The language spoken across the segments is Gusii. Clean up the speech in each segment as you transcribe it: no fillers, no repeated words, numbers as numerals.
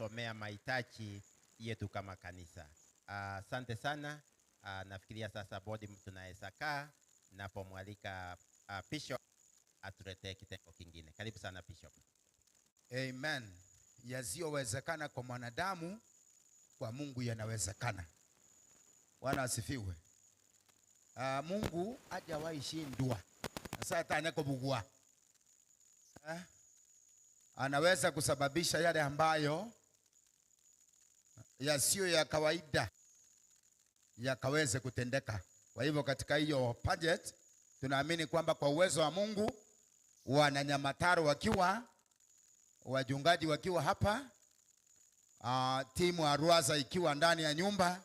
kutusomea mahitaji yetu kama kanisa. Asante sana. Nafikiria sasa bodi tunaweza kaa napomwalika Bishop atuletee kitengo kingine. Karibu sana Bishop. Amen. Yasiyowezekana kwa mwanadamu, kwa Mungu yanawezekana. Bwana asifiwe. Mungu hajawahi shindwa. Sasa hata anakobugua. Anaweza kusababisha yale ambayo yasiyo ya kawaida yakaweze kutendeka. Kwa hivyo katika hiyo budget tunaamini kwamba kwa uwezo wa Mungu, wananyamataro wakiwa, wachungaji wakiwa hapa, timu ya Ruwaza ikiwa ndani ya nyumba,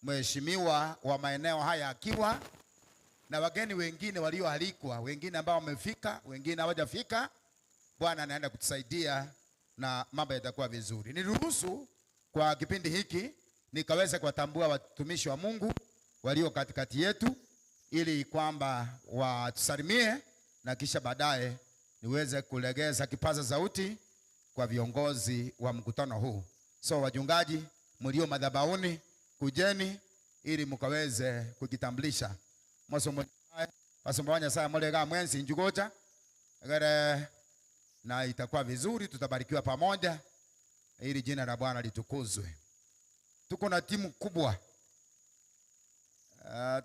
mheshimiwa wa maeneo haya akiwa, na wageni wengine walioalikwa, wengine ambao wamefika, wengine hawajafika. Bwana anaenda kutusaidia na mambo yatakuwa vizuri. Niruhusu kwa kipindi hiki nikaweze kuwatambua watumishi wa Mungu walio katikati yetu ili kwamba watusalimie na kisha baadaye niweze kulegeza kipaza sauti kwa viongozi wa mkutano huu. So wachungaji mlio madhabahuni, kujeni ili mkaweze kujitambulisha. Mwasomo Basomba wa Nyasaye mulega mwensi njugocha. Egere na itakuwa vizuri, tutabarikiwa pamoja ili jina la Bwana litukuzwe. Tuko na timu kubwa.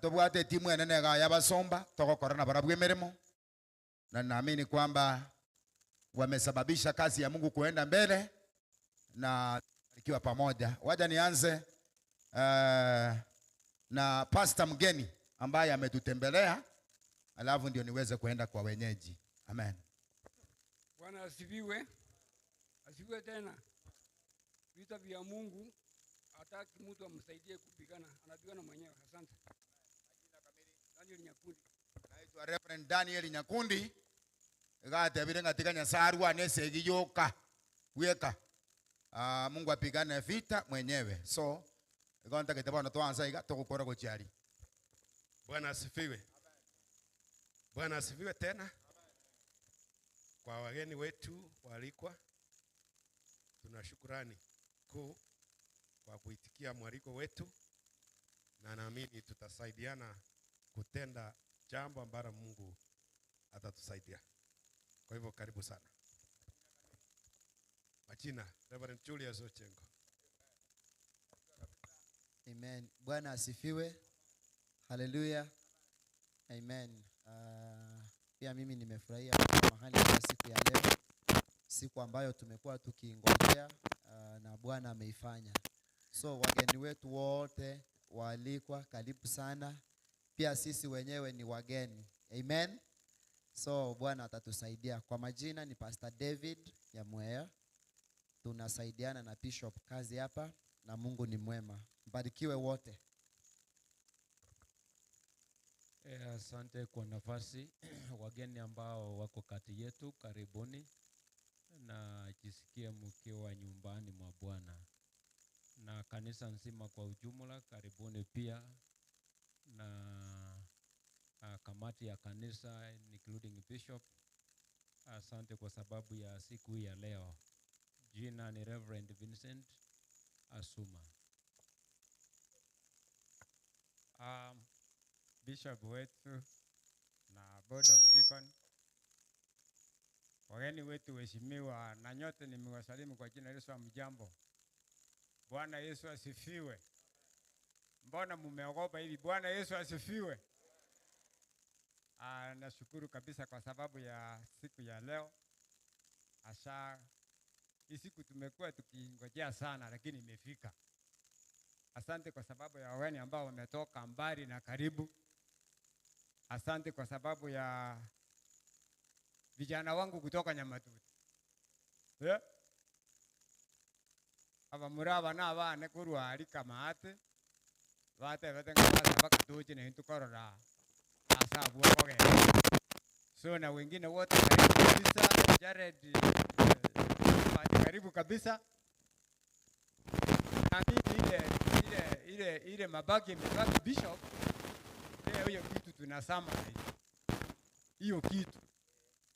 Tobwate timu enene ga ya basomba togokora na barabwe mirimo, na naamini kwamba wamesababisha kazi ya Mungu kuenda mbele na ikiwa pamoja. Wacha nianze na pastor mgeni ambaye ametutembelea, alafu ndio niweze kuenda kwa wenyeji. Amen. Bwana asifiwe. Asifiwe tena. Vita vya Mungu hataki mtu amsaidie kupigana, anapigana mwenyewe. Asante. Daniel Nyakundi. Naitwa Reverend Daniel Nyakundi. Gatebire ngatika Nyasaye nesegi yoka. Weka. Mungu apigane vita mwenyewe. So, gonta kitabo tuanza iga tugukora gochiari. Bwana asifiwe. Bwana asifiwe tena. Kwa wageni wetu waalikwa, tuna shukrani kuu kwa kuitikia mwaliko wetu, na naamini tutasaidiana kutenda jambo ambalo Mungu atatusaidia. Kwa hivyo karibu sana. Majina Reverend Julius Ochengo. Amen. Bwana asifiwe. Hallelujah. Amen. Pia mimi nimefurahia mahali hapa siku ya leo, siku ambayo tumekuwa tukiingojea, na Bwana ameifanya. So wageni wetu wote waalikwa, karibu sana. Pia sisi wenyewe ni wageni. Amen. So Bwana atatusaidia. Kwa majina ni Pastor David Nyamweya. Tunasaidiana na Bishop kazi hapa na Mungu ni mwema. Mbarikiwe wote. Asante kwa nafasi. Wageni ambao wako kati yetu, karibuni na jisikie mkiwa nyumbani mwa Bwana. Na kanisa nzima kwa ujumla, karibuni pia na kamati ya kanisa including bishop. Asante kwa sababu ya siku hii ya leo. Jina ni Reverend Vincent Asuma. Bishop wetu na Board of Deacon, wageni wetu waheshimiwa, na nyote nimewasalimu kwa jina la Yesu. Hamjambo? Bwana Yesu asifiwe. Mbona mumeogopa hivi? Bwana Yesu asifiwe. Nashukuru kabisa kwa sababu ya siku ya leo. Asa hii siku tumekuwa tukingojea sana, lakini imefika. Asante kwa sababu ya wageni ambao wametoka mbali na karibu. Asante kwa sababu ya vijana wangu kutoka Nyamatuti. Abamura aba na abane korwa ari Kamate, batebete ng'a basa bakatoche na intwe korora ase abwo okogenda. So na wengine wote karibu kabisa, Jared karibu kabisa. Na mimi ile mabaki imebaki Bishop, leo hiyo kitu tunasema hiyo kitu.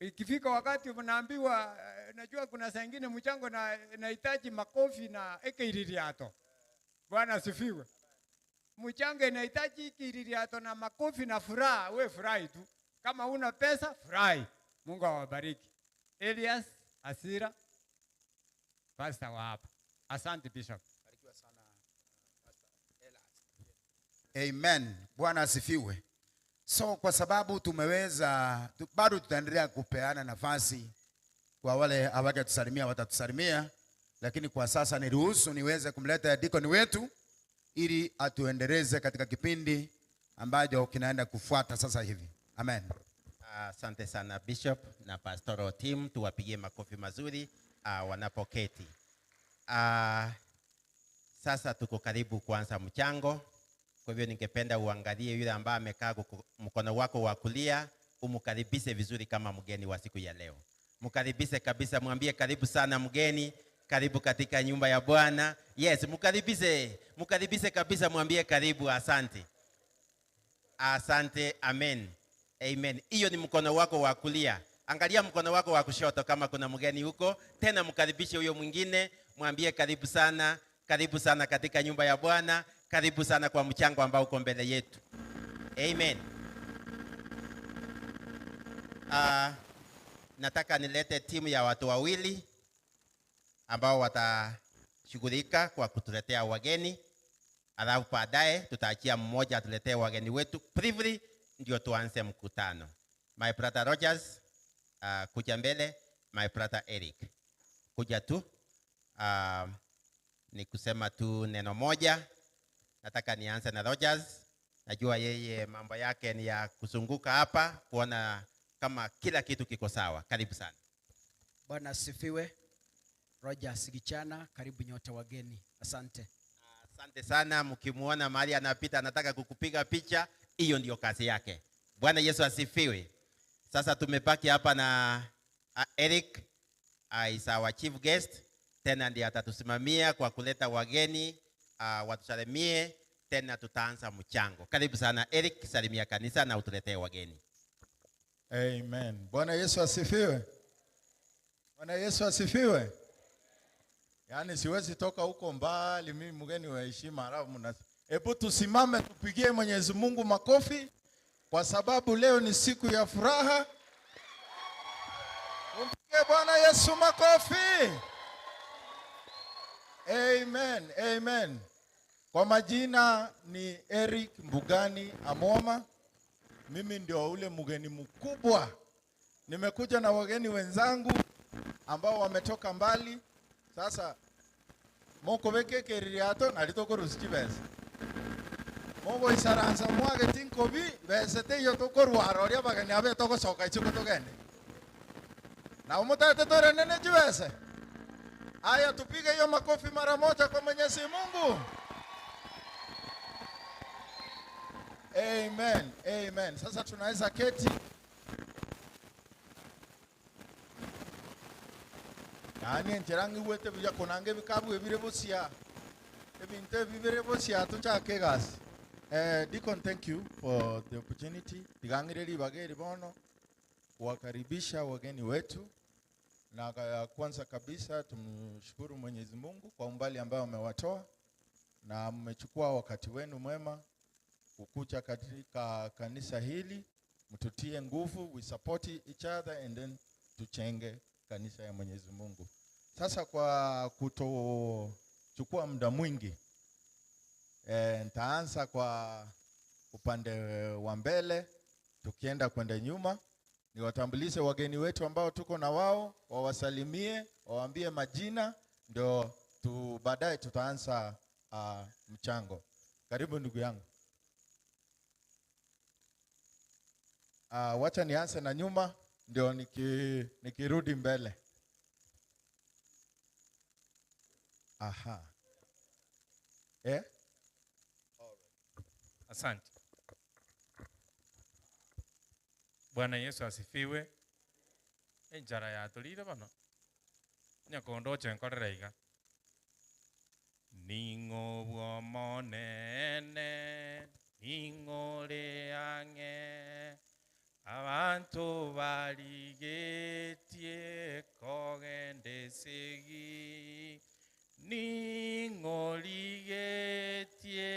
Ikifika wakati mnaambiwa, eh, najua kuna saa ingine mchango na inahitaji makofi na ekeiririato. Bwana asifiwe. Mchango inahitaji ikiririato na makofi na furaha. We furahi tu, kama una pesa furahi. Mungu awabariki. Elias Asira, pastor wa hapa. Asante Bishop. Amen. Bwana asifiwe. So kwa sababu tumeweza tu, bado tutaendelea kupeana nafasi kwa wale hawajatusalimia watatusalimia, lakini kwa sasa niruhusu niweze kumleta dikoni wetu ili atuendeleze katika kipindi ambacho kinaenda kufuata sasa hivi. Amen. Asante sana Bishop na pastoral team, tuwapigie makofi mazuri wanapoketi. Sasa tuko karibu kuanza mchango, kwa hivyo ningependa uangalie yule ambaye amekaa mkono wako wa kulia, umkaribishe vizuri kama mgeni wa siku ya leo. Mkaribishe kabisa, mwambie karibu sana mgeni, karibu katika nyumba ya Bwana. Yes, mkaribishe, mkaribishe kabisa, mwambie karibu, asante. Asante, amen. Amen. Hiyo ni mkono wako wa kulia. Angalia mkono wako wa kushoto kama kuna mgeni huko, tena mkaribishe huyo mwingine, mwambie karibu sana, karibu sana katika nyumba ya Bwana, karibu sana kwa mchango ambao uko mbele yetu. Amen. Nataka nilete timu ya watu wawili ambao watashughulika kwa kutuletea wageni, alafu baadaye tutaachia mmoja atuletee wageni wetu briefly, ndio tuanze mkutano. My brother Rogers, kuja mbele. My brother Eric, kuja tu. Ni kusema tu neno moja. Nataka nianze na Rogers. Najua yeye mambo yake ni ya kuzunguka hapa kuona kama kila kitu kiko sawa. Karibu sana. Bwana asifiwe. Rogers Gichana, karibu nyote wageni. Asante. Asante sana. Mkimuona mahali anapita anataka kukupiga picha, hiyo ndio kazi yake. Bwana Yesu asifiwe. Sasa tumebaki hapa na Eric, is our chief guest, tena ndiye atatusimamia kwa kuleta wageni, watusalimie, tena tutaanza mchango. Karibu sana Eric, salimia kanisa na utuletee wageni. Amen. Bwana Yesu asifiwe. Bwana Yesu asifiwe. Yaani siwezi toka huko mbali mimi mgeni wa heshima alafu mna. Hebu tusimame tupigie Mwenyezi Mungu makofi kwa sababu leo ni siku ya furaha. Tumpigie Bwana Yesu makofi. Amen. Amen. Kwa majina ni Eric Mbugani Amoma. Mimi ndio ule mgeni mkubwa. Nimekuja na wageni wenzangu ambao wametoka mbali. Sasa moko beke keririato nalitokorusi chibesa. Mogo isaransa mwage tinkobi besa teyo tokorwara oria bageni abe togosoka ichiko togende. Na umutate torenene chibesa. Aya, tupige hiyo makofi mara moja kwa Mwenyezi Mungu. Amen, amen. Sasa tunaweza keti. Yaani ncherangi wete buya konange bikabu ebire bosia. Ebinte bibire bosia tuchake gasi. Deacon, thank you for the opportunity. Tigangire bageri bono kuwakaribisha wageni wetu. Na kwanza kabisa tumshukuru Mwenyezi Mungu kwa umbali ambao amewatoa na mmechukua wakati wenu mwema kukuja katika kanisa hili, mtutie nguvu, we support each other and then tuchenge kanisa ya Mwenyezi Mungu. Sasa kwa kutochukua muda mwingi, nitaanza kwa upande wa mbele tukienda kwenda nyuma. Niwatambulishe wageni wetu ambao tuko na wao, wawasalimie, wawaambie majina, ndio baadaye tutaanza mchango. Karibu ndugu yangu. Wacha nianze na nyuma ndio nikirudi mbele. Aha. Asante. Bwana Yesu asifiwe. Enjara yatulire bano. Nyakondo chenkorera iga. Ning'o bw'omonene, ning'o ore ang'e. Abanto barigetie kogenda esegi, ning'o origetie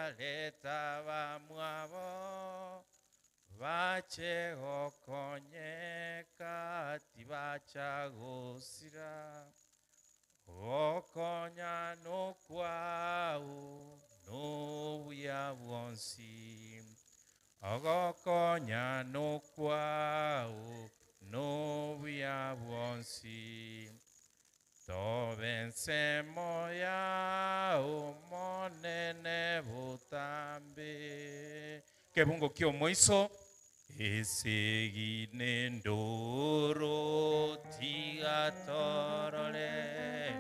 arete abamwabo bache gokonyeka tibacha gosira? Gokonya nokwao nobuya bwonsi. Ogokonya nokwao nobuya bwonsi. Tobe ensemo yao Omonene botambe. Kebungo ki'omoiso, Esegi nendoro tiga torore,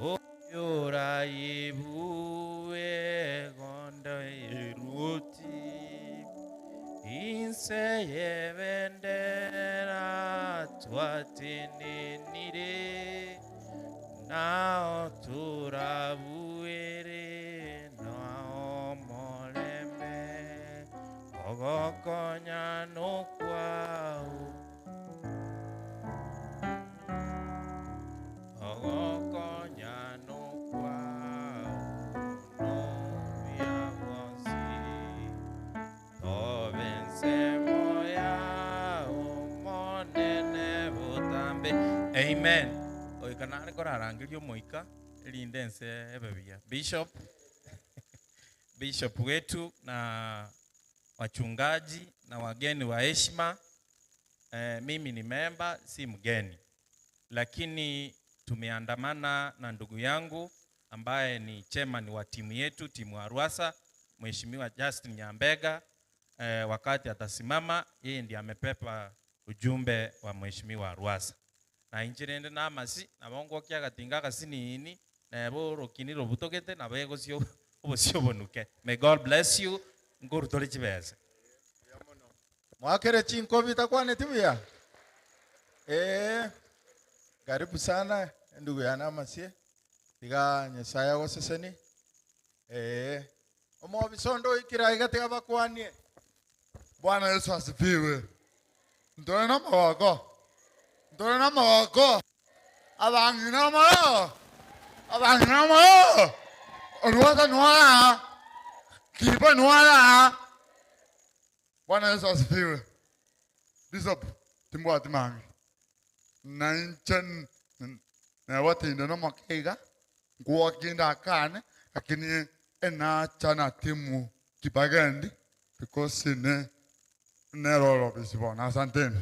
oyorayebue gondo eruoti, inse y'ebendera twatenenire, nao torabuere nao omorembe, ogokonya nokwao. Ogokonya nokwao nobuya bwonsi, tobe ensemo yao Omonene botambe. Amen. Goika nare korarangeria omoika erinde ense ebe buya. Bishop, Bishop wetu na wachungaji na wageni wa heshima. Mimi ni memba, si mgeni, lakini tumeandamana na ndugu yangu ambaye ni chairman wa timu yetu, timu ya Rwasa, Mheshimiwa Justin Nyambega. Wakati atasimama, yeye ndiye amepepa ujumbe wa Mheshimiwa Rwasa. Na inche rende namasi, nabo ngwokia agatinga agasinini, neba orokini robutogete, nabo egosio obosio obonuke. May God bless you. Nkorutore chibesa. Mwakere chinkobi takwaneti buya? Ee, karibu sana endugu yane amasie. Tiga Nyasaye agoseseni. Ee, omobisa onde oikire aiga tiga bakwanie. Bwana Yesu asifiwe. Ntore namagoko, ntore namagoko, abang'ina amara, abang'ina amara, orwata nwara, kipa nwara. Bwana Yesu asifiwe. Bishop, timbwati mange. Nainche neba tinde nomoke iga, nkwoki ndakane, lakini enacha na timu Kibagendi because ne neroro bisi bono. Asanteni.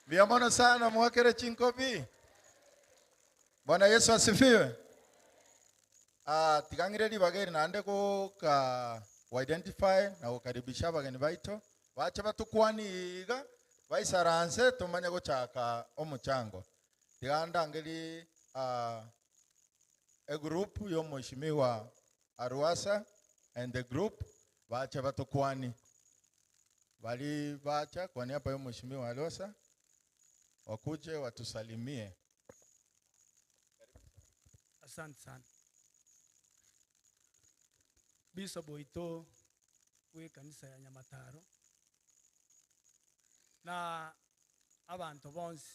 Mbuya mono sana mwakere chinkobi. Bwana Yesu asifiwe. Ah, tigang'ire ribaga eri naende goka identify na gokaribisha abageni baito bache batokwani iga baisaranse tomanye gochaka omochango. Tiga ndangeri a group yo Mheshimiwa Arwasa and the group bache batokwani. Bali bacha kwa niaba ya Mheshimiwa Arwasa wakuje watusalimie. Asante sana. Bishop oito we kanisa ya Nyamataro na abanto bonsi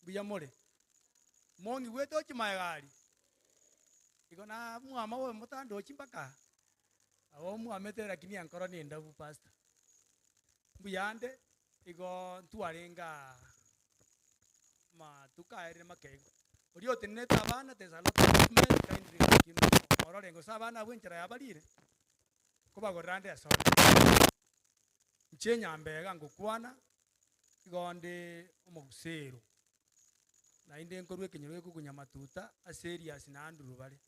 mbuya more mong'igwete ochimaegari igo na mwama oyo motandochi mpaka abo mwamete lakini enkoro ni endabu pastor mbuyande igo ntwarenga matuka aerire makeigo oria otenenete abana there's a lot of movement kindly lakini ororengo ase abana abwo enchera yabarire kobagorera nde esore inche enyambega ngokwana igo nde omogusero naende nkorwa ekenyoro gekorokwa Nyamatuta ase Elias na Andrew bare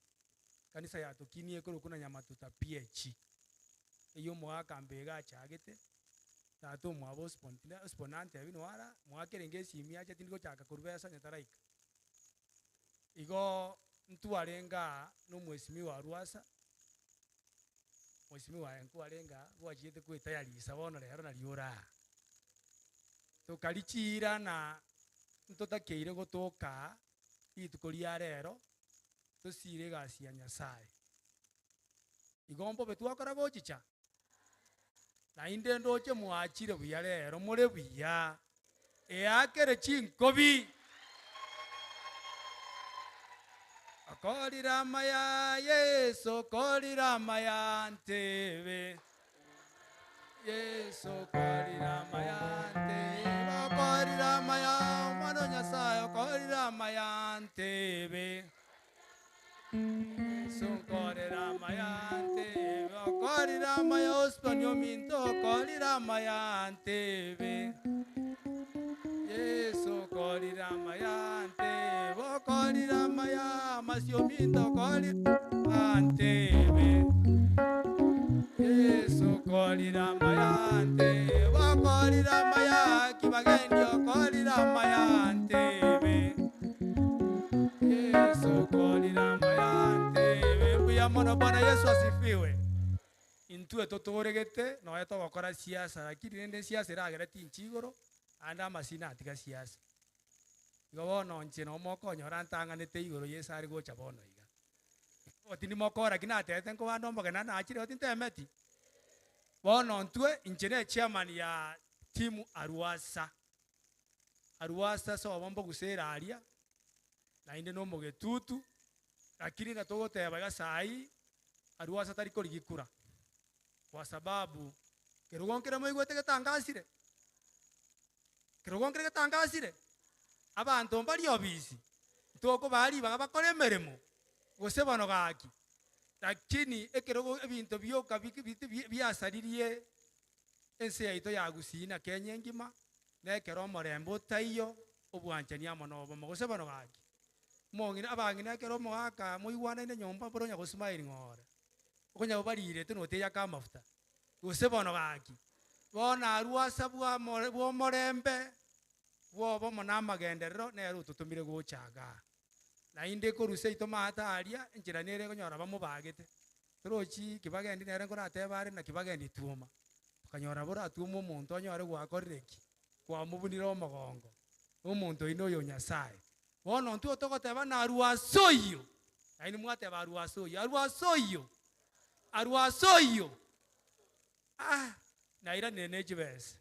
kanisa yatokinie ekorokwa na Nyamatuta PH eywo omogaka mbega achagete tata omwabo Osborne antebi nwara mwakerenge esimi ache tindi gochaka korwa besa onye taraika igo ntwarenga na omweshimiwa Arwasa mweshimiwa aye nkwarenga gwachiete kwetayarisa bono rero nario ora tokarichiira na ntotakeire gotoka rituko ria rero tosire egasi ya Nyasaye igo mbobe twakora gochicha. Naende ndoche mwachire buya rero, more buya. Eakere chinkobi. Okorire amaya, Yeso, okorire amaya ntebe. Yeso, okorire amaya ntebe. Okorire amaya, Omwana o Nyasae, okorire amaya ntebe. Yeso, nkorera amaya ntebe. Okorire amaya, Osborne ominto, okorire amaya ntebe. Yeso, okorire amaya ntebe. Okorire amaya, amasio ominto, okorire amaya ntebe. Yeso, okorire amaya ntebe. Okorire amaya, Kibagendi, okorire amaya ntebe. Yeso, okorire amaya ntebe. Mbuya mono, Bwana Yesu asifiwe. Intwe totoregete nonya togokora siasa, lakini rende esiasa eragere tinchi igoro, ande amasina atiga siasa. Igo bono inche nabo mokonyora ntang'anete igoro Yeso are gocha bono iga. Igo tindi mokora ki natebete nkobande omogeni naende nachire igo tintemeti. Bono intwe, inche ne chairman ya team Arwasa. Arwasa sobo mbogusere aria, naende na omogetutu, lakini ng'a togoteba iga saii, Arwasa tari korigia kura, kwa sababu kerogo nkere moigwete getangasire, kerogo nkere getangasire, abanto mbari obisi, ntokobaa ribaga bakore emeremo, gose bono gaki. Lakini ekerogo ebinto bioka biasaririe ense yaito ya Gusii na Kenya engima, na ekero omorembe otaiyo, obwanchani amo na obomo, gose bono gaki. Omong'ina, abang'ina ekero omogaka moigwanaine nyomba mboro onya gosmile ng'ore, okonya obarirete noteyaka amafuta, gose bono gaki. Bono arwo ase bwamore bw'omorembe, bw'obomo na amagenderero, nere ototomire gocha igaa. Naende korwa seito maate aria, enchera nere ekonyora bamobagete. Torochi kibagendi nere nkoratebe are naki bagendi tuoma. Okanyora boratwome omonto onyore gwakorire ki? Kwamobunire omogongo. Omonto oyio noyo o Nyasae. Bono intwe togoteba narwe ase oyio, nainwe mwateba arwe ase oyio, arwe ase oyio, arwe ase oyio. Ah, nairanire ne chibesa.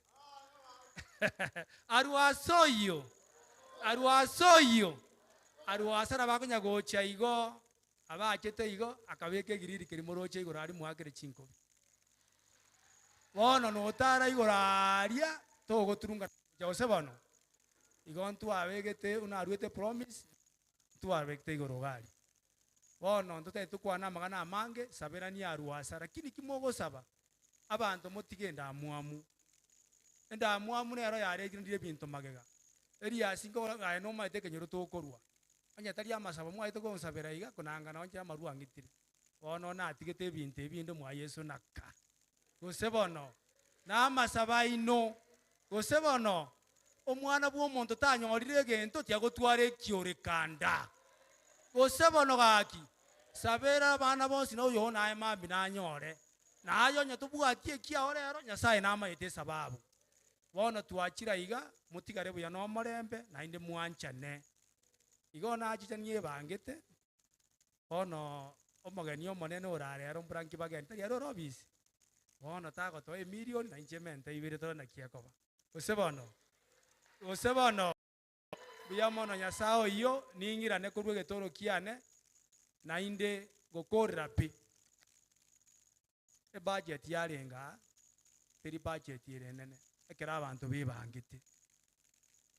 Arwe ase oyio, arwe ase oyio, arwe ase nabo akonya gocha igo, abachete igo, akabeka egiriri keria moroche igoro aria moakere chinkobi. Bono notara igoro aria, togoturunga gocha gose bono. Igo ntwabegete buna aruete promise, ntwabegete igoro iga aria. Bono ntotagete tokwane amang'ana amange, saberania arwe asa, lakini ki mogosaba, abanto motige endamwamu. Endamwamu nero yaretirire ebinto magega. Eriasi nkogora aye nomaete ekenyoro tokorwa. Onye tari amasabo mwaete gonsabera iga, konanga nonye amarwa ang'itire. Bono natigete ebinto ebi binde mwa Yeso naka. Gose bono, namasabo aino, gose bono, omwana bw'omonto tanyorire egento tiagotwara ekiorekanda. Gose bono gaki, sabera abana bonsi na oyogo naye mambia nanyore. Naye onye tobwati ekiao rero, Nyasaye namaete esababu. Bono twachire aiga, motigare buya nomorembe, naende mwanchane. Igo nachicha niebangete, bono omogeni omonene ore ero mbura nki bageni, tari ere ore obisi. Bono tagotoa emilioni, na inche emente ibere tore naki ekoba. Gose bono, gose bono, mbuya mono Nyasae oyio, ning'irane korwa egetoro kiane, naende gokorera pi. Ebudget yarenge aa, teri budget ere enene, ekero abanto bebangete.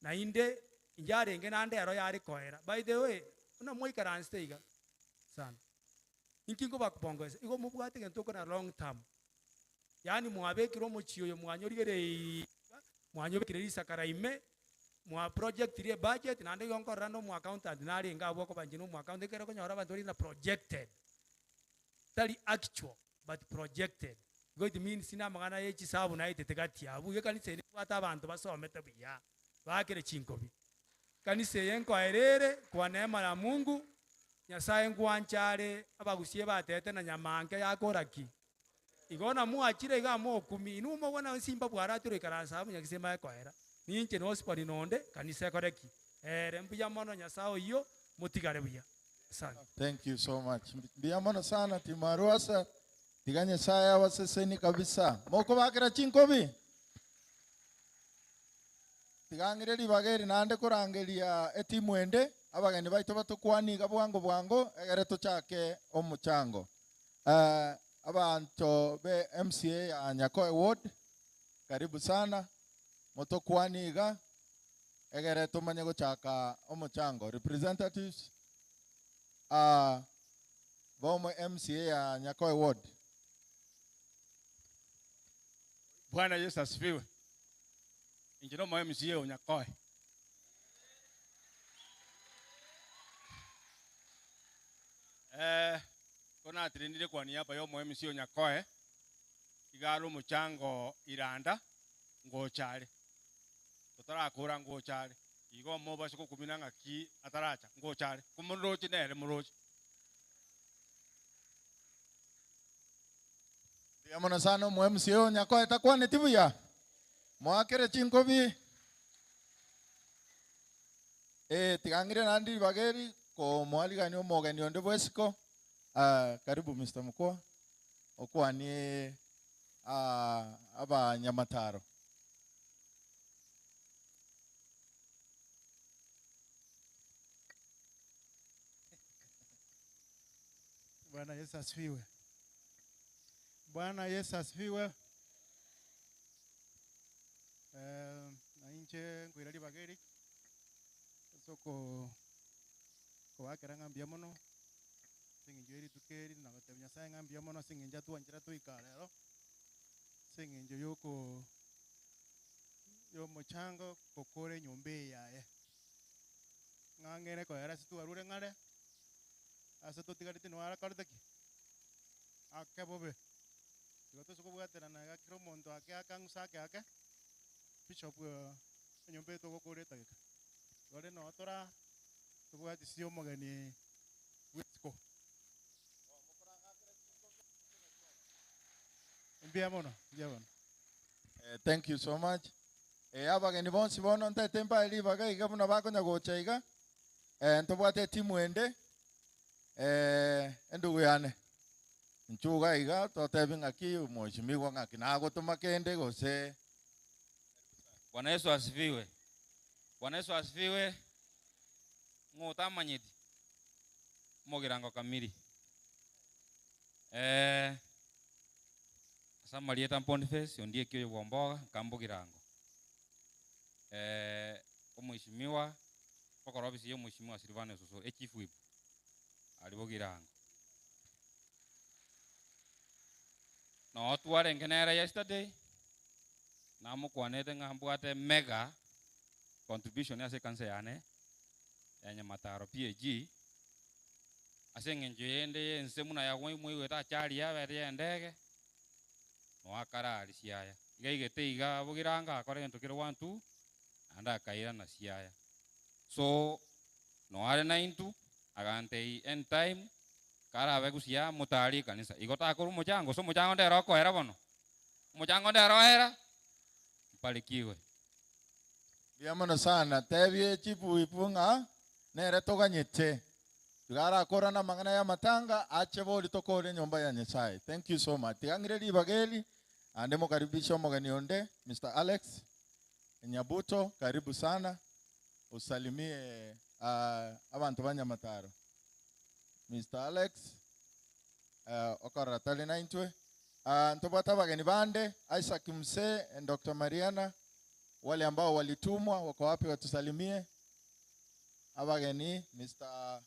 Naende, inche arenge naende ero yare koera. By the way, buna mwaikaransete iga, sana, inki nkobakupongesa, igo mobwate egento okona long term. Yaani mwabekire omochie oyo mwanyorigereiria, mwanyobekire risakara ime, mwa projectire ebudget, naende igo nkorora na omo accountant narenge abwo okoba inche na omo accountant, ekero okonyora abanto bare na projected, tari actual but projected. Igo it means na amang'ana ye chisabu naetete gati abwo, iga ekanisa eye nebwate abanto basomete buya, baakere chinkobi. Kanisa eye nkoera ere, kwa neema ya Mungu, Nyasaye nkwancha are, abagusie batete na nyamanke yakora ki? Igo namwachire iga amokumi, inwe mobona nsimba bwaratire oikaransa amo nyagisema ekoera. Ninche nosipani nonde, kanisa ekore ki? Ere mbuya mono Nyasaye oyio, motigare buya. Asante. Thank you so much. Mbuya mono sana Team Arwasa. Tiga Nyasaye abaseseni kabisa. Mokobakera chinkobi? Tiga ng'ire ribaga eri naende korangeria etimu ende, abageni baito batokwanie iga bwango bwango egere tochake omochango. Eh, abanto be MCA ya Nyakoe Ward, karibu sana, motokwanie iga egere tomanye gochaka omochango. Representatives, ah, bomo MCA ya Nyakoe Ward. Bwana Yesu asifiwe. Inche nomo MCA o Nyakoe. Eh, ko natirenire kwa niaba ya omo MCA o Nyakoe, iga are omochango Iranda ngocha are. Totarakora ngocha are. Igo mobase gokumina ng'aki ataracha, ngocha are. Komoroche nere moroche. Mbuya mono sana omo MCA o Nyakoe takwaneti buya? Moakere chinkobi. Eh, tiga ng'ire naende ribaga eri komoarigania omogeni onde bw'esiko. Ah, karibu Mister Mukua, okwanie ah, abanyamataro. Bwana Yesu asifiwe. Bwana Yesu asifiwe. Eh, na inche nkoira ribaga eri ase oko kobakera ng'a mbuya mono ase eng'encho ya rituko eri na gotebia Nyasaye ng'a mbuya mono ase eng'encho atwanchera toika rero ase eng'encho yoko yomochango gokora enyomba eye yaye. Ng'a ng'ere koera ase twarure ng'are ase totigareti noyo arakorete ki? Ake bobe. Igo tose kobwaterana iga kera omonto ake ake ang'use ake ake, bishop enyomba eye togokora etageka. Igo rende noyo tora tobwatisi omogeni bw'isiko. Mbuya mono, mbuya mono. Eh, thank you so much. Eh, abageni bonsi bono ntaete mbae ribaga iga buna bakonya gocha iga. Eh, ntobwate etimu ende eh, endugu yane nchuga iga totebi ng'aki mheshimiwa ng'aki nagotoma kende gose. Bwana Yesu asifiwe. Bwana Yesu asifiwe. Ng'o otamanyeti omogirango kamiri? Eh, ase amarieta Boniface Ondieki oyo bwomboga nkambogirango. Eh, omheshimiwa okora ofisi ya omheshimiwa Silvanus Osoro, e chief whip ari bogirango. Noo twarenge nere yesterday, namokwanete ng'a mbwate mega contribution ase ekanisa yane ya Nyamataro PAG, ase eng'encho yende y'ense buna ya mwaigwete achari yabete ya endege, noo akara aria Siaya. Iga aigete iga bogirango akora egento kere one two, naende akairana Siaya. So, noo are naintwe, agantei anytime, karabe gusii motari ekanisa. Igo takorwa omochango, gose omochango ndere okoera bono. Omochango ndere oera, mparikiwe. Mbuya mono sana, tebie chief whip ng'a nere toganyete. Tiga arakora na amang'ana ya amatanga, ache bori tokore enyomba ya Nyasaye. Thank you so much. Tiga ng'ire ribaga eri, ande mokaribishe omogeni onde, Mr. Alex Nyabuto, karibu sana. Usalimie uh, abanto ba Nyamataro. Mr. Alex, uh, okorora tari naintwe. Uh, ntobwate abageni bande, Isaac Msee and Dr. Mariana, wale ambao walitumwa wako wapi watusalimie. Abageni Mr.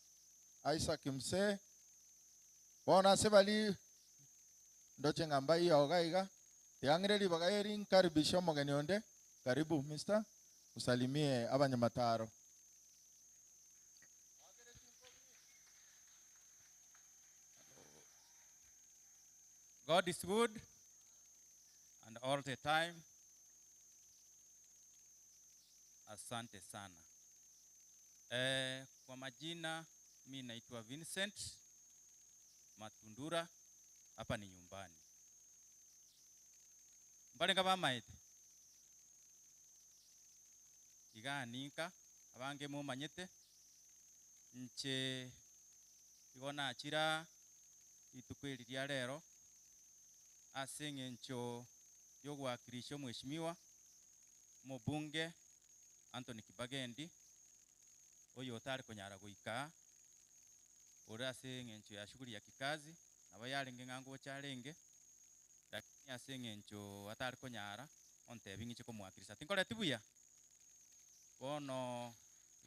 Isaac Msee bona ase bali ndoche ng'amba iyo iga iga tiga ng'ire ribaga eri nkaribishe omogeni onde. Karibu Mr. usalimie abanyamataro. God is good and all the time. Asante sana. Eh, kwa majina mi naitwa Vincent Matundura, hapa ni nyumbani. Mbalenga bamaete iga ninka abange mumanyete nche igo nachira rituko eri ria rero. Ase eng'encho y'ogoakirisha omweshimiwa omobunge Anthony Kibagendi, oyo otare konyara goika aa, ore ase eng'encho ya shughuli ya kikazi, nabo yarenge ng'a ngocha arenge, lakini ase eng'encho atare konyara, ontebia ng'iche komoakirisa. Tinkoreti buya? Bono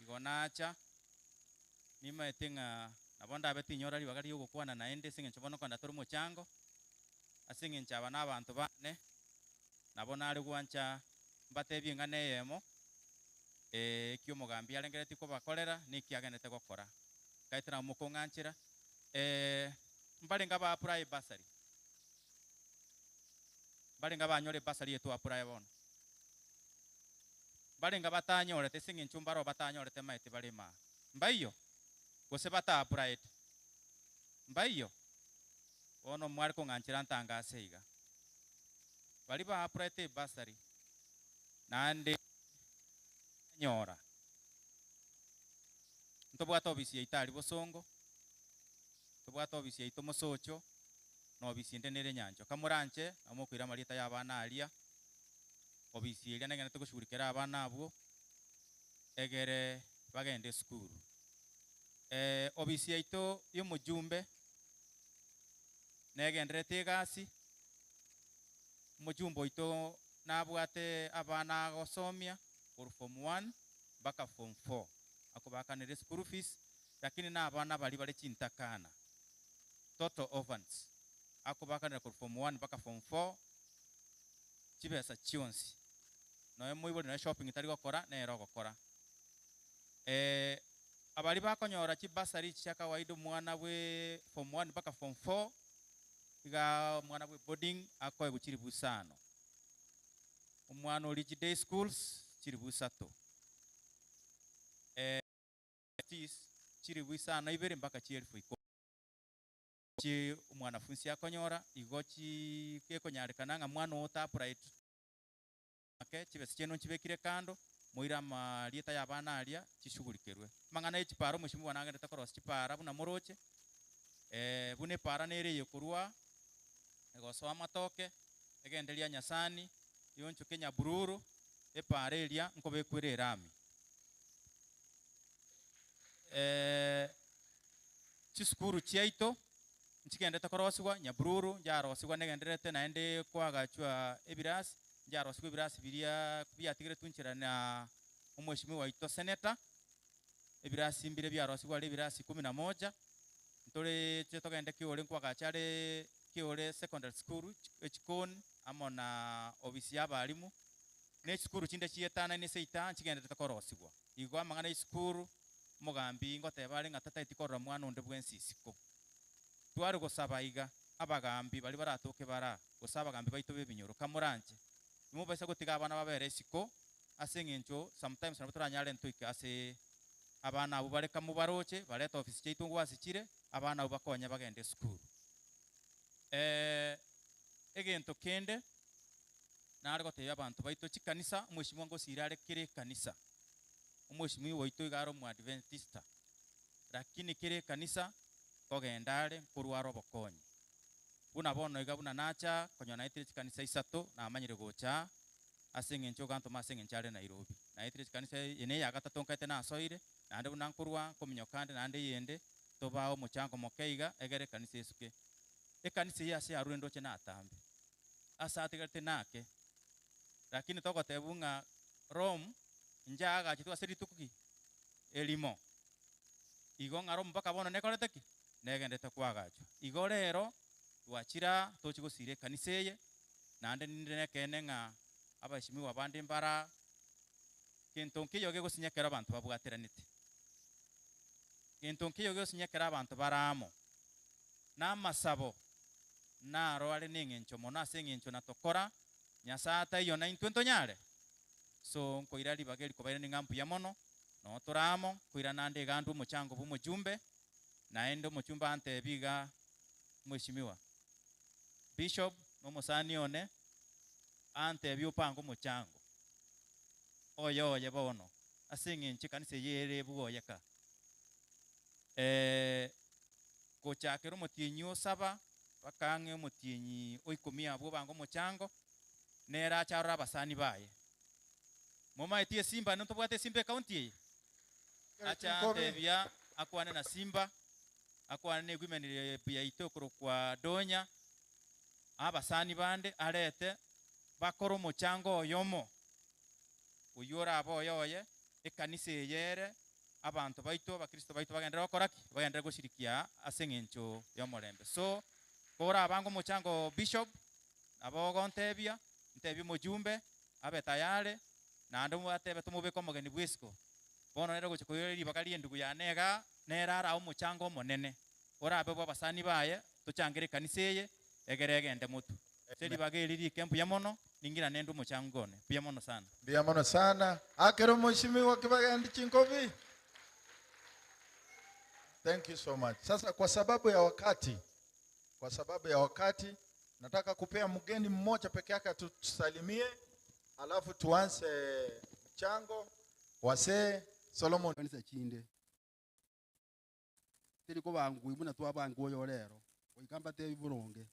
igo nacha, nimaete ng'a nabo ndabe tinyora ribaga ri'ogokwana naende ase eng'encho bono kogenda tore omochango, ase eng'encho aba nabanto bane, nabo nare gwancha mbatebie eng'ana eyemo, eki omogambi arengereretie kobakorera, na eki agenderete gokora. Nkaete nabo mokong'anchera, mbarenge aba apply bursary, mbarenge abanyore ebursary eye twa apply bono, mbarenge abatanyorete ase eng'encho mbaro batanyorete maete bare ime aa, mbaiyo? Gose bata applyete? Mbaiyo? Bono mware kong'anchera ntangase iga. Baria ba applyete ebursary naende banyora. Ntobwate ofisi yaito aria Bosongo, ntobwate ofisi yaito Mosocho, na ofisi ende nere Nyanchwa. Kamoranche nabo mokoira amarieta ya abana aria, ofisi eria negenderete goshughulikera abana abwo, egere bagende esukuru. Ofisi yaito ya omojumbe negendererete egasi, omojumbe oito nabwate abana agosomia korwa form one mpaka form four, akobakanera eschool fees, lakini na abana baria bare chintakana, total orphans, akobakanera korwa form one mpaka form four, chibesa chionsi, nonya moibori nonya shopping tari gokora, nere ogokora. Abaria bakonyora chibursary echi chia kawaida omwana bwe form one mpaka form four, iga omwana bwe boarding akoegwa chilifu isano, omwana oria chiday schools chilifu isato, fees chilifu isano ibere mpaka chielfu ikomi chi omwanafunsi akonyora, igo chi gekonyarekana ng'a mwana oo ota apply ake chibesa chiaino nchibekire kando, moire amarieta y'abana aria chishughulikerwe. Amang'ana ye chipara omweshimiwa nagenderete korosia chipara buna moroche, buna epara nere eye korwa egosoa amatoke, egende ria Nyasani, yonchoke Nyabururu, epara eria nkobekwa ere erami. Chisukuru chiaito nchigenderete korosigwa, Nyabururu njarosigwa negendererete naende koagachwa ebirasi, njarosigwa ebirasi biria biatigeretwe nchera na omweshimiwa oito senator, ebirasi mbire biarosigwa are ebirasi kumi na moja, ntore inche togende kiore nkoagacha are kiore secondary school, echikoni amo na ofisi ya abalimu, na esukuru chinde chietanaine ase eita nchigendererete korosigwa. Igo amang'ana ya esukuru, omogambi ngoteba are ng'a tataeti korora mwana onde bwensi isiko. Tware gosaba iga, abagambi baria baratoke bare aa, gose abagambi baito b'ebinyoro, kamoranche, timobaisa gotiga abana babere isiko, ase eng'encho sometimes nabo toranyare ntoike ase abana abwo bare kamobaroche, barete ofisi chiaito ngwase chire, abana abwo bakonye bagende esukuru. Egento kende, nare gotebia abanto baito chikanisa, omweshimiwa ngosira are kera ekanisa, omweshimiwa oito iga are omoadventista, lakini kera ekanisa nkogenda are nkorware obokonyi. Buna bono iga buna nacha aa, konya naetire chikanisa isato, namanyire gocha aa, ase eng'encho ogantoma ase eng'encho are Nairobi. Naetire chikanisa eye neya gatato nkaete nasoire, naende buna nkorwa aa, nkominyoka ande naende eyende, tobae omochango moke iga, egere ekanisa esuke. Ekanisa eye ase yarure ndoche natambe, ase atigarete nake, lakini togotebwa ng'a Rome nchaagachetwe ase rituko ki? Erimo. Igo ng'a Rome mpaka bono nekorete ki? Negenderete koagachwa. Igo rero twachire aa tochi gosira ekanisa eye, naende ninde nekeene ng'a abashimiwa bande mbare aa, gento nkeiyo gegosinya ekero abanto babwateranete, gento nkeiyo gegosinya ekero abanto bare amo, na amasabo naro are neng'encho mono ase eng'encho natokora Nyasae ataiyo naintwe ntonyare. So nkoira ribaga eri kobairania ng'a mbuya mono, noo tore amo, nkoira naende iga ndwe omochango bw'omochumbe, naende omochumbe antebi iga mweshimiwa Bishop na omosani one, antebi opange omochango oye oye bono, ase eng'encho ekanisa eye ere bwoyeka. Gochakera omotienyi o saba. Mpaka ang'e omotienyi o ikomi abwo obange omochango, nere ache arore abasani baye. Momaeti esimba inwe ntobwate esimba ecounty eye? Ache antebia akwane na simba, akwane na ewomen rep yaito ekorokwa Donya, abasani bande arete bakore omochango oyomo, oywo orabe oyoye, ekanisa eye ere, abanto baito, abakristo baito bagenderere gokora ki? Bagenderere goshirikia ase eng'encho y'omorembe. So, korabange omochango bishop, nabo ogontebia, ntebie omojumbe, abe tayari, naende atebe tomobeke omogeni bw'isiko. Bono nere ogochia koira ribaga ri'endugu yane igaa, nere arae omochango omonene, orabe bw'abasani baye, tochangere ekanisa eye, egere egende motwe. Ase ribaga eri rike mbuya mono, ningira nende omochango one. Mbuya mono sana. Mbuya mono sana. Akere omweshimiwa Kibagendi chinkobi. Thank you so much. Sasa kwa sababu ya wakati, kwa sababu ya wakati nataka kupea mgeni mmoja peke yake atusalimie, alafu tuanze mchango. Wasee Solomon. Kanisa chinde teri kobangwa buna twabangwa oyo rero, goika mbatebi boronge.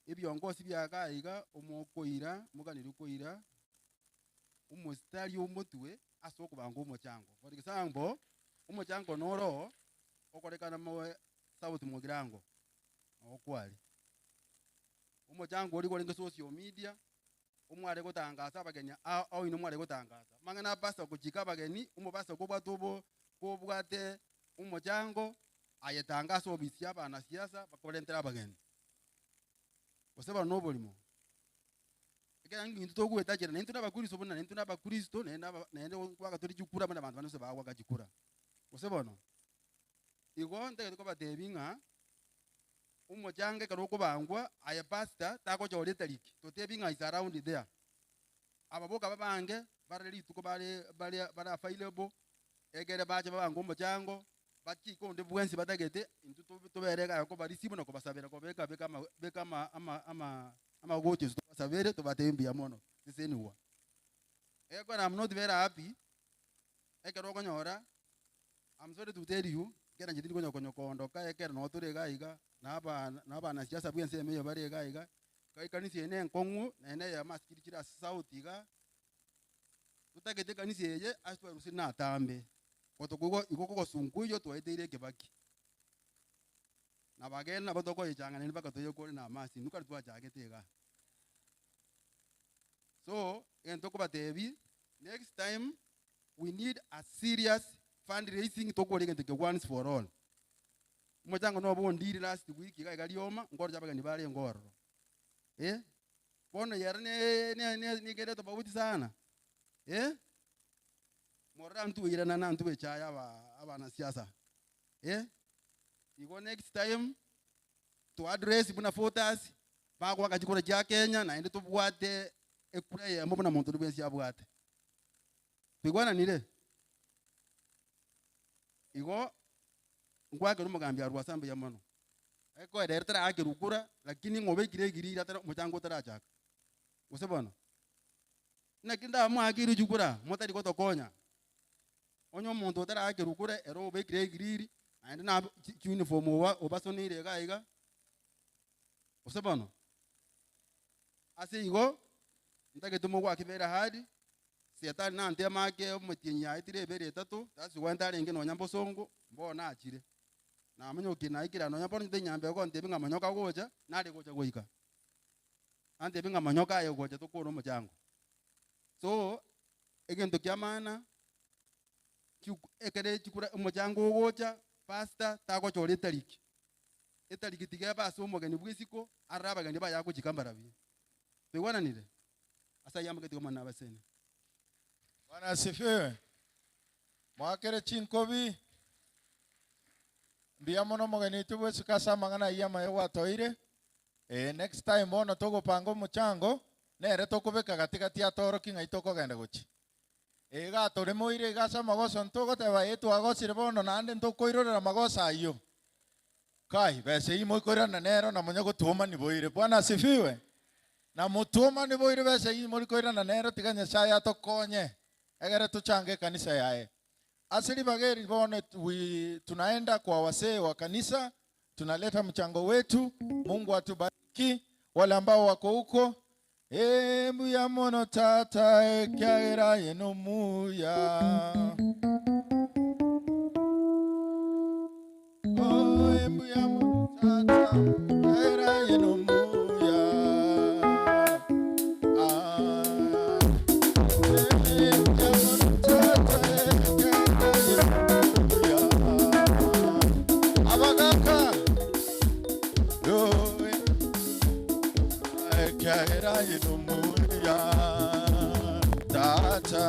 Ebiongosi bia iga iga omokoira moganeri koira omositari omotwe ase okobanga omochango. For example, omochango noro okorekana moe South Mugirango nokware. Omochango oria kwarenge social media, omware gotangasa abageni ao ao inwe mware gotangasa. Amang'ana a pastor gochika abageni, omopastor kobwate obo kobwate omochango, aye tangasa ofisi ya abanasiasa bakorentere abageni. Gose bono na oborimo? Ekero ng'a intwe togoetachera naintwe na abakristo buna naintwe na abakristo naende aba naende nkoaka tore chikura buna abanto bande gose bagoaka chikura. Gose bono, igo ntagete kobatebia ng'a omochango ekero okobangwa, aye pastor tagochora etariki, totebi ng'a is around there. Aba boka babange bare rituko bare bare bare available, ekere bache babange omochango, bachike onde bwensi batagete, intwe tobe tobere iga koba receive na kobasabera kobeka beka ama beka ama ama ama amagoti ase tobasabere tobatebie mbuya mono, sesenigwa. Ekero am not very happy, ekero okonyora, am sorry to tell you, ekero inche tindi konya konya koondoka ekero noo tore iga iga, na aba na abanasiasa bwa ensemo eye bare iga iga, ekanisa eye na enkong'u naende eyemo ase chiri chire ase south iga, totagete ekanisa eye ase twarusirie na atambe, gotokoigwa igo kogosunkwa eywo twaeteire ekebaki. Na bageni nabo tokoyechanga naende mpaka toyekore na amasi intwe kare twachagete igaa. So, egento nkobatebi, next time we need a serious fundraising tokore egento eke once for all. Omochango nobe ondire last week iga iga rioma, nkoroche abageni barenge ororo. Eh, bono eyere ne ne ne nigo ere tofauti sana, eh, morore antuirana na ntwe echaye aba abanasiasa, eh. Igo next time to address buna voters, bagoaka chikura chia Kenya naende tobwate ekura eyemo buna monto onde bwensi abwate. Twaigwananire? Igo ngwakera omogambi arwe ase mbuya mono. Ekoera ere taraakerwa kura lakini ng'a obekire egiriri atara omochango otarachaka. Gose bono? Naki ndamwakeirwe chikura motari gotokonya? Onye omonto otaraakerwa kura ere obekire egiriri naende na chiuniform oba obasoneire iga iga, gose bono? Ase igo, ntagete mogwake very hard, Setani nanteme ake omotienyi yaetire ebere etato, that's why ntarenge nonya mbosongo, mbono nachire. Namonyokirie naikire nonya bono nte nyambeo gontebia ng'a monyoka gocha, nare gocha goika. Antebie ng'a monyoka aye gocha tokore omochango. So, egento kia maana, chiku ekere chikura omochango ogocha, pastor tagochora etariki. Etariki tiga ebe ase omogeni bwa isiko, arore abageni baye agochika mbarabwo. Twaigwananire? Ase ayio amageti Omonene abasenie. Bwana asifiwe. Moakere chinkobi. Mbuya mono omogeni oito bw'esiko ase amang'ana ayio amaya gwatoire. Eh, next time bono togopanga omochango, nere tokobeka gati gati atorokie ng'ai tokogenda gochia. Eh, iga toremoire iga ase amagoso ntogoteba eh twagosire bono naende ntokoirorera amagoso ayio. Kai, besa eyio moikoirana nero na monye gotuomani boire. Bwana asifiwe. Na motuomani boire besa eyio mori koirana nero tiga Nyasaye atokonye egere tochange ekanisa yaye. Ase ribaga eri bono we tunaenda kwa wasee wa kanisa. Tunaleta mchango wetu. Mungu atubariki. Wale ambao wako huko, Eh, mbuya mono tata ekiagera aye nomuya. Oh, eh, mbuya mono tata ekiagera aye nomuya. Ah, eh, mbuya mono tata ekiagera aye nomuya. Abagaka, oh, eh, ekiagera aye nomuya tata.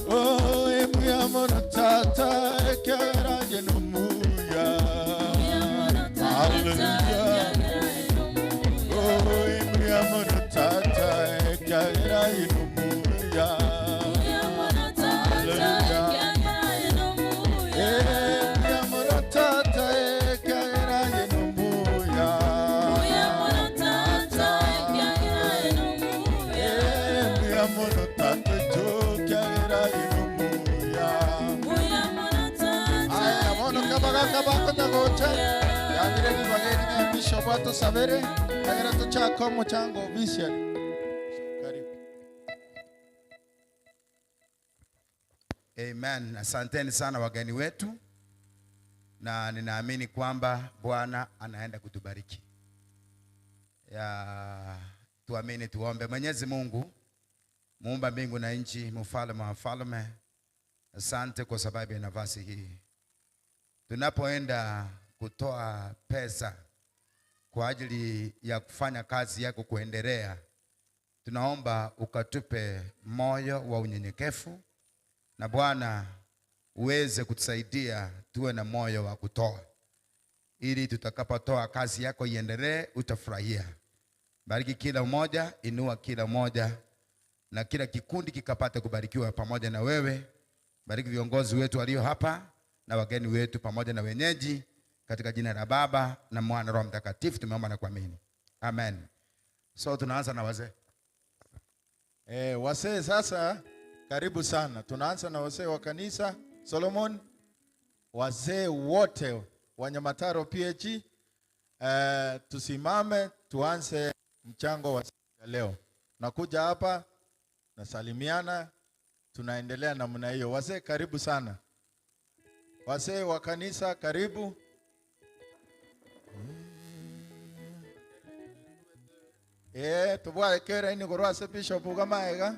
Oh, mbuya mono tata ekiagera aye nomuya. Hallelujah. Oh, mbuya mono tata ekiagera aye nomuya. Hallelujah. Eh, mbuya mono tata ekiagera aye nomuya. Eh, mbuya mono tata ekiagera aye nomuya. Aya bono kabagaka bakonya gocha yagire ribageri ng'a bishop atosabere agere tochake omochango officially. Karibu. Amen. Asanteni sana wageni wetu, na ninaamini kwamba Bwana anaenda kutubariki. Ya, tuamini, tuombe. Mwenyezi Mungu muumba mbingu na nchi, mfalme wa wafalme, asante kwa sababu ya nafasi hii. Tunapoenda kutoa pesa kwa ajili ya kufanya kazi yako kuendelea, tunaomba ukatupe moyo wa unyenyekevu, na Bwana uweze kutusaidia tuwe na moyo wa kutoa, ili tutakapotoa kazi yako iendelee, utafurahia. Bariki kila mmoja, inua kila mmoja, na kila kikundi kikapate kubarikiwa pamoja na wewe. Bariki viongozi wetu walio hapa na wageni wetu pamoja na wenyeji, katika jina la Baba na Mwana Roho Mtakatifu tumeomba na kuamini, amen. So tunaanza na wazee. Eh, wazee sasa karibu sana. Tunaanza na wazee wa kanisa Solomon, wazee wote wa Nyamataro PAG. Eh, tusimame tuanze mchango wa siku ya leo. Nakuja hapa nasalimiana, tunaendelea namna hiyo. Wazee karibu sana. Wazee wa kanisa karibu. Eh, tubware ini korwa ase bishop kamaega.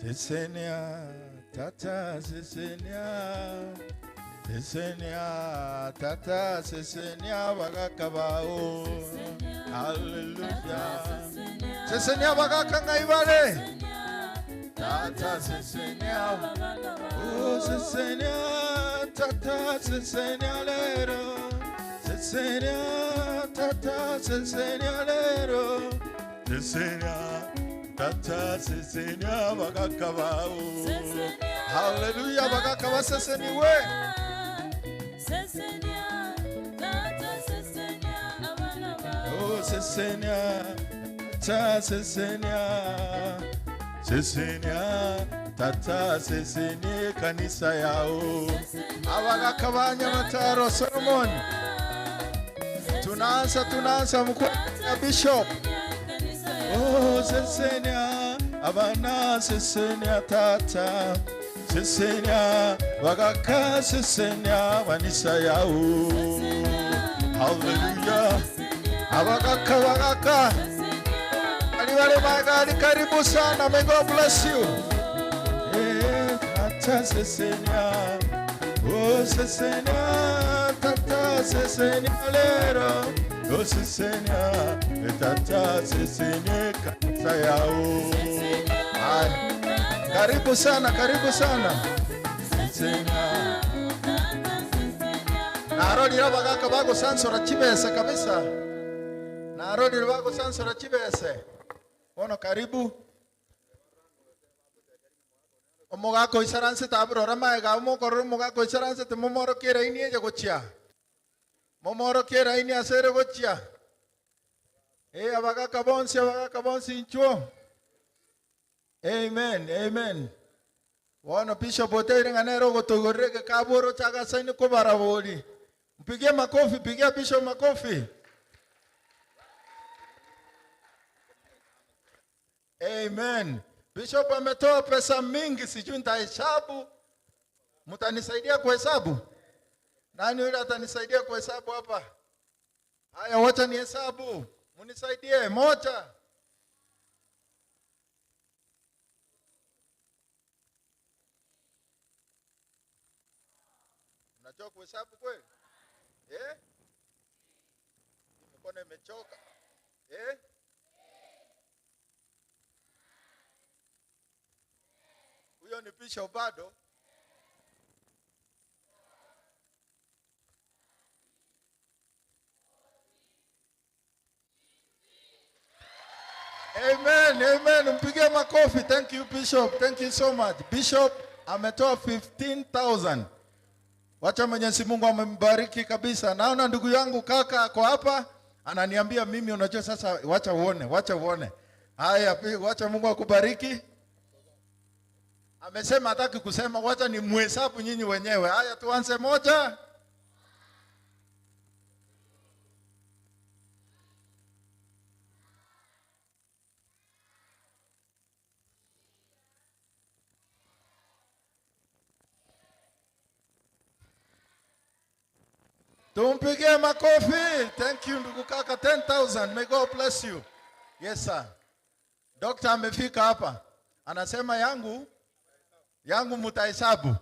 Sesenia tata sesenia sesenia tata sesenia bagaka bao. Hallelujah. Sesenia bagaka ngaibare. Tata sesenia. Oh sesenia tata sesenia lero. Sesenia tata sesenia lero. Sesenia tata sesenia bagaka bao. Hallelujah bagaka baseseniwe. Oh sesenia tata sesenia sesenia tata sesenie kanisa yao. Abagaka ba Nyamataro Solomon. Tunaanza tunaanza mkuu na bishop. Oh sesenia abana sesenia tata sesenia bagaka sesenia banisa yao. Hallelujah. Abagaka bagaka Ali wale magari karibu sana. May God bless you. Eh, tata sesenia. Oh sesenia tata sesenia lero. Oh sesenia eh, tata sesenia kanisa yao. Ay, karibu sana, karibu sana. Sesenia. Narorire abagaka bagosansora chibese kabisa. Narorire bagosansora chibese. Bono karibu. Omogaka oisaranse taburora maega omokorora omogaka oisaranse timomorokia eraini eye gochia. Momorokia eraini ase ere gochia. Eh, abagaka bonsi, abagaka bonsi inchuo. Amen, amen. Bono Bishop oteire ng'a nere ogotoigorera egekabu oroche agasaine kobarabori. Mpigie makofi, pigia Bishop makofi. Amen. Bishop ametoa pesa mingi, sijui nitahesabu. Mtanisaidia kuhesabu? Nani yule atanisaidia kuhesabu hapa? Haya, wacha nihesabu, munisaidie. Moja, Unajua kuhesabu kweli? Eh? Mikono imechoka. Eh? Huyo ni bishop bado. Amen, amen. Mpigie makofi. Thank you Bishop. Thank you so much. Bishop ametoa 15,000. Wacha Mwenyezi Mungu amembariki kabisa. Naona ndugu yangu kaka ako hapa ananiambia mimi, unajua sasa, wacha uone, wacha uone. Haya, wacha Mungu akubariki. Amesema hataki kusema, wacha ni muhesabu nyinyi wenyewe. Haya, tuanze moja. Tumpigie makofi. Thank you ndugu kaka 10,000. May God bless you. Yes sir. Doctor amefika hapa. Anasema yangu yangu mtahesabu.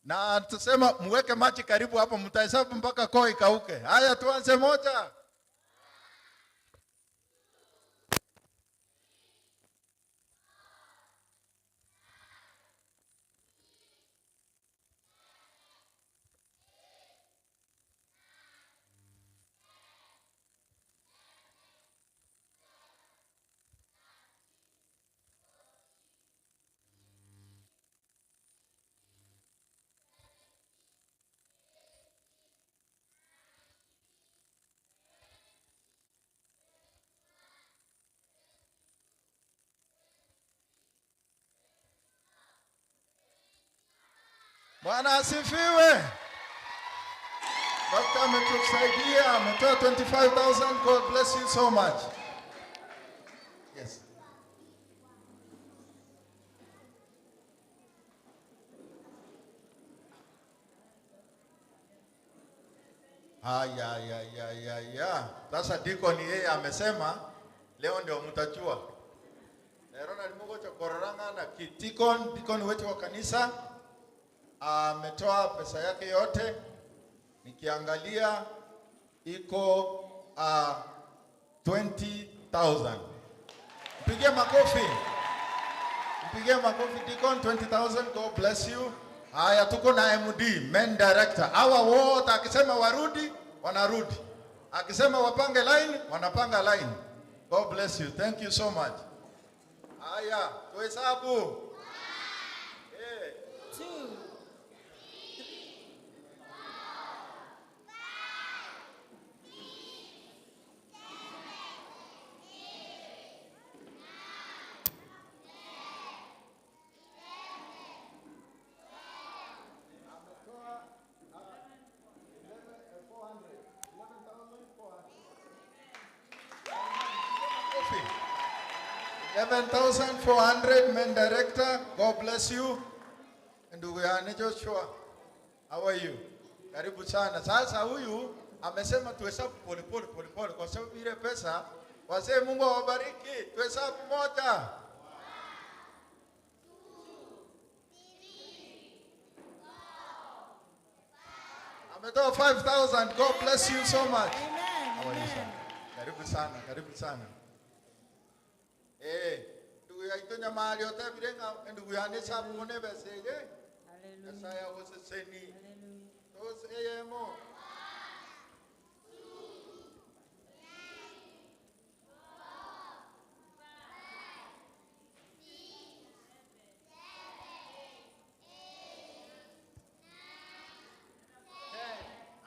Na tusema muweke maji karibu hapo mtahesabu mpaka koo ikauke. Haya tuanze moja. Bwana asifiwe. Doctor ametusaidia, ametoa 25,000. God bless you so much. Yes. Haya, ya, ya, ya, ya. Sasa deacon yeye amesema leo ndio mtajua. Lero nalimugocha kororanga na kitikon, deacon wetu wa kanisa ametoa pesa yake yote, nikiangalia iko uh, 20,000. Mpigie makofi, mpigie makofi Deacon, 20,000. God bless you. Haya, tuko na MD, main director. Hawa wote akisema warudi wanarudi, akisema wapange line wanapanga line. God bless you. Thank you so much. Haya, tuhesabu. Eh. Two. $11,400 main director. God bless you. Ndugu yani Joshua, how are you? Karibu sana. Sasa huyu amesema tuhesabu polepole polepole kwa sababu ile pesa wazee, Mungu awabariki. Tuhesabu moja. Ametoa 5,000. God bless you so much. How are you, sir? Karibu sana, karibu sana. Eh, ndugu yaitũ nyamari otebire ng'a ndugu yane sabu mone beseye. Nyasaye agoseseni. Tose eyemo.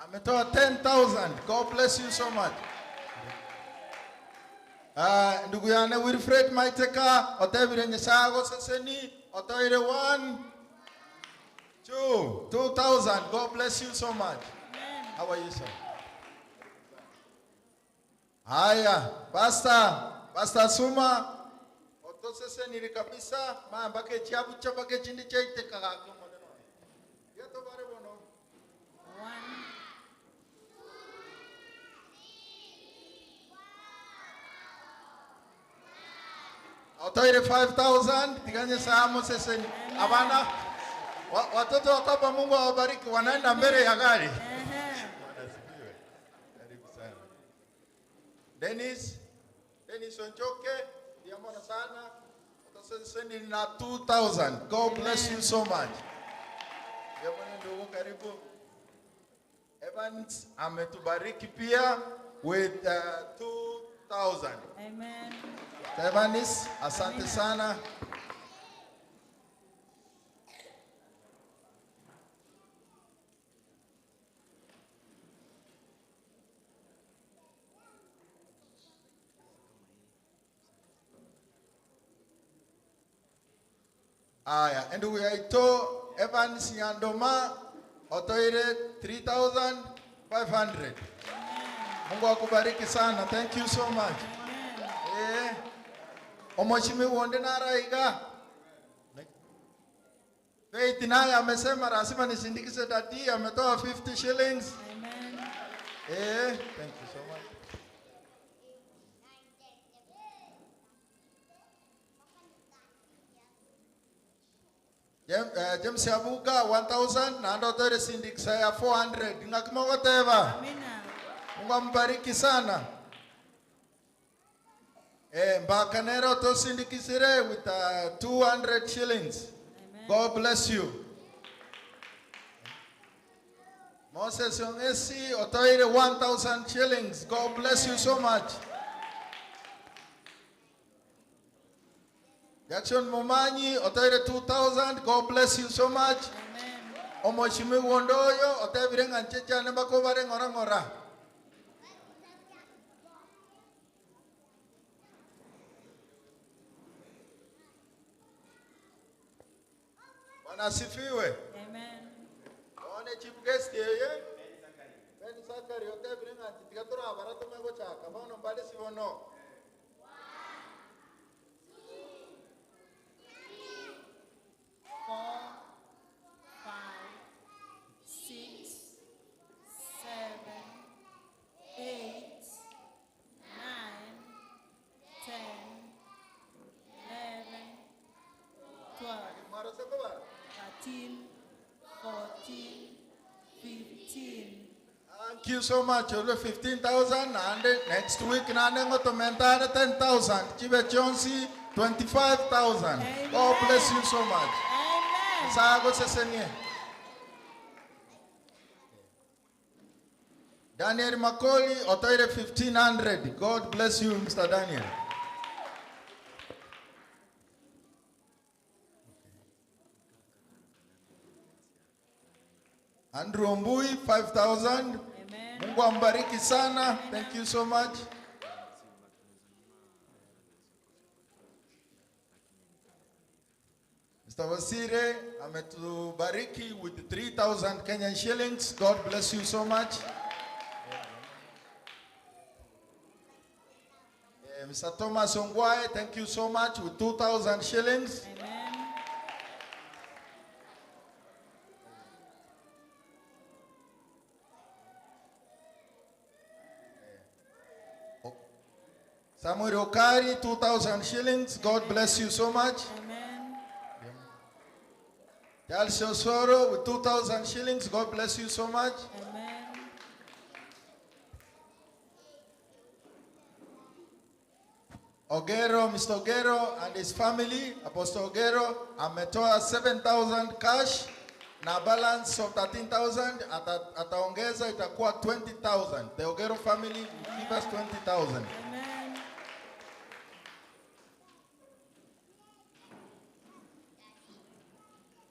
Ametoa 10,000. God bless you so much. Ah, ndugu yane Wilfred Maiteka otebire Nyasaye agoseseni otoire 1. Two. 2,000. God bless you so much. How are you, sir? Haya, Pastor, Pastor Suma, otoseseniri kabisa, ma mpaka echiabucha mpaka echindi chiaiteka gaki omonene one. Tiga tobare bono. Otoire 5000 tiga Nyasaye amoseseni. Abana wa, watoto wa kwamba Mungu awabariki wanaenda mbele ya gari. Bwana asifiwe. Karibu sana. Dennis, Dennis Onchoke, ndiamona sana. Otoseseni na 2000. God bless you so much. Ndiamona ndugu karibu. Evans ametubariki pia with 2000. Amen. Evans, asante sana. Aya, endugu yaito Evans Nyandoma otoire 3500. Mungu akubariki sana. Thank you so much. Eh. Omoshimi wonde naraiga. Faith naye amesema lazima nisindikize dadi, ametoa 50 shillings. Amen. Eh, thank you so much. James, James Abuga 1000 na ndo toire sindikisa ya 400 ngakimogoteba. Amina. Mungu ambariki sana. Eh, Mbakanero tosindikisire with 200 shillings. God bless you. Moses Ongesi otoire 1000 shillings. God bless you so much. Jackson Momanyi otoire 2000. God bless you so much. Omoshimi wondoyo otebire ng'a nchechane bakobare ng'ora ng'ora. Bwana asifiwe. Amen. One chief guest yeye. Ben Sakari otebire ng'a nchi tiga torabara tome gochaka bono mbare sibono. Four, five, six, seven, eight, nine, 10, 11, 12, 13, 14, 15. Thank you so much. Ole 15,000 and next week nane ngotomentare 10,000. Chibe Chonsi 25,000. God bless you so much. Amen. Sago sesenie. Daniel Makoli otoire 1500. God bless you Mr. Daniel. Andrew Ombui 5000. Mungu ambariki sana. Thank you so much. Mr. Wasire ametubariki with 3000 Kenyan shillings. God bless you so much. Eh, Mr. Thomas Ongwae, thank you so much with 2000 shillings. Samuel Okari, 2,000 shillings. God bless you so much. Amen. Charles Osoro with 2,000 shillings. God bless you so much. Amen. Ogero, Mr. Ogero and his family, Apostle Ogero, ametoa 7,000 cash na balance of 13,000 ata, ataongeza itakuwa 20,000. The Ogero family will give us 20,000. Amen.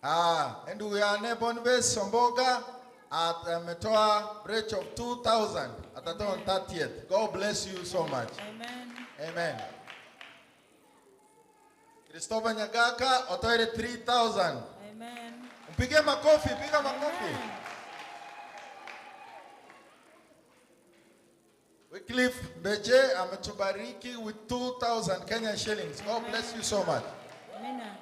Ah, ndugu yane Boniface Somboga at- ametoa breach of 2,000 atatoa on 30th. God bless you so much. Amen. Amen. Christopher Nyagaka otoire 3,000. Amen. Mpigie makofi, piga makofi. Wycliffe Mbeje ametubariki with 2000 Kenyan shillings. God bless you so much. Amina.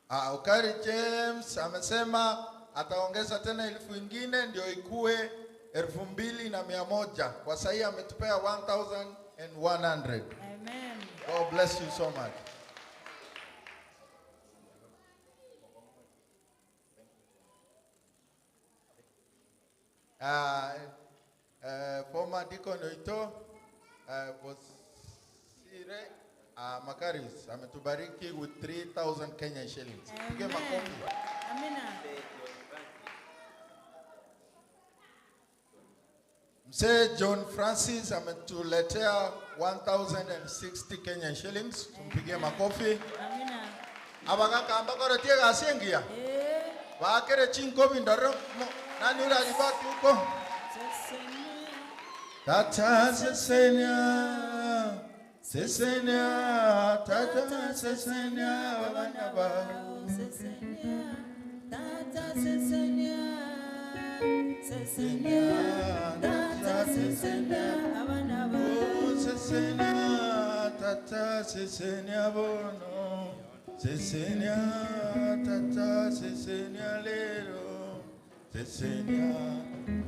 Ah, Ukari James amesema ataongeza tena elfu ingine ndio ikue 2100. Kwa sahii ametupea 1100. Amen. God bless you so much. Former Deacon Oito Bosire Makaris ametubariki with 3000 Kenyan shillings. Pige makofi. Amina. Mzee John Francis ametuletea 1060 Kenyan shillings. Tumpigie makofi. Amina. Abagakamba korotie gasi engiya. Bakere chinkobi ndoro nani ule alibaki huko? Tata sesenya sesenya tata sesenya abana ba Sesenia. Tata sesenia. Sesenia. Tata sesenia. Abana ba. Oh, sesenya tata sesenya bono sesenya tata sesenya lero sesenya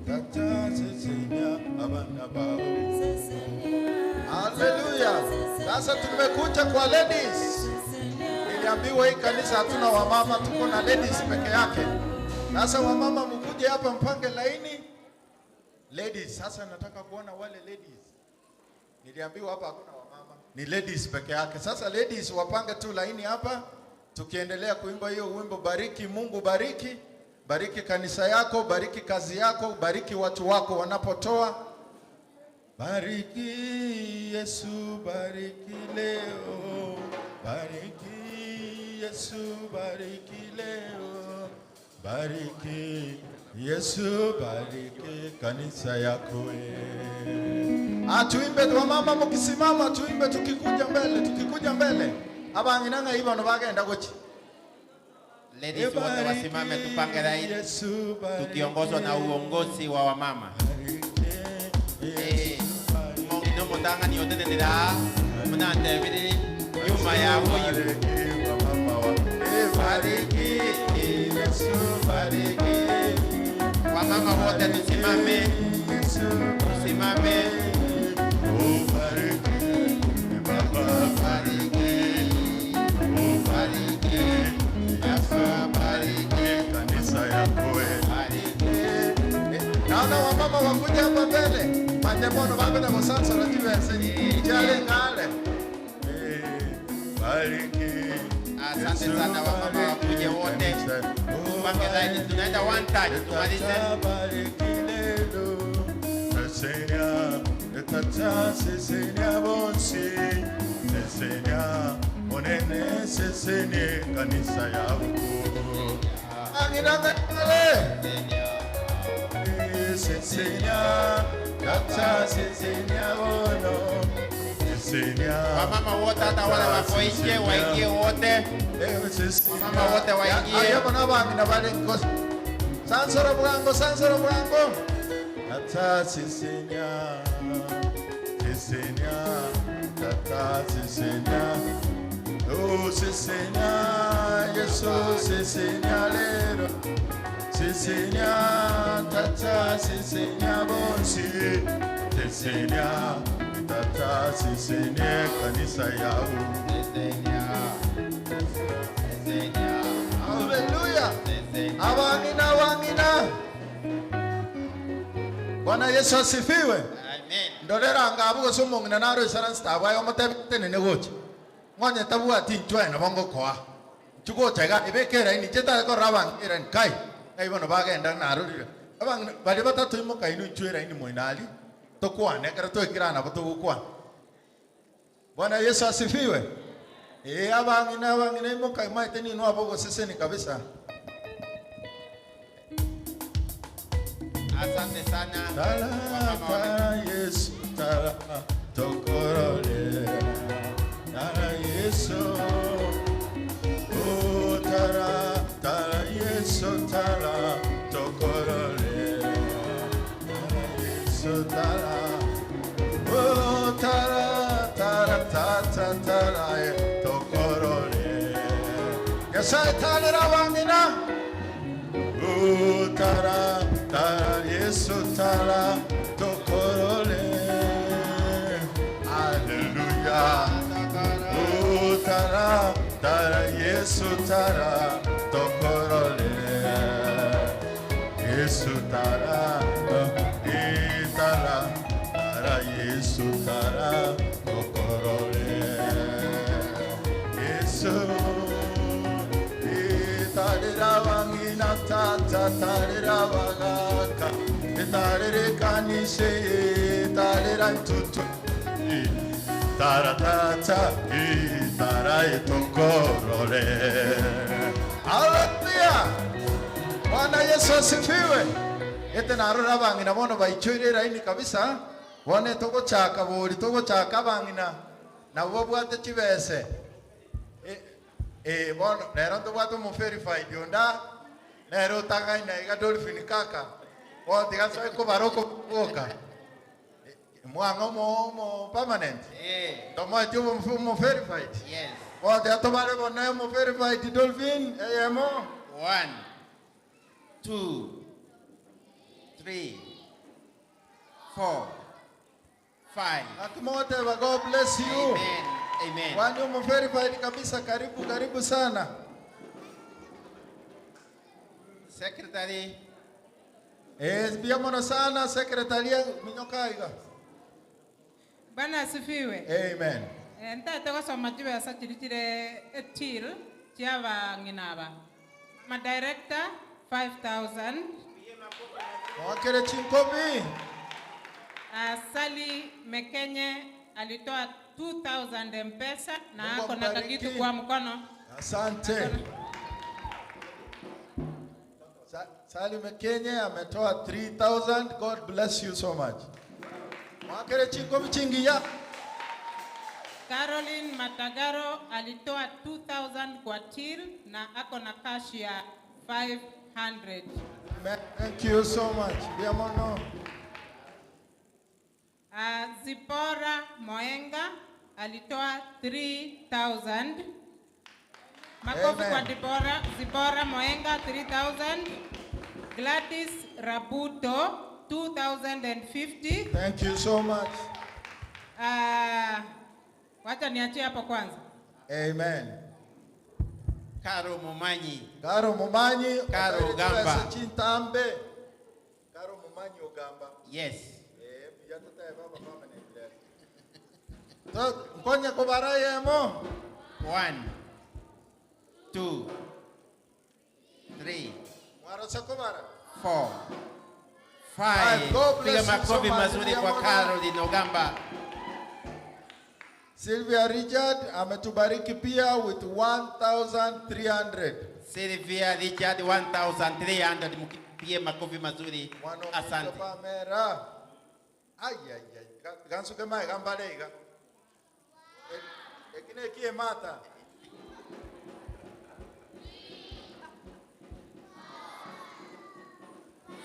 tata sesenya abana bao. Haleluya. Sasa tumekuja kwa ladies. Niliambiwa hii kanisa hatuna wamama, tuko na ladies peke yake. Sasa wamama mkuje hapa mpange laini. Ladies, sasa nataka kuona wale ladies. Niliambiwa hapa hakuna wamama, ni ladies peke yake. Sasa ladies wapange tu laini hapa, tukiendelea kuimba hiyo wimbo, bariki Mungu, bariki bariki kanisa yako, bariki kazi yako, bariki watu wako wanapotoa. Bariki Yesu, bariki leo, bariki Yesu, bariki leo, bariki Yesu, bariki kanisa yako. Ah, tuimbe wamama, mkisimama tuimbe, tukikuja mbele, tukikuja mbele abang'inang'a ibano bagenda gochi. Ladies wote wasimame tupange laini tukiongozwa na uongozi wa wamama. Eh, mongino mutang'ani otenenera munantebiri nyuma ya huyu. Bariki Yesu, bariki. Wamama wote tusimame, tusimame. Bariki Baba, bariki, bariki Yesu, bariki kanisa yako. Naona wamama wakuja hapa mbele mandemono bagona gosansora chibese chale ngale. Bariki. Asante sana wamama wakuje wote. Tupange laini, tunaenda one touch tumalize. Bariki lelo sesenya tata sesenya bonsi sesenya onene sesene kanisa yako. Angirangale sesenya tata sesenya bono sesenya. Wamama wote hata wale wako nje waingie wote. Wamama wote waingie. Ayo bona bangina bale nkosi. Sansoro bwango, sansoro bwango. Tata sesenya sesenya tata sesenya. Oh sesenya Yesu sesenya lero. Sesenya tata sesenya bonsi. Sesenya tata sesenya kanisa yao. Sesenya. Sesenya. Haleluya. Abang'ina abang'ina. Bwana Yesu asifiwe. Amen. Ndorera ngabu gose omong'ina naro isara nstabwaye omotebete nene gocha. Ng'onye tabwati nchwene bongokoa. Nchugocha iga ebeke eraini nche korora abang'ina eraini kai. Ngai bono bagenda narorire. Abang'ina baria batatu imoka inu nchwe eraini moinari. Tokwane ekero twekirana nabo togokwana. Bwana Yesu asifiwe. Eh, abang'ina abang'ina imoka maete nino abo goseseni kabisa. Asante sana. Tala, tala, Yesu, tala, tokorole. Tala, Yesu. Yesu. Oh, tara, tara Yesu, tara, tokorore. Tara Yesu, tara. Oh, tara, tara, tata, tara, eh, tokorore. Nyasaye tarera abang'ina. Oh, tara, tara, Yesu, tara, tokorore. Hallelujah. Oh, tara, tara, Yesu, tara, tokorore. Yesu, tara, eh, tara, tara, Yesu, tara, tokorore. Yesu, eh, tarera bang'ina, tata, tarera bagaka, eh, tarere kanise, eh, tarera ntutu, eh, tara tata, eh, tara etokorore. Haleluya! Bwana Yesu asifiwe. Ete narora abang'ina bono baichoire eraini kabisa, bono etogochaka bori togochaka abang'ina nabo babwate chibese. E, e, bono rero ntobwate omoferified onda nere otang'aina iga Dolphin kaka bono tiga nsoe kobara okoboka mwang'a omo omo permanent Eh. ntomoeti omo omo verified Yes. bono tiga tobare bono omo verified Dolphin eyemo One, two, three, four, five. Akimoteba, God bless you. Amen. Amen. Wani umo verified kabisa, karibu karibu sana. Secretary. Eh, bia mono sana secretary minyoka iga. Bwana asifiwe. Amen. Eh, ntate gosoma chibesa chiri chire etil chiabang'ina aba. Ma director 5000. Mwakere chinkobi. Sally Mekenye alitoa 2000 mpesa na Mungu ako na ambariki. kakitu kwa mkono. Asante. Sally Mekenye ametoa 3000. God bless you so much. Mwakere chinkobi chingiya. Caroline Matagaro alitoa 2000 kwa till na ako na cash ya 500. Amen. Thank you so much. Bia mono. Zipora Moenga alitoa 3000. Makofi Amen. kwa Dibora, Zipora Moenga 3000. Gladys Rabuto 2050. Thank you so much. Wacha niachie hapo kwanza. Amen. Karo Mumanyi. Karo Mumanyi. Karo Otaire Ogamba. chibesa chintambe. Karo Mumanyi Ogamba. Yes. Eh, ya tutaye baba permanent there. To nkonye kubara yemo. 1, 2, 3, Mwarose kubara. 4, 5. God Piga bless you so makofi much. mazuri kwa Bia mono. Caroline Ogamba. Sylvia Richard ametubariki pia with 1300. Sylvia Richard 1300. Mpigie makofi mazuri. Asante. Pamera. Ay ay ay. Gansuke mai gambale iga. Ekine kie mata.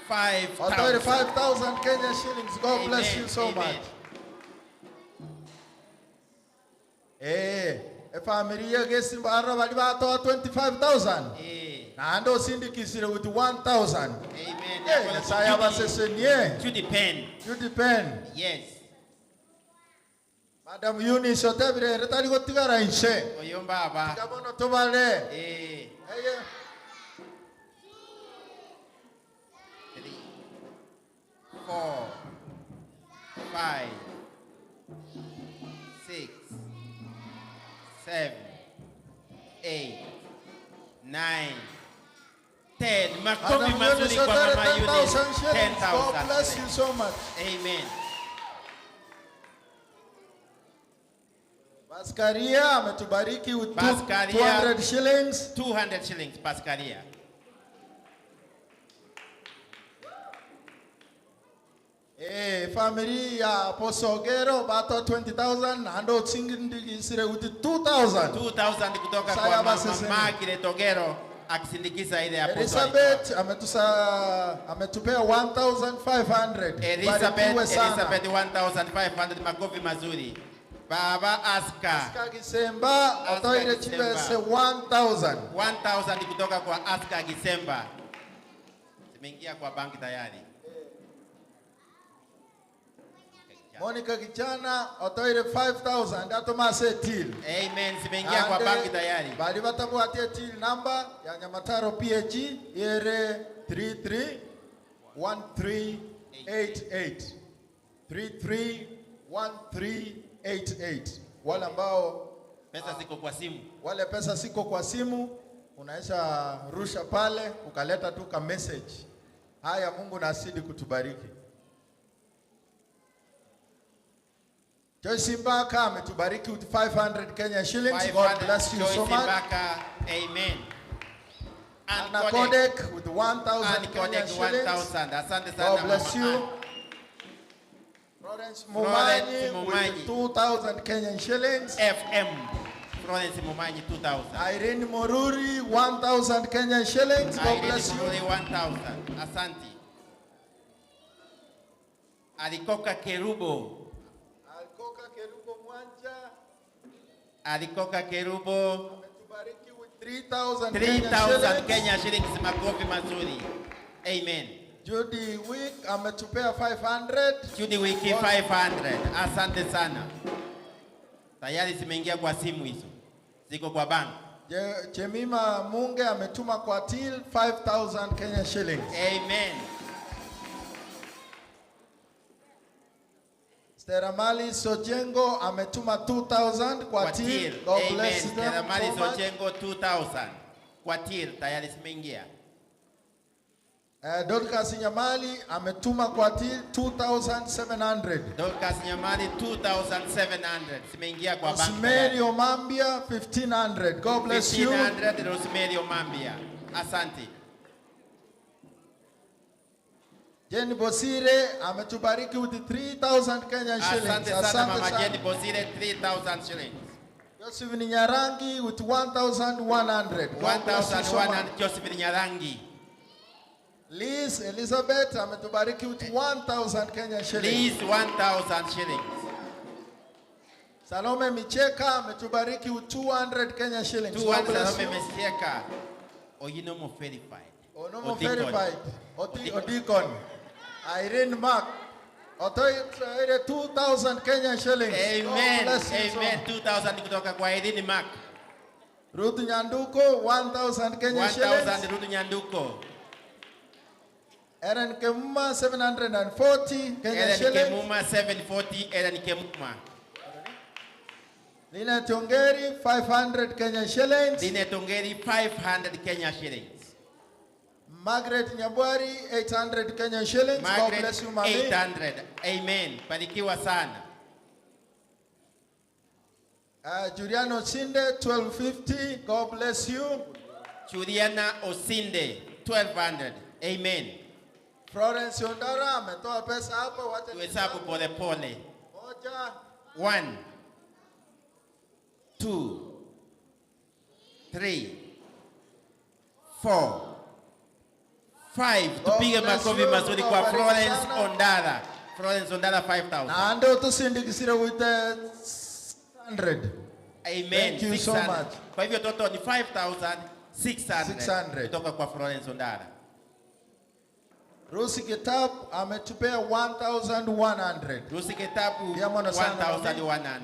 5,000. 5,000 Kenya shillings. God bless Amen. you so Amen. much. Eh, efamily yegesimba arra bali batoa 25,000. Eh. Naende osindikisire with 1,000. Amen. Eh, Nyasaye abasesenie. Judy Penn. Judy Penn. Yes. Madam Eunice otebire ere tari gotigara inche. Oyo baba. Tiga tobale. Eh. Eye. 3, 4, 5, 6, 7, 8, 9, 10. Makofi Madam mazuri Eunice kwa Otere, Mama Eunice. 10,000 shillings. God 10,000. bless you so much. Amen. Paskaria ametubariki with Paskaria. 200 shillings. 200 shillings, Paskaria. Eh, family ya Apostle Ogero batoa 20000 naende otsindigisire with 2000. 2000 kutoka Saya kwa mama baseseni. Margaret Ogero akisindikiza ile apostle. Elizabeth ametusa ametupea 1500. Elizabeth, Barikiwe sana. Elizabeth 1500 makofi mazuri. Baba Aska Aska Gisemba Aska otoire Gisemba. chibese 1000. 1000 kutoka kwa Aska Gisemba. Zimeingia kwa banki tayari. Monica Kichana otoire 5000 atomase till. Amen, zimeingia kwa banki tayari. Bali batabwatie till number ya Nyamataro PAG ere 331388. 331388. Wale ambao Pesa ziko kwa simu. wale pesa siko kwa simu, unaweza rusha pale ukaleta tu ka message. Haya, Mungu na asidi kutubariki. Joyce Mbaka ametubariki with 500 Kenya shillings. God 500 bless you Joyce so much. Mbaka, amen. Ann Anna Kodek with 1000 Ann Kenya Kodek shillings. 1000. Asante sana God bless mama you. Ann. Florence Florence Mumanyi Mumanyi. with 2000 Kenyan shillings. FM. Florence Mumanyi 2000. Irene Moruri 1000 Kenyan shillings. God Irene bless you. Mururi 1000. Asante. Alikoka Kerubo. Alikoka Kerubo Mwanja Alikoka Kerubo 3000 Kenyan 3000 shillings. Kenya shillings. Makofi mazuri. Amen. Judy Wick ametupea 500. Judy Wiki 500. Asante sana. Tayari zimeingia kwa simu hizo. Ziko kwa bank. Je, Jemima Munge ametuma kwa till 5000 Kenya shillings. Amen. Steramali Sojengo ametuma 2000 kwa Kwa till. till. God Amen. bless them Teramali so much. Sochengo 2000. Kwa till tayari zimeingia. Eh, Dorcas Nyamali ametuma kwa till 2700. Dorcas Nyamali 2700 zimeingia kwa bank. Rosemary Omambia 1500. God bless you. 1500 Rosemary Omambia. Asante. Jane Bosire ametubariki with 3000 Kenyan shillings. Asante sana mama Jenny Bosire 3000 shillings. Josephine Nyarangi with 1100. God bless you so much. 1100 Josephine Nyarangi. Liz Elizabeth ametubariki with 1000 Kenyan shillings. Liz 1000 shillings. Salome Micheka ametubariki with 200 Kenya shillings. God 200 bless Salome you. Micheka. Oyinomo verified. Onomo Odikon. verified. Oti Odikon. Irene Mark. Otoire 2000 Kenya shillings. God Amen. bless you so Amen. much. 2000 kutoka kwa Irene Mark. Ruth Nyanduko 1000 Kenya 1000 shillings. Ruth Nyanduko. Aaron Kemuma 740 Kenya Ellen shillings. Kemuma 740 Ellen Kemuma. Lina Tongeri 500 Kenya shillings. Line Tongeri 500 Kenya shillings. Margaret Nyabwari 800 Kenya shillings. God Margaret bless you mami. 800. Amen. Barikiwa sana. Juliana Osinde 1250. God bless you. Juliana Osinde 1200. Amen. Florence Ondara ametoa pesa hapo, wacha Tuhesabu pole pole. moja, 1 2 3 4 5. God Tupige bless makofi you. mazuri Mungu kwa awabariki Florence sana. Ondara. Florence Ondara 5000. na ndio tusindikisire with the 600. Amen. Thank you so 600. much. Kwa hivyo total ni 5600 600. kutoka kwa Florence Ondara. Rusi Kitabu ametupea 1100. Rusi Kitabu Pia sana mami. 1100.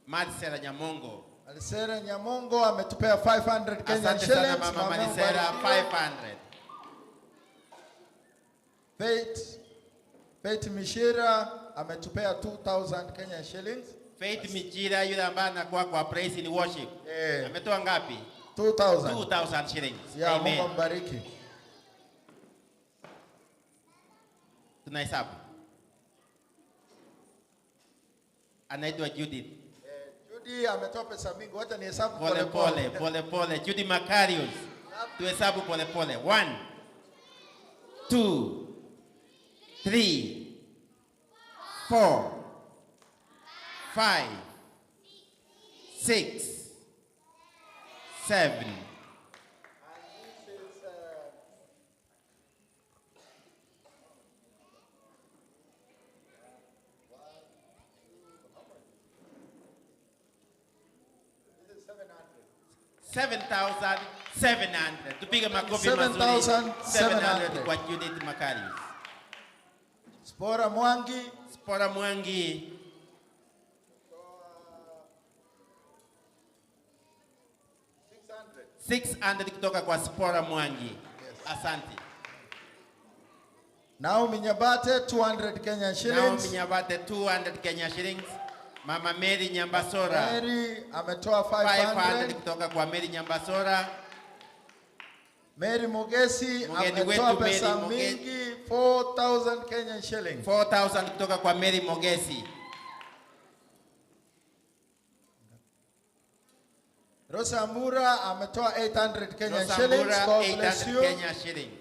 Marcela Nyamongo. Alisera Nyamongo ametupea 500 Kenyan Asante sana shillings. mama Mama Marisela ubarikiwe. 500. Faith Faith Mishira ametupea 2000 Kenyan shillings. Faith Mijira yule ambaye anakuwa kwa praise in worship. Eh. Ametoa ngapi? 2000. 2000 shillings. Yeah, Amen. Mungu ambariki. Tunahesabu. Anaitwa Judith. Judy ametoa pesa mingi, wacha nihesabu Pole pole pole pole. Judy Macarius. Tuhesabu pole pole. 1 2 3, 4, 5, 6, 7. 7,700. Tupige makofi mazuri. 7,700 kwa Judith Makarius. Spora Mwangi. Spora Mwangi. 600 kutoka kwa Spora Mwangi. Asante. Naomi Nyabate 200 Kenya shillings. Naomi Nyabate 200 Kenya shillings. Mama Mary Nyambasora Mary ametoa 500. 500 kutoka kwa Mary Nyambasora. Mary Mugesi Mgeni ametoa wetu Mary pesa Mugesi. mingi 4000 Kenyan shillings. 4000 kutoka kwa Mary Mogesi. Rosa Mura ametoa 800 Kenyan Rosa shillings. Mura, God bless 800 you. Kenya shillings.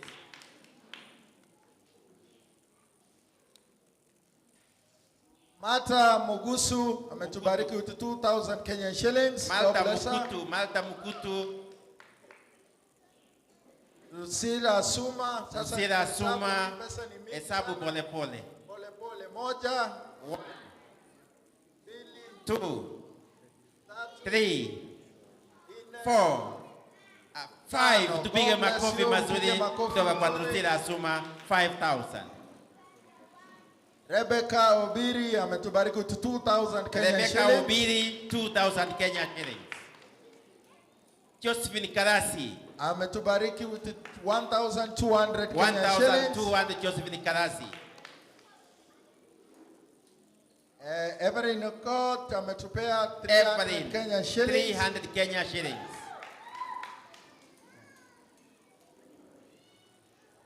Martha Mugusu ametubariki with 2000 Kenyan shillings. God Malta bless her. Mukutu, Malta Mukutu, Lucila Suma. Sasa Lucila hesabu Suma, pesa ni mingi hesabu pole pole. pole pole. Moja, 2, 3, 4, 5. Tano. Tupige God bless makofi you. mazuri Tupige makofi kutoka kwa mazuri. Lucila Suma 5000. Rebecca Obiri ametubariki with 2000 Kenyan Rebecca shillings. Obiri 2000 Kenya shillings. Josephine Karasi Ametubariki with 1200 Kenya shillings. 1200 Josephine Karasi. Eh, Evelyn Okot ametupea 300 Evelyn Kenya shillings. 300 Kenya shillings.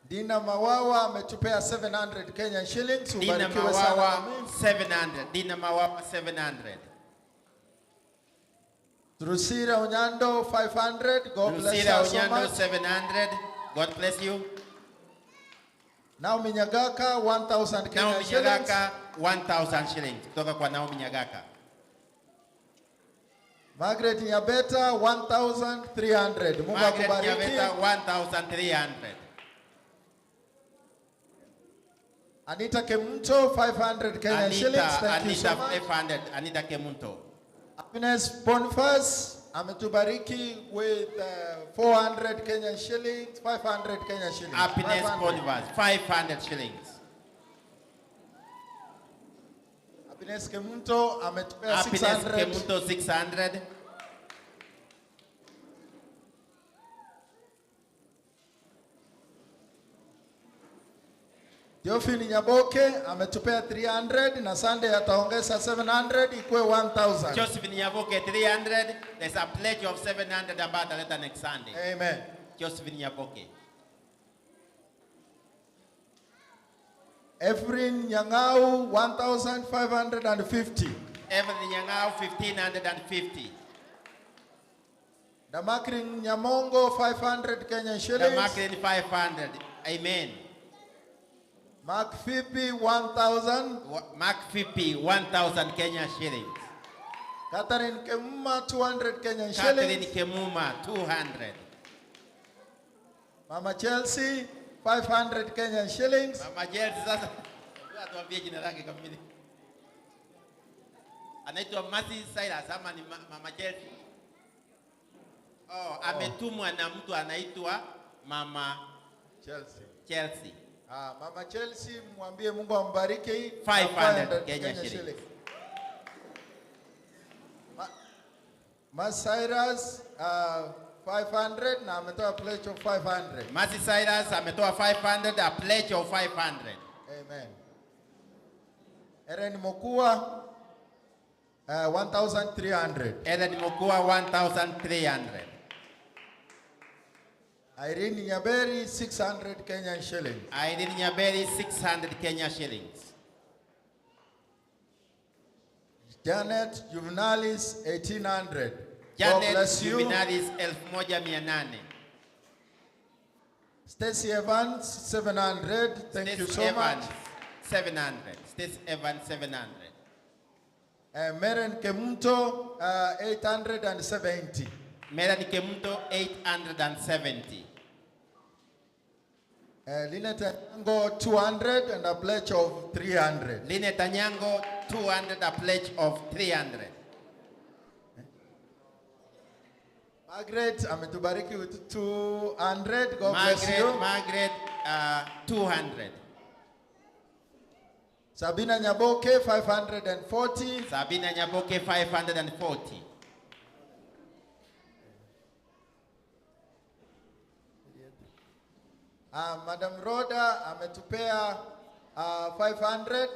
Dina Mawawa ametupea 700 Kenya shillings. Dina Ubarikiwe sana Mawawa mami. 700. Dina Mawawa 700. Drusira Onyando 500. God bless Lucila her so Onyando much. 700. God bless you. Naomi Nyagaka 1000 Kenya Naomi shillings. Nyagaka 1000 shillings kutoka kwa Naomi Nyagaka. Margaret Nyabeta 1300. Mungu Margaret akubariki. Nyabeta 1300. Anita Kemunto 500 Kenya shillings. Anita, Thank you so Anita much. 500. Anita Kemunto. Happiness Boniface ametubariki with 400 Kenyan shillings, 500 Kenyan shillings. Happiness 500. Boniface 500 shillings. Happiness Kemunto ametupea Happiness 600. Kemunto 600. Geoffrey Nyaboke ametupea 300 na Sunday ataongeza 700 ikuwe 1000. Josephine Nyaboke 300. There's a pledge of 700 ambayo ataleta next Sunday. Amen. Josephine Nyaboke. Efrin Nyang'au 1550. Evelyn Nyang'au 1550. Damakrin Nyamongo 500 Kenyan shillings. Damakrin 500. Amen. Mark Fipi 1000. Mark Fipi 1000 Kenya shillings. Catherine Kemuma 200 Kenyan Catherine shillings. Kemuma 200. Mama Chelsea 500 Kenyan shillings. Mama Chelsea sasa atuambie jina lake kamili. Anaitwa Mercy Cyrus ama ni Mama Chelsea? Oh, ametumwa na mtu anaitwa Mama Chelsea. Chelsea. Ah, Mama Chelsea mwambie Mungu ambariki 500 Kenya shillings. Ma, Ma Cyrus 500 na ametoa pledge of 500. Mercy Cyrus ametoa 500, a pledge of 500. Amen. Eren Mokua 1300. Eren Mokua 1300. Irene Nyaberi 600 Kenyan shillings. Irene Nyaberi 600 Kenya shillings. Janet Juvenalis 1800. God Janet bless you. Juvenalis 1800. Stacy Evans 700. Thank you Stacy so Evans much. 700. Stacy Evans 700. Eh, Meren Kemunto 870. Melanie Kemunto 870. Linet Anyango 200 and a pledge of 300. Linet Anyango 200 a pledge of 300. Margaret ametubariki with 200. God bless Margaret, you. Margaret 200. Sabina Nyaboke 540. Sabina Nyaboke 540. Madam Rhoda ametupea 500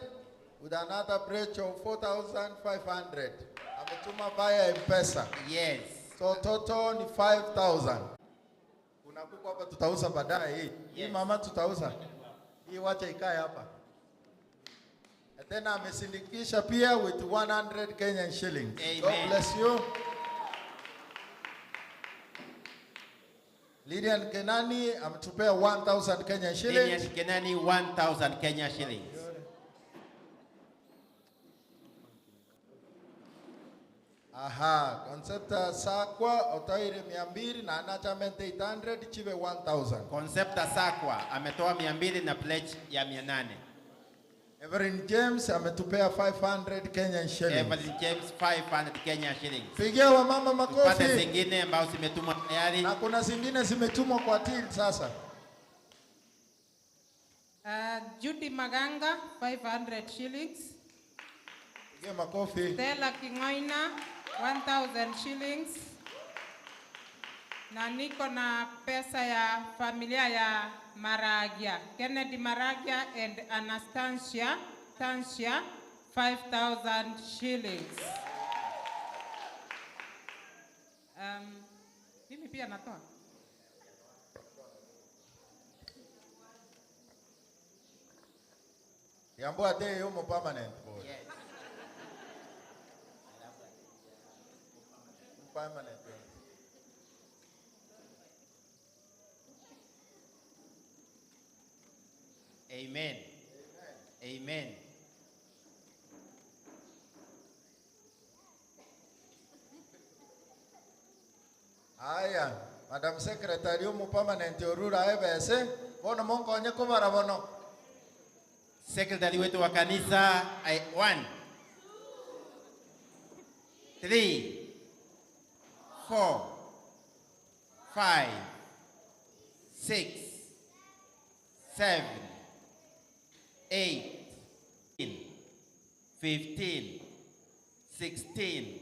with another pledge of 4,500. Ametuma via M-Pesa. Yes. So total ni 5,000. Kuna kuku hapa tutauza baadaye hii. Hii mama tutauza. Hii wacha ikae hapa. And then amesindikisha pia with 100 Kenyan shillings. God Amen. bless you. Lilian Kenani ametupea 1000 Kenyan shillings. Lilian Kenani 1000 Kenya shillings. Aha, Concepta Sakwa otaire 200 na anachamente 800 chive 1000. Concepta Sakwa ametoa 200 na pledge ya 800. Everin James ametupea 500 Kenyan shillings. Evelyn James 500 Kenya shillings. Pigia wamama makofi. Tupate zingine ambao zimetumwa tayari. Na kuna zingine zimetumwa kwa till sasa. Judy Maganga 500 shillings. Pigia makofi. Stella Kingoina 1000 shillings. Na niko na pesa ya familia ya Maragia, Kennedy Maragia and Anastasia Anastasia 5000 shillings. Mimi pia natoa. Yambo ate yomo permanent boy. Yes. Permanent. Amen. Amen. Aya, Madam Secretary yomo permanent orura ebese bono monkonye kobara bono. Secretary wetu wa kanisa I, 1 3 4 5 6 7 8 15 16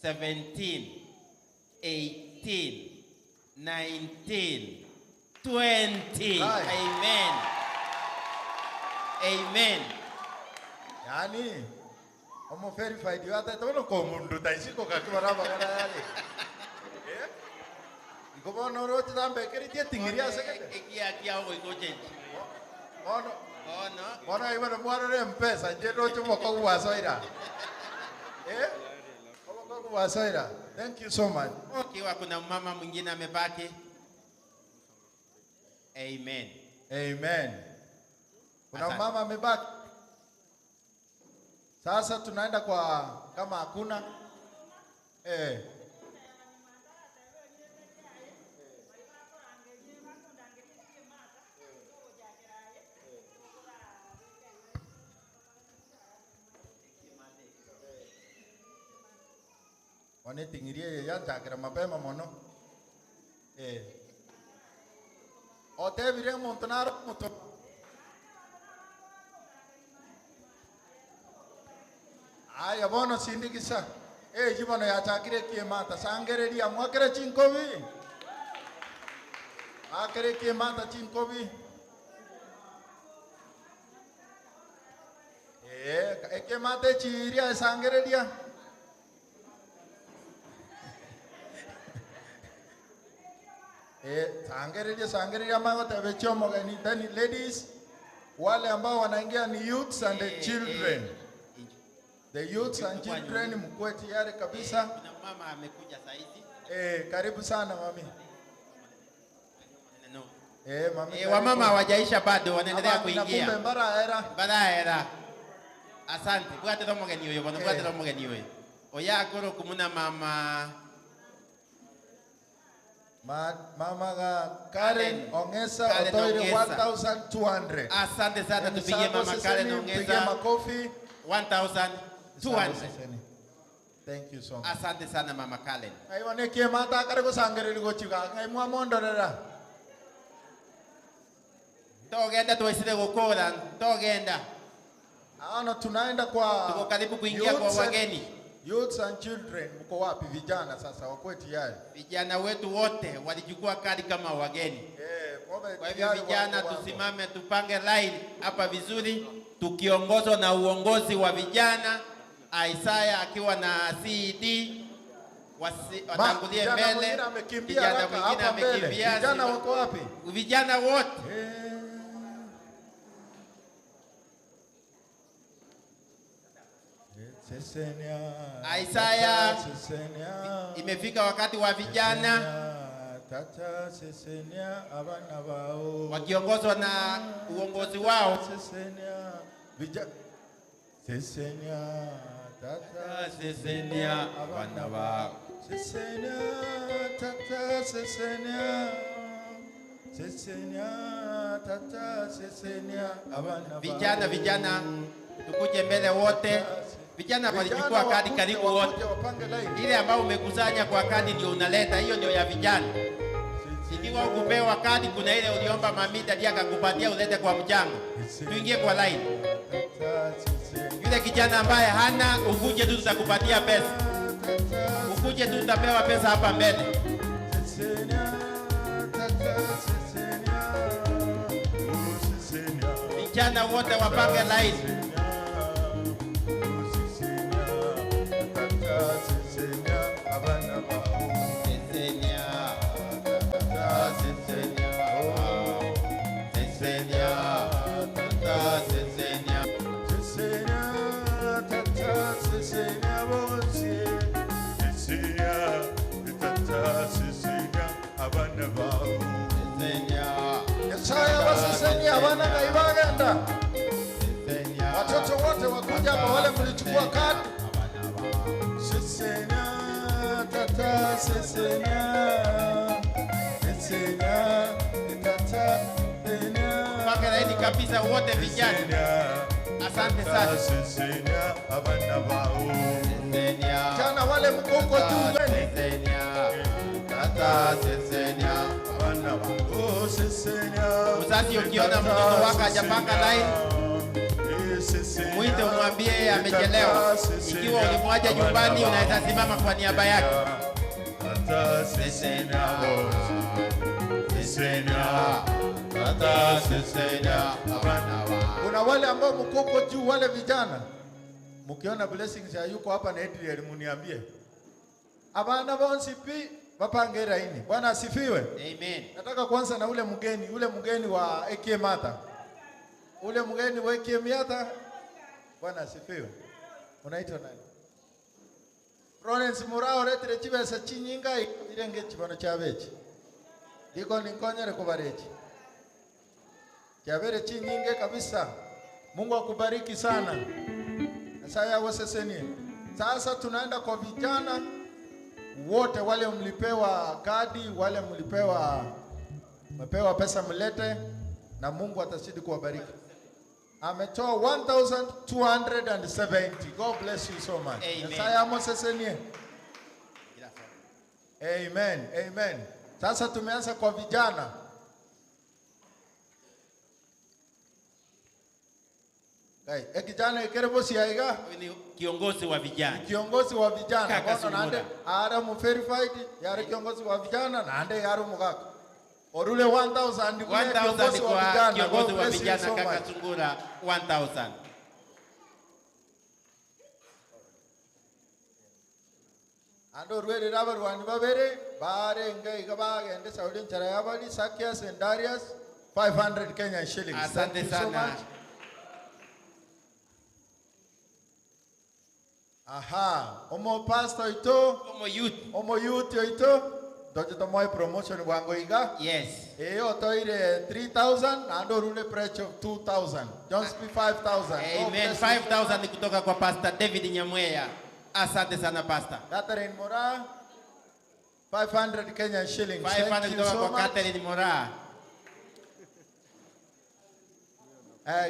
17 18 19 20. Right. Amen. Amen. Yani, omo verified yata tono ko mundu taisiko kakibara bagara yale. Eh? Iko bono ro tambe keri tingiria sekete. Kia kia ogo iko change. Bono. Bono. Bono iba no mwaro re mpesa nje ro chumo ko wasoira. Eh? Ko wasoira. Thank you so much. Kiwa kuna mama mwingine amebaki. Amen. Amen. Kuna Asante. mama amebaki. Sasa tunaenda kwa kama hakuna. Wanetingirie yanjakira mapema mono. Otebire omonto naro omoto. Aya bono sindikisa. Jibono yachakire kiemata sangereria mwakere chinkobi. Akere kiemata chinkobi. Ekemate chiria sangereria. Sangereria sangereria magote bechomo gani. Then ladies, wale ambao wanaingia ni youths and the children. The youths and children mkuwe tayari kabisa. Kuna mama amekuja saizi. Karibu sana mami. No. Eh, mami Eh, wamama hawajaisha bado wanaendelea Abang'ina kuingia. kumbe mbaraera. Mbaraera. Asante. Bwatera omogeni oyo bono, Eh. bwatera omogeni oyo. Oyo akoro kumuna mama Ma, mama ga Karen Ongesa Karen otoire Ongesa. 1200. Asante sana, tupigie Emisango mama Karen seseni, Ongesa. mpigie makofi. 1200. Seseni. Thank you so much. Asante sana mama Karen. Aiwa nekie mata kare gosangereri gochiga ngai mwamondorera. Togenda tuwesile gukora, togenda. Ano tunaenda kwa Tuko karibu kuingia kwa youths and- wageni. Youths and children mko wapi vijana sasa wakwe tayari? Vijana wetu wote walichukua kadi kama wageni. Eh, Kwa hivyo vijana tusimame tupange line hapa vizuri tukiongozwa na uongozi wa vijana Isaya akiwa na CED wasi, watangulie kijana mbele. mwingine amekimbia Kijana haraka mwingine hapa mbele. amekimbia. Vijana wako wapi? Vijana wote Sesenia. Isaya, Sesenia. imefika wakati wa vijana Tata sesenia abana bao. wakiongozwa na uongozi wao. Sesenia. Vija Sesenia. Tata sesenia abana bao. Sesenia. Tata sesenia. Sesenia. Tata sesenia abana bao. Vijana, vijana tukuje mbele wote. Vijana walichukua kadi wakuje, karibu wote. wakuje, wapange line. Ile ambayo umekusanya kwa kadi ndio unaleta, hiyo ndio ya vijana. Ikiwa ukupewa kadi, kuna ile uliomba mamita ndiye akakupatia ulete kwa mchango. Tuingie kwa line. Yule kijana ambaye hana, ukuje tu tutakupatia pesa. Ukuje tu utapewa pesa hapa mbele. Vijana wote wapange line. Yesaya basesenia abana ngai bagenda. Watoto wote wakuja hapa, wale mlichukua kadi. Sesenia, tata sesenia. Sesenia, tata sesenia. Pange laini kabisa wote vijana. Asante sana. Sesenia abana bao. Vijana wale mko huko juu wene. Mzazi ukiona mtoto wako hajapanga line, mwite umwambie amechelewa. Ikiwa ulimwacha nyumbani, unaweza simama kwa niaba yake. Kuna wale ambao mko huko juu, wale vijana mkiona blessings ya yuko hapa na Adriel muniambie. Abana bonsi pi bapange laini. Bwana asifiwe. Amen. Nataka kwanza na ule mgeni, ule mgeni wa AK Mata. Ule mgeni wa AK Mata. Bwana asifiwe. Unaitwa nani? Florence Murao retire chibesa chinyinga irenge chibono chabechi. Ndiko ninkonyere kubarechi. Chabere chinyinge kabisa. Mungu akubariki sana. Nyasaye awasesenie. Sasa tunaenda kwa vijana wote wale mlipewa kadi, wale mlipewa mmepewa pesa mlete, na Mungu atazidi kuwabariki. Ametoa 1270. God bless you so much. Amen. Nyasaye amosesenie. Amen. Amen. Sasa tumeanza kwa vijana. Kai, e kijana ikerebo siaiga Huyu ni kiongozi wa vijana. kiongozi wa vijana Kaka Bono nande Sungura. ara mu verified yari kiongozi wa vijana nande yari mugaka orule 1000 kule 1000 kiongozi wa kwa vijana kiongozi God wa bless you vijana so kaka much. Sungura 1000. Ando orwerere abarwani babere barenge iga bagende saudi nchara yabali Sakias and Darius 500 Kenyan shillings. Asante Thank you so sana. much. Aha, omo pastor ito, omo youth, omo youth ito. Ntoche tomoe promotion bwango iga. Yes. Eyo otoire 3000 naende orure pledge of 2000. John's be 5000. God Amen. bless you so 5000 much. kutoka kwa Pastor David Nyamweya. Asante sana Pastor. Catherine Mora 500 Kenyan shillings. 500 Thank you kutoka so kwa much. Catherine Mora.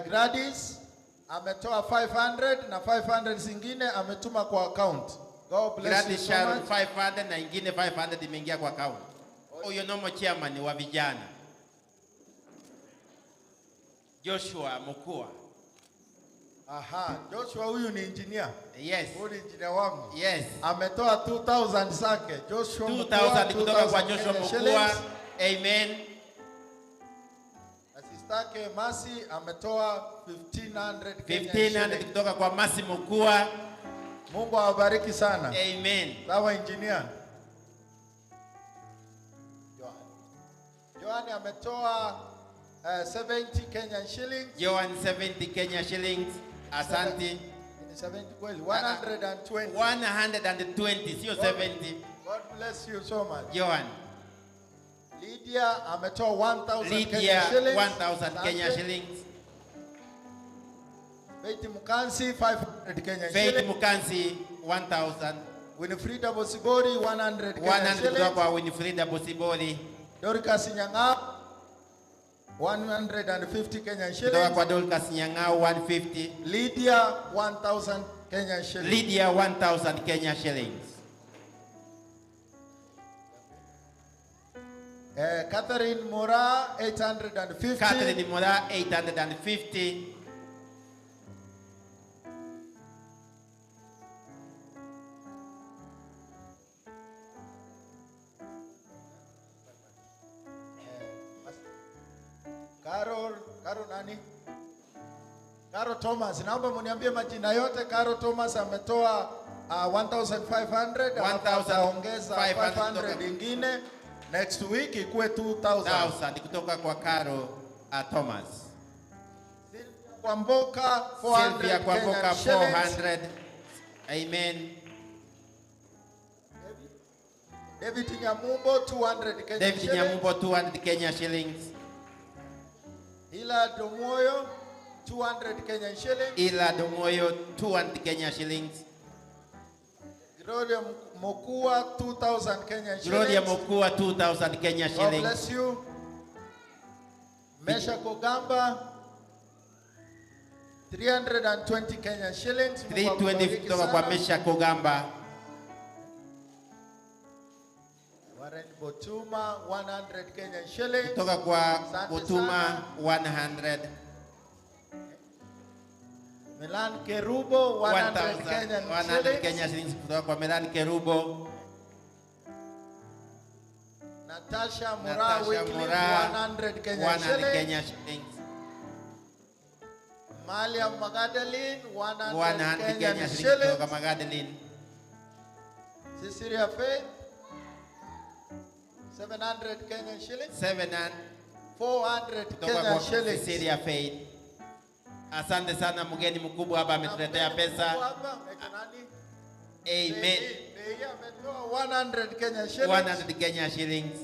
Gladys ametoa 500 na 500 zingine ametuma kwa account. God bless you Gladys so Sharon much. 500 na ingine 500 imeingia kwa account. Huyo nomo chairman wa vijana. Joshua Mukua. Aha, Joshua huyu ni engineer. Yes. Huyu ni engineer wangu. Yes. Ametoa 2000 zake. Joshua Mukua 2000 kutoka kwa 2000 Joshua Kenya Mukua. shillings. Amen. Na sistake Masi ametoa 1500 Kenya 1500 shillings. kutoka kwa Masi Mukua. Mungu awabariki sana. Amen. Sawa engineer. Johan. Johan ametoa 70 Kenyan shillings. Johan 70 Kenya shillings. Asante. Ni 70 kweli? 120. 120 sio 70. God bless you so much. Johan. Lydia ametoa 1000 Lydia Kenya shillings. 1000 Kenya Asante. shillings. Faith Mukansi 500 Kenya Faith shillings. Mukansi 1000. Winifrida Bosibori 100 Kenya 100 kutoka shillings. kwa Winifrida Bosibori. Dorcas Nyang'au 150 Kenya Kutoka shillings. kwa Dorcas Nyang'au 150. Lydia 1000 Kenya shillings. Lydia 1000 Kenya shillings. Catherine Mora 850. Catherine Mora 850. Carol, Carol nani? Carol Thomas. Naomba mniambie majina yote. Carol Thomas ametoa 1500 alafu ataongeza 1500 500 ingine next week ikuwe 2000. 1000 kutoka kwa Carol Thomas. Kwamboka 400 Sylvia Kwamboka Kenyan shillings. 400. Amen. David Nyamumbo 200 Kenyan David shillings. Nyamumbo 200 Kenya shillings. Ila Domoyo 200 Kenyan shillings. Ila Domoyo 200 Kenya shillings. Gloria Mokua 2000 Kenyan shillings. Gloria Mokua 2000 Kenya God shillings. bless you. Mesha Kogamba 320 Kenyan shillings. Mungu 320 akubariki kutoka kwa sana. Mesha Kogamba. Warren Botuma 100 Kenyan shillings. Kutoka kwa Asante Botuma sana. 100. Milan Kerubo 100 1000 Kenyan 100 shillings. Kenya shillings kutoka kwa Milan Kerubo. Natasha Mura Natasha Wycliffe Mura 100 Kenyan 100 shillings. Kenya shillings. Malia Magdalene 100, 100 Kenyan Kenya shillings shillings. kutoka Magdalene. Cecilia Faith 700 Kenyan shillings. 700 400 kutoka Kenyan kwa shillings. Cecilia Faith. Asante sana mgeni mkubwa hapa ametuletea pesa. Hapa, anaitwa nani? Amen. Bei ametoa 100 Kenya shillings. 100 Kenya shillings.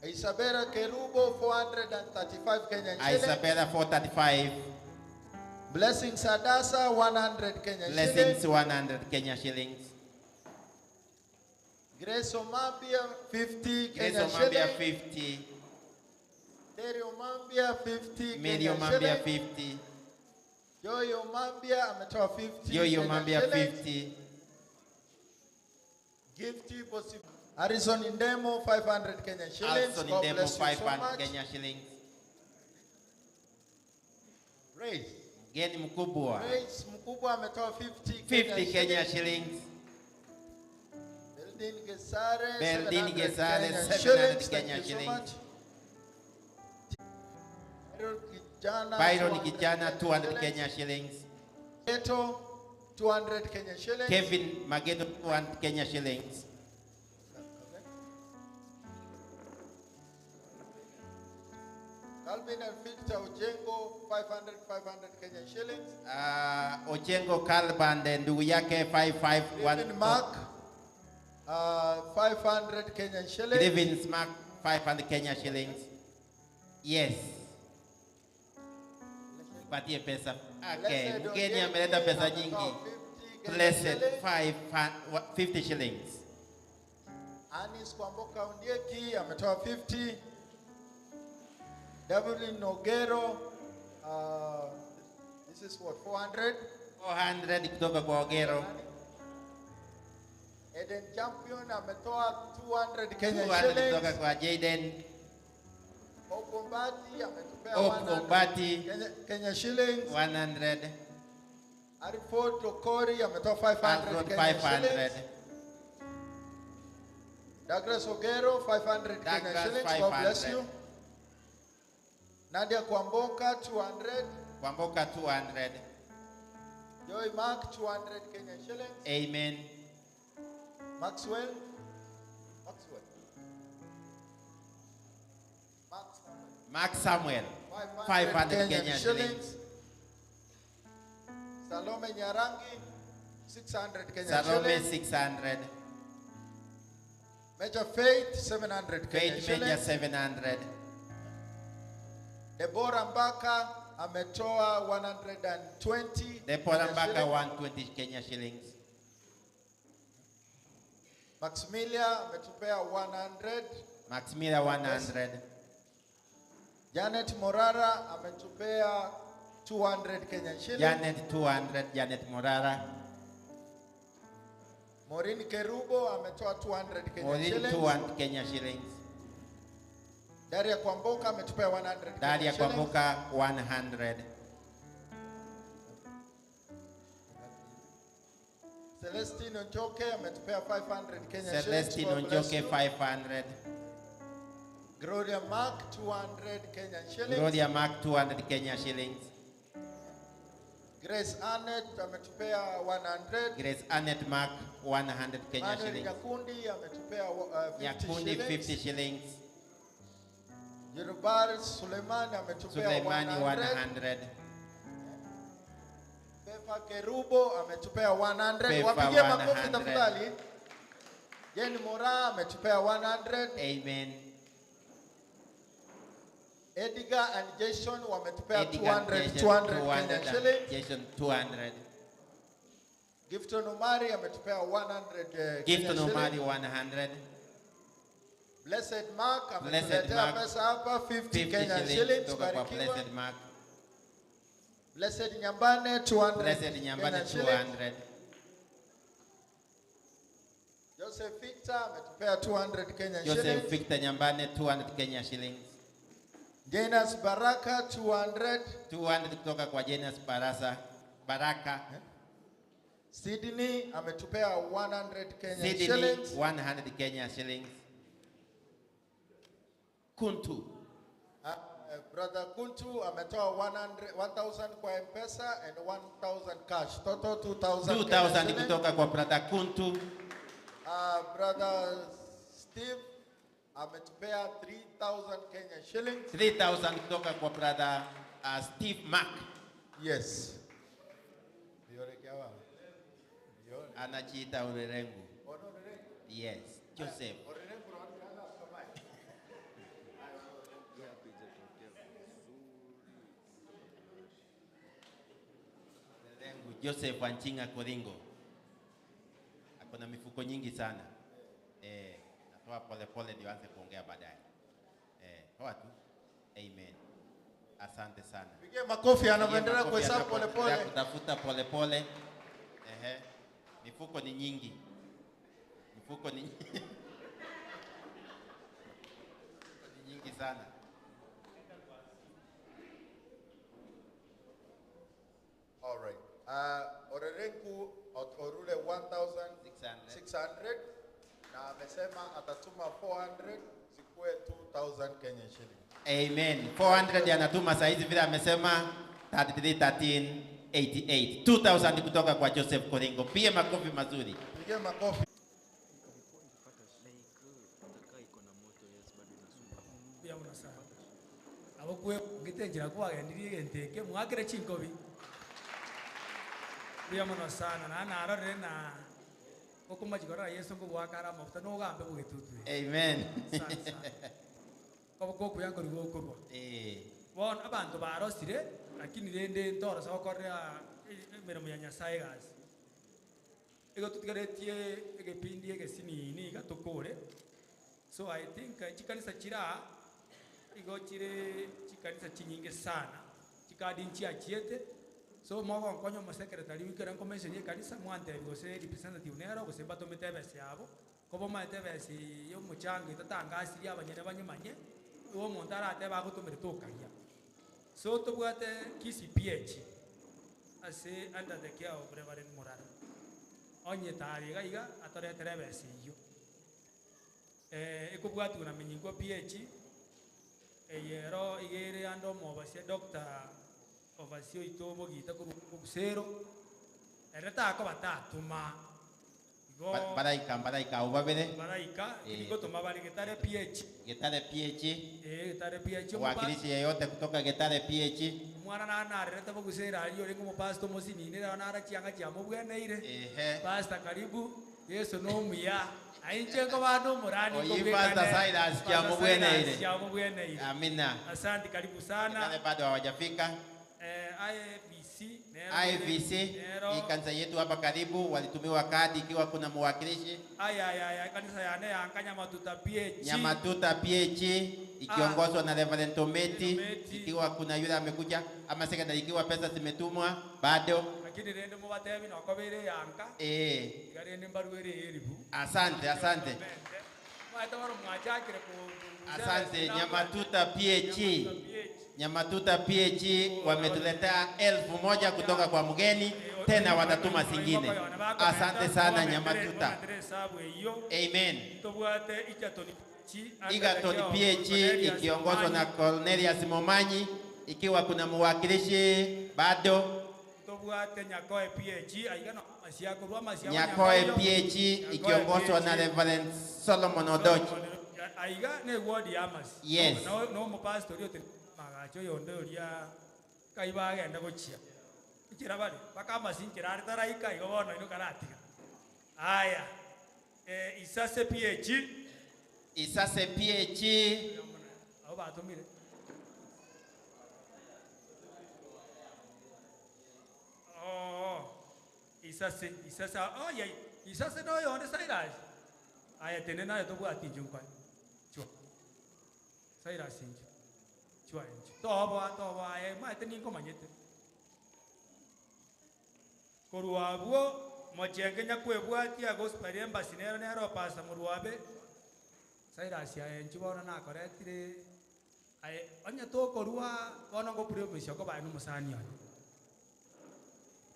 Isabella Kerubo 435 Kenyan shillings. Isabella 435. Blessings Adasa 100 Kenya Blessings shillings. 100 Kenya shillings. Grace Omambia 50 Grace Kenya Omambia shillings. 50. Terry Omambia 50 Mary Kenya Omambia shillings. 50. Joy Omambia ametoa 50 Joy Kenya Omambia shillings. 50. Gifty Bosi Harrison Indemo 500 Kenya shillings. Alson God Indemo bless you so 500 much. Kenya shillings. Grace. Mgeni mkubwa Grace mkubwa ametoa 50 50 Kenya shillings. shillings. Beldin Gesare Beldin 700 Gesare Kenya 700 shillings. Kenya Thank you so shillings. much. Byron Kijana Byron 200 Kijana 200 shillings. Kenya shillings. Geto 200 Kenya shillings. Kevin Magedo 200 Kenya shillings. Calvin and Victor Ojengo 500 500 Kenya shillings. Ochengo Kalband ndugu yake 551 Stephen Mark uh, 500 Kenyan shillings. Grievance Mark 500 Kenya shillings. Yes. Patie pesa. Okay, Blessed mgeni Ongeki ameleta pesa ametoa nyingi. 50 Kenya Blessed shillings. 50 shillings. Anis Kwamboka Ondieki ametoa 50. Devlin Nogero, uh, this is what 400. 400 kutoka kwa Ogero. Eden Champion ametoa 200 Kenya 200 kutoka shillings. kwa Jaden. Hope Ombati ametupea Hope 100 Ombati. Kenya, Kenya shillings. 100. Ariford Okori ametoa 500 Alfred Kenya 500. shillings. Douglas Ogero 500 Kenya Douglas shillings. God bless 500. you. Nadia Kwamboka 200. Kwamboka 200. Joy Mark 200 Kenya shillings. Amen. Maxwell. Maxwell. Mark Samuel 500 500 Kenyan Kenya shillings. shillings. Salome Nyarangi 600 Kenya Salome shillings. 600. Major Faith 700 Kenya Faith Major shillings. 700. Deborah Mbaka ametoa 120 Deborah Kenya Mbaka shillings. 120 Kenya shillings. Maximilia ametupea 100. Maximila 100. Janet Morara ametupea 200 Kenya shillings. Janet 200. Janet Morara. Maureen Kerubo ametoa 200 Kenya Maureen shillings. 200 Kenya shillings. Daria Kwamboka ametupea 100 Daria Kenya shillings. Kwamboka 100. Celestine Onjoke ametupea 500 Kenya shillings. Celestine God bless Onjoke you. 500. Gloria Mark 200 Kenya shillings. Gloria Mark 200 Kenya shillings. Grace Annette ametupea 100. Grace Annette Mark 100 Kenya Manuel shillings. Nyakundi ametupea 50 Nyakundi shillings. 50 shillings. Yerubar Suleiman ametupea Suleimani 100. 100. Pefa Kerubo ametupea 100. Pefa Wapigie makofi 100. tafadhali. Jane Mora ametupea 100. Amen. Edgar and Jason wametupea Edgar 200 Jason 200 Kenya 200 and shillings. Jason 200. Gifton Omari ametupea 100 Kenya Gifton Omari shillings. 100. Blessed Mark Blessed ametuletea Mark pesa hapa 50 50 Kenya shillings shillings. kutoka kwa Barikiwa. Blessed Mark. Blessed Nyambane 200 Blessed Nyambane Kenya shillings. 200. Joseph Victor ametupea 200 Kenya Joseph shillings. Victor Nyambane 200 Kenya shillings. Janus Baraka 200. 200 kutoka kwa Janus Barasa Baraka. Sydney ametupea 100 Kenya Sydney shillings. 100 Kenya shillings. Kuntu Brother Kuntu ametoa 100 1000 kwa M-Pesa and 1000 cash. Total 2000 Kenya 2000 shillings. kutoka kwa brother Kuntu. Brother Steve ametupea 3000 Kenya shillings. 3000 kutoka kwa brother Steve Mark. Yes. Anajiita Orerengu. Yes, Joseph. Orerengu Joseph Wanchinga Koringo. Ako na mifuko nyingi sana. Eh, natoa pole pole ndio aanze kuongea baadaye. Eh, toa tu. Amen. Asante sana. Pigie makofi anavyoendelea Pigie makofi kuhesabu pole anapoendelea pole. Kutafuta pole pole. Ehe. Mifuko ni nyingi. Mifuko ni Mifuko ni nyingi sana. All right. Orerengu Orule 1600 na amesema atatuma 400 zikuwe 2000 Kenya shillings. Amen. 400 anatuma saa hizi vile amesema 33 13 88. 2000 kutoka kwa Joseph Koringo. Pia makofi mazuri. Pigie makofi. Mbuya muno sana abo kwe ngitenjera kwagendirie egento eke mwakire chinkobi mbuya muno sana na narorire na Okomachi korora Yeso ngogoaka are amafuta nogambe bogetutu eye. Amen. Asante sana. Koboko okuya nkori gokorwa. Eh. Bono abanto barosire, lakini rende ntorosa gokorera emeremo ya Nyasaye egasi. Igo totigaretie egepindi egesinini iga tokore. So I think chikanisa chire aa, igo chire chikanisa chinyinge sana, chikadi nchiachiete, so mogonkonya omosecretary ekero nkomentionia ekanisa mwantebia gose representative nero gose mbatomete ebesa yabo, ko bomaete ebesa eye ya omochango etatangasiri abanyene banyemanye, igo omonto aratebe agotomere tokaria. So tobwate Kisii PAG ase under the care of Reverend Murara, onye tari iga iga atoretere ebesa eyio. Ekobwatiwa na Menyigwa PAG, eye ero iga ere ande omobasia Doctor Obasia oito Mogita korwa Obusero, ere takoba tatoma igo Ba- Baraika mbaraika abwo babere. Baraika, Eh, tigotoma bare Getare PAG. Getare PAG. Eh, Getare PAG. Mwakilishi yeyote kutoka Getare PAG. Omwana nare narerete bogusera aria orenge omopastor omosinini rero nara chianga chiamobweneire. Ehe. Pastor karibu, Yeso nomuya. Na inche nkoba nomorani Oyi nkobwekane. Pastor Silas Pastor chiamobweneire. Silas chiamobweneire. Amina. Asante karibu sana. Getare bado hawajafika. Eh, IABC nero IVC nero hii kanisa yetu hapa karibu walitumiwa kadi ikiwa kuna mwakilishi aya aya aya kanisa yane yanka Nyamatuta PAG. Nyamatuta PAG ikiongozwa na Reverend Tometi, ikiwa kuna yule amekuja ama secretary, ikiwa pesa zimetumwa bado. Lakini rende mubatebi nokobere yanka. Eh, Iga rende mbarwere eribu. asante asante Mwaete baro mwachakire ku asante. Nyamatuta PAG, Nyamatuta PAG wametuletea 1,000 kutoka kwa mgeni, tena watatuma zingine. Asante sana Nyamatuta. Amen. Tobwate Egerton PAG, Egerton PAG ikiongozwa na Cornelius Momanyi, ikiwa kuna mwakilishi bado. Tobwate Nyakoe PAG, aiga no amasia korwa amasia Nyakoe PAG ikiongozwa na Reverend Solomon Odoch. Aiga ne ward ya amasi. Yes. No no omopastor ote magacho yonde oria kai bagenda gochia. Nchera bare baka amasi nchera are taraika igo bono ino karatiga. Aya. Eh, Isase PAG. Isase PAG. Abo batumire. Oh, Isase, Isase, oh yeah, Isase no yonde Cyrus. Aya tene nayo tobwati inche nkwane. Chwa. Cyrus inche. Chwa inche. Tobo, tobo, aye, maete ninkomanyete. Korwa abwo, mochenge nyakwebwatia gospel embassy nero nero pasa morwabe. Cyrus aye inche bono nakoretire. Aye, onye tokorwa bono ngopromise okobae nomosani oye.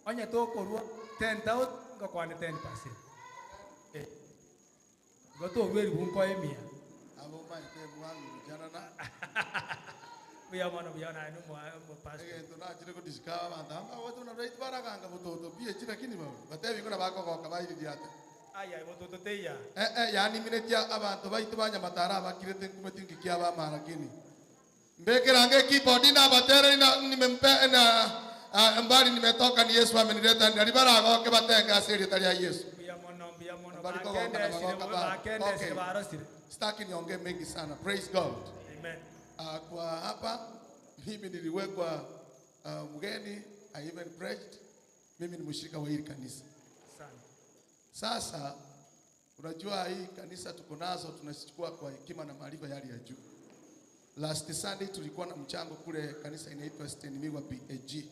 Onye tokorwa 10,000 ngokwane 10%. Eh. Igo torwa eribu nkoe emia. Abo maete mwangu janana. Buya mono buya naye nomopastor. Egento nachire kodiscover abanto amba gote buna right baraganga bototo PhD lakini babo batebi ngona bakogoka bairiria ate. Aya bototo teiya. Eh eh yani minetia abanto baitu banyamatara abakirete nkumeti nkikia bamara lakini. Mbekerange keyboard na batere na nimempe na ah, mbali nimetoka ni Yesu amenileta ndari baragoke batenga asiri tari ya Yesu. Buya mono buya mono Bali kogoka na bakendesire bagoka ba. bakendesire Okay. barosire. Sitaki niongee mengi sana. Praise God. Amen. Uh, kwa hapa mimi niliwekwa uh, mgeni. I even preached. Mimi ni mshirika wa hili kanisa. Asante. Sasa unajua hii kanisa tuko nazo tunazichukua kwa hekima na maarifa ya hali ya juu. Last Sunday tulikuwa na mchango kule kanisa inaitwa Stenmigwa PAG.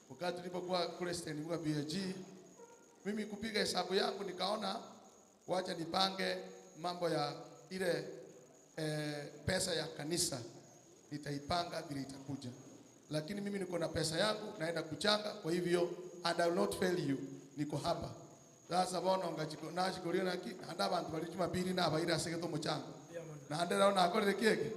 Wakati tulipokuwa kule Stenmigwa PAG, mimi kupiga hesabu yangu nikaona wacha nipange mambo ya ile eh, pesa ya kanisa nitaipanga vile itakuja, lakini mimi niko na pesa yangu naenda kuchanga, kwa hivyo and I will not fail you, niko hapa sasa bono ngachiko nachikoria naki anda abantu bari Jumapili nabaire asegete omuchango naende rero nakorire kieke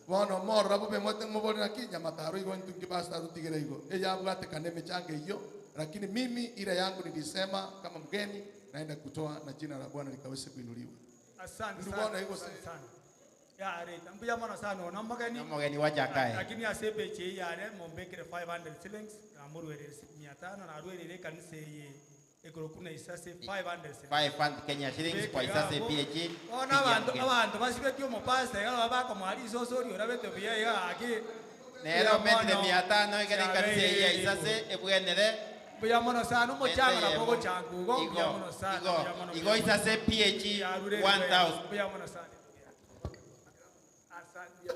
bono morora bobe mote mobore naki nyamataro igo ntungi pastor tutigere igo eyabwatekana emichango eyio lakini mimi ile yangu nilisema kama mgeni naenda kutoa na jina la Bwana likaweze kuinuliwa. Asante Ndugu sana. bwana, iko Asante sana. Ya reta mbuya mono sana ono omogeni. Omogeni wa Jakaya. Lakini ase epeji eye yare mombekere 500 shillings namorwerere 500 narwerere ekanisa eye. Ekoroku na Isase 500 500 Kenya shillings kwa Isase PAG. Bono Pigia abanto mgeni. abanto basibetie omopasta iga nabo bakomoa risosa oria orabete buya iga gaki. Nero Mbuya ometire mono. mia tano egere ekanisa eye ya Isase ebwenere. Mbuya mono sana omochango Ende nabo yemo. ogochanga igo mbuya Igo, mono sana igo, mbuya mono igo mbuya mono. Isase PAG Yarure 1000. Mbuya mono sana. Asante.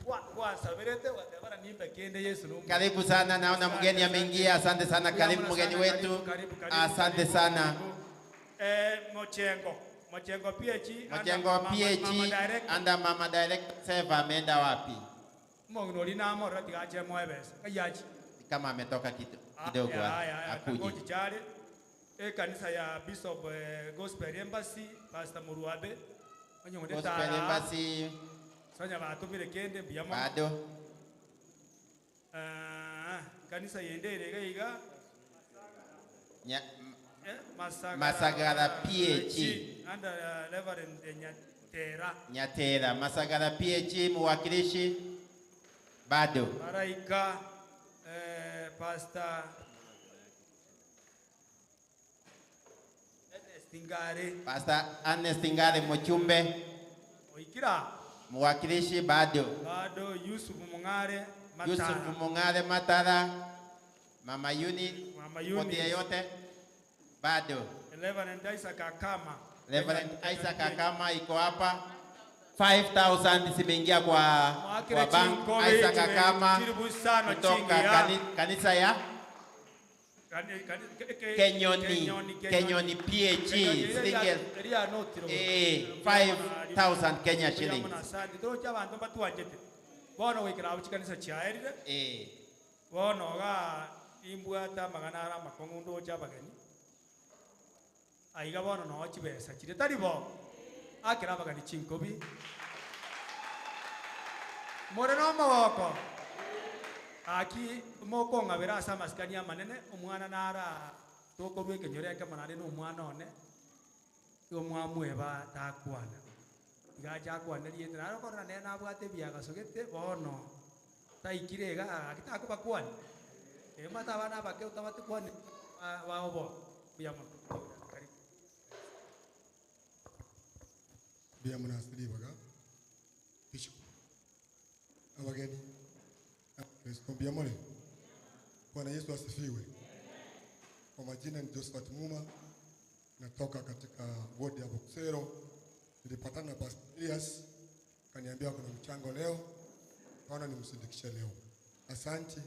Wa wasaberete watebana nimbe kende Yesu no. Karibu sana, naona mgeni ameingia. Asante sana, karibu mgeni wetu. Asante sana. Eh, Mochengo. Mochengo PAG. under Mochengo Mama- PAG Mama Director. under Mama Director Seva ameenda wapi? Omong'ina oria namorora tiga ache moe ebesa. Kaiyachi. Ni kama ametoka kidogo akuje. Gochichare ekanisa ya Bishop eh, Gospel Embassy Pastor Muruabe onyong'one Gospel tara Embassy sonya batumire kende mbuya mono bado. Ah, kanisa yende ere iga iga eh, Masagara, Masagara PAG. under Reverend eh, Nyatera Nyatera Masagara PAG mwakilishi bado. Maraika eh, Pastor Ernest Ngare Pastor Ernest Ngare Mochumbe Oikira mwakilishi bado. bado Yusuf Mung'are Matara Yusuf Mung'are Matara Mama Yuni Mama Moti Eunice. yeyote bado. Reverend Isaac Akama Reverend Isaac Akama iko hapa 5000 zimeingia kwa, Mwakire kwa bank. chinkobe Isaac chibe- Akama chiribu sano kutoka chingiya. kanisa ya Kani- kani- ke- ke- Kenyoni Kenyoni, Kenyoni PAG Kenyoni, shilingi eria notiro. 5000 Kenya shillings. Mbuya mono, asante. Toroche abanto mbatuanchete bono goikera abwo chikanisa chiaerire Eh, bono iga imbwate amang'ana are amakong'u ndoche abageni aiga bono noo chibesa chire tari bo akera abageni chinkobi more na omogoko aki mokong'abera ase amasikani amanene omwana nara tokorwa ekenyoro ekemo naende na omwana one igo mwamweba takwana iga acha akwane riete naro korora nere nabwate ebiagasogete bono taikire iga aki takobakwania emate abana abake otabatekwani baoboa mbuya mono. Karibu. Mbuya mono ase ribaga Bishop abageni Kristo mbuya more. Bwana Yesu asifiwe. Kwa majina ni Josephat Muma, natoka katika wodi ya Boksero. Nilipatana na Pastor Elias kaniambia kuna mchango leo, kaona nimsindikishe leo. Asante,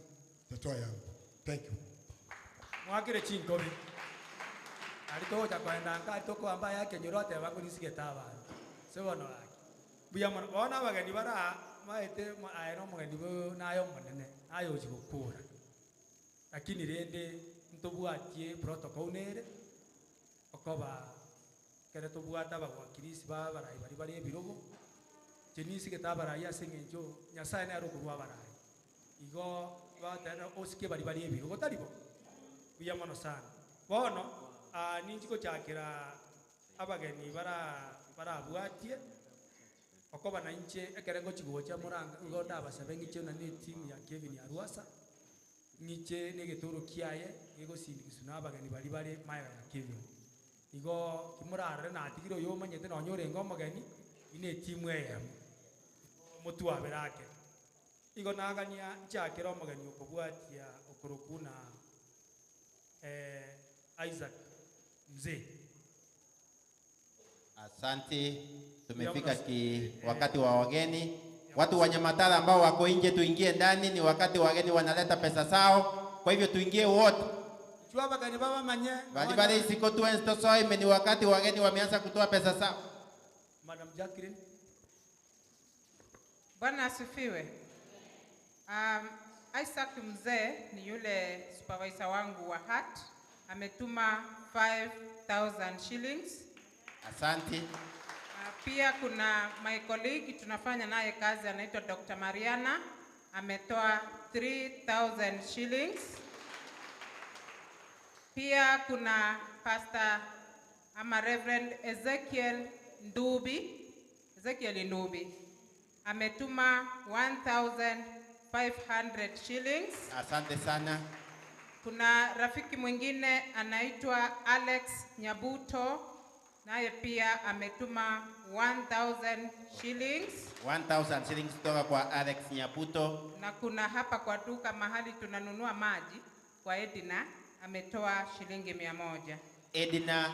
tatoa yangu. Thank you. Mwakire chinkobi ari togocha koenda nka ari tokoamba yakenyora oteba ngorisigete abanto ase bono gaki mbuya mono bono abageni bara maete aye na omogeni bo naye omonene naye ochi gokura lakini rende ntobwatie protocol nere okoba kere tobwate abawakilisi ba abarai bari bari ebirogo inche nisigete abarai ase eng'encho Nyasaye nere okorwa abarai igo bateba osike bari bari ebirogo tari bo mbuya mono sana bono ah, ninchi gochakera abageni bara barabwatie okoba na inche ekere ngochigocha moranga igo ndabasabe ng'iche na ne team ya Kevin Arwasa ng'iche na egetoro kiaye gegosindikiswa na abageni bari bare maega ya Kevin igo kimorarore natigire oyo omanyete nonya orenge omogeni ine etimu eyemo motwabere ake igo nagania nchakere omogeni okobwatia okoroku na eh, Isaac Mzee. Asante, tumefika ki wakati wa wageni. Watu wa Nyamatara ambao wako nje, tuingie ndani, ni wakati wageni wanaleta pesa zao. Kwa hivyo tuingie wote. Chua abageni babamanye Bali bali isiko tuenzi tosoime, ni wakati wageni wameanza kutoa pesa zao. Madam Jacqueline. Bwana asifiwe. Isaac Mzee ni yule supervisor wangu wa HAT ametuma 5000 shillings. Asante. Pia kuna my colleague tunafanya naye kazi anaitwa Dr. Mariana ametoa 3000 shillings. Pia kuna Pastor ama Reverend Ezekiel Ndubi, Ezekiel Ndubi ametuma 1500 shillings. Asante sana. Kuna rafiki mwingine anaitwa Alex Nyabuto, naye pia ametuma 1000 shillings. 1000 shillings kutoka kwa Alex Nyabuto. Na kuna hapa kwa duka mahali tunanunua maji kwa Edina ametoa shilingi 100. Edina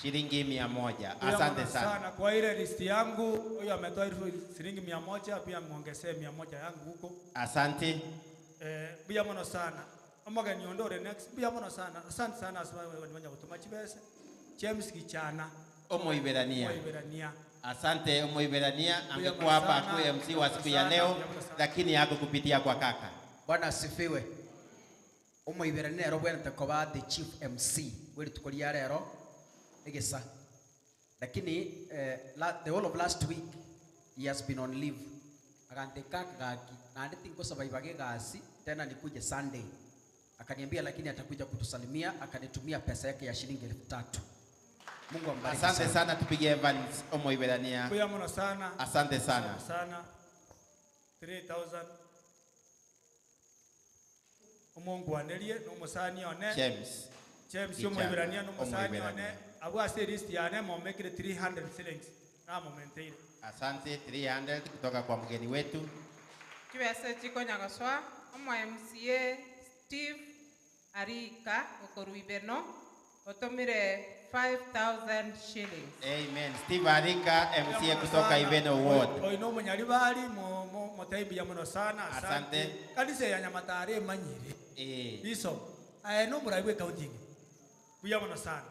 shilingi 100. Pia Asante mno sana. Kwa ile listi yangu huyo ametoa shilingi 100, pia muongezee 100 yangu huko. Asante. Mbuya muno sana. Omogeni onde ore next, mbuya muno sana. Asante sana ase banya gotoma chibese. James Gichana. Omoiberania. Omoiberania. Asante Omoiberania, Mbuya angekuwa muno hapa sana, akuwe MC wa mbuya siku ya sana, leo, mbuya muno sana. lakini hako kupitia kwa kaka. Bwana asifiwe. Omoiberania ero bwenete koba the chief MC bwe rituko ria rero egesa, lakini the whole of last week he has been on leave. Akandika kagaki naende tinkosaba ibage gasi tena nikuje Sunday, akaniambia lakini atakuja kutusalimia, akanitumia pesa yake ya shilingi 3000. Mungu ambariki. Asante sana, tupige Evans Omoiberania. Mbuya muno sana. Asante sana. Sana. 3000. Omongwanerie nomusani one. James. James Gichana. Omoiberania nomusani one. Omoiberania. Abwo ase list yane momekire 300 shillings. Namomenteire. Asante 300 kutoka kwa mgeni wetu. Chibese chikonyagoswa omo MCA Steve Arika okoruibeno otomire 5000 shillings. Amen. Steve Arika MCA kutoka Iveno Ward. Oyo nomunyaribari motaimbia muno sana. Asante. Kanisa ya Nyamatare emanyire. Biso aye nomurai bwe county inge. Buya muno sana.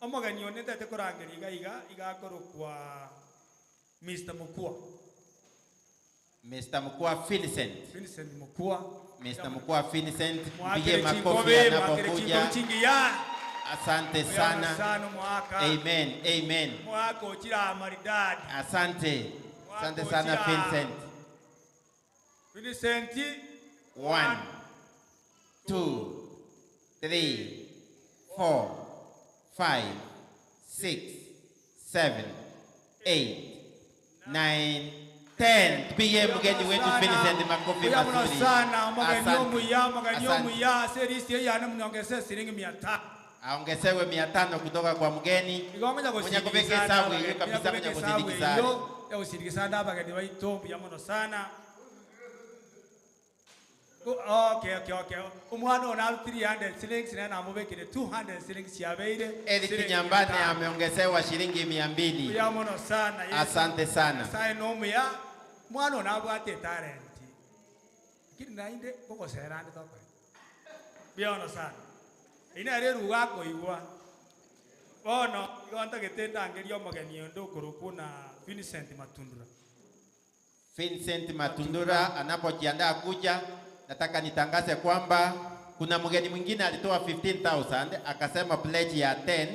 Omogeni one ntete korangeria iga iga igakorokwa Mr. Mukua. Mr. Mukua Vincent. Vincent Mukua. Mr. Mukua Vincent, mpigie Mwakire makofi chinkobe, mwakire anapokuja. chinkobe chingiya. Asante Buya sana. muno sana mwaka. Amen. Amen. Mwaka ochira maridadi. Asante. Asante Mwaka sana ochira. Vincent. Vincent. 1, 2, 3, 4, 5, 6, 7, 8, 9, 10. Tupige mgeni wetu Vincent makofi Buya muno mazuri. sana omogeni Asante. omuya, omogeni Asante. omuya ase list eyane munyongeze shilingi 500. Aongezewe 500 kutoka kwa mgeni. Igo ngoja Mwenye kubeka gusindikizana hesabu hiyo abageni, kabisa, mwenye kubeka hesabu kusindikizana. hiyo, ya gusindikizana abageni baitu mbuya muno sana. Okay. Omwana ono aru 300 shillings naye namubekire 200 shillings yabeire. Eric Shilingi Nyambane 500. ameongezewa shilingi 200. Mbuya muno sana. Yesu. Asante sana. Nyasaye nomuya mwana ono abwate etalenti lakini nainde gogosera ande tokore. Mbuya muno sana. Ine ere eruga akoigwa. Bono igo ntagete ndangeria omogeni onde okorokwo na Vincent Matundura. Vincent Matundura anapojiandaa kuja, nataka nitangaze kwamba kuna mgeni mwingine alitoa 15,000 akasema pledge ya 10.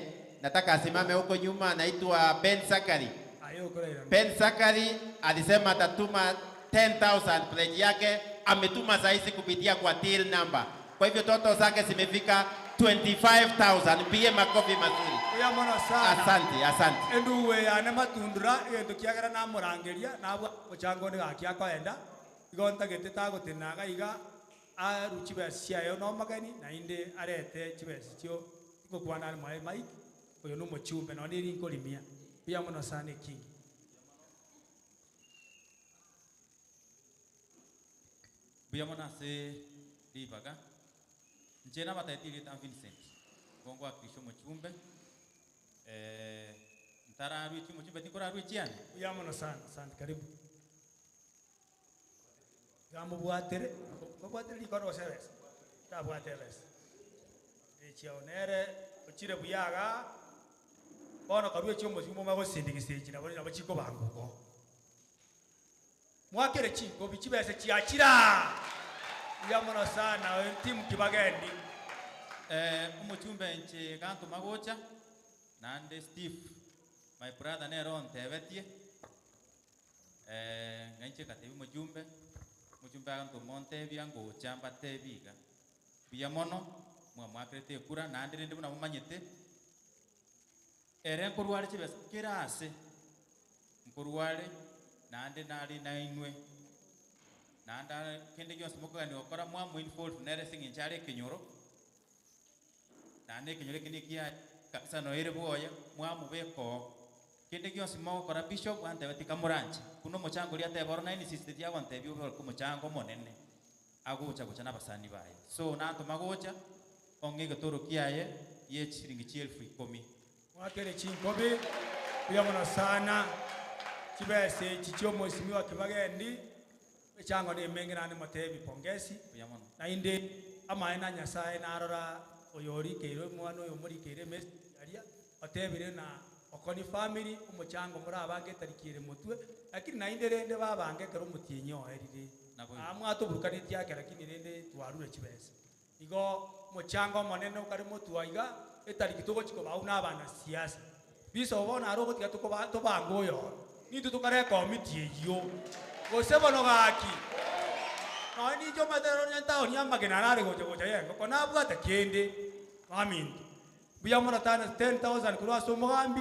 Nataka asimame huko nyuma, anaitwa Ben Sakari. Ayo okoraira. Ben Sakari alisema atatuma 10,000 pledge yake, ametuma saizi kupitia kwa till number. Kwa hivyo toto zake zimefika 25,000. Mpige makofi mazuri. Mbuya muno sana. Asante, asante. Enduwe yane Matundura egento kiagera namorangeria nabwa ochango onde gaki akoenda igo ntagete tagotinaga iga aru chibesa chiaye nomogeni nainde arete chibesa chio ngokwana ari mwaye Mike oyo nomochumbe nonye eri nkorimia. Mbuya muno sana ekingi. Mbuya muno ase ribaga. Nche nabatetire ta Vincent. Gongo akisho mochumbe. Ntararwichi mochumbe tinkorarwichiane. Mbuya muno sana, asante karibu. Gamubwatere, mubwatere rikono gose ebesa. Tabwate ebesa. Echio nere ochire buyaga. Bono karue chio mochumbe magosindikisa echi nabo nabo chikobanguko. Mwakere chinkobi chibesa chiachira. Mbuya muno sana timu kibagendi. Omochumbe nche ganto magocha nande Steve my brother nero ntebetie. Ng'anche katebi mochumbe. Mochumbe aganto montebia ngocha mbatebiga. Mbuya mono mwamwakerete ekura nande rende buna momanyete. Ere nkorware chibesa kera ase nkorware nande nari nainwe. Nanda kende gionsi mokogani gokora mwamoinvolve nere ase eng'encho are ekenyoro. Naende ekenyoro eke nekiaye, ekanisa noyo ere bwoye, mwamobeka oo. Kende gionsi mogokora bishop antebetie kamoranche, buna omochango oria ateba oro naye insisteti agontebia obe ore omochango omonene, agocha gocha na abasani baye. So nantoma gocha, ong'e egetoro kiaye gie chisiringi chielfu ikomi. Mwakere chinkobi, mbuya mono sana, chibesa echi chi'omwesimigwa Kibagendi, Emechango nemenge naende motebi pongesi. Mbuya mono. Naende amaene a Nyasae narora oyorikeire omwana oyo omorikeire emessage aria, otebire ng'a oko ni family, omochango morabange etariki ere motwe, lakini naende rende babange ekero omotienyi oerire. Naboigo. Aa mwatoburukanetie ake lakini rende twarure chibesa. Igo omochango omonene okare motwe aiga, etariki togochi kobao na abanasiasa. Bishop bono are ogotiga tokoba tobange oyoro, nintwe tokare ekomiti eyio. Gose bono gaki, nonye ninche omanyete rero onye etaoni ya amagena arare gocha gocha ya engoko nabwate kende, baminto. Mbuya mono tana 10,000 korwa ase omogambi,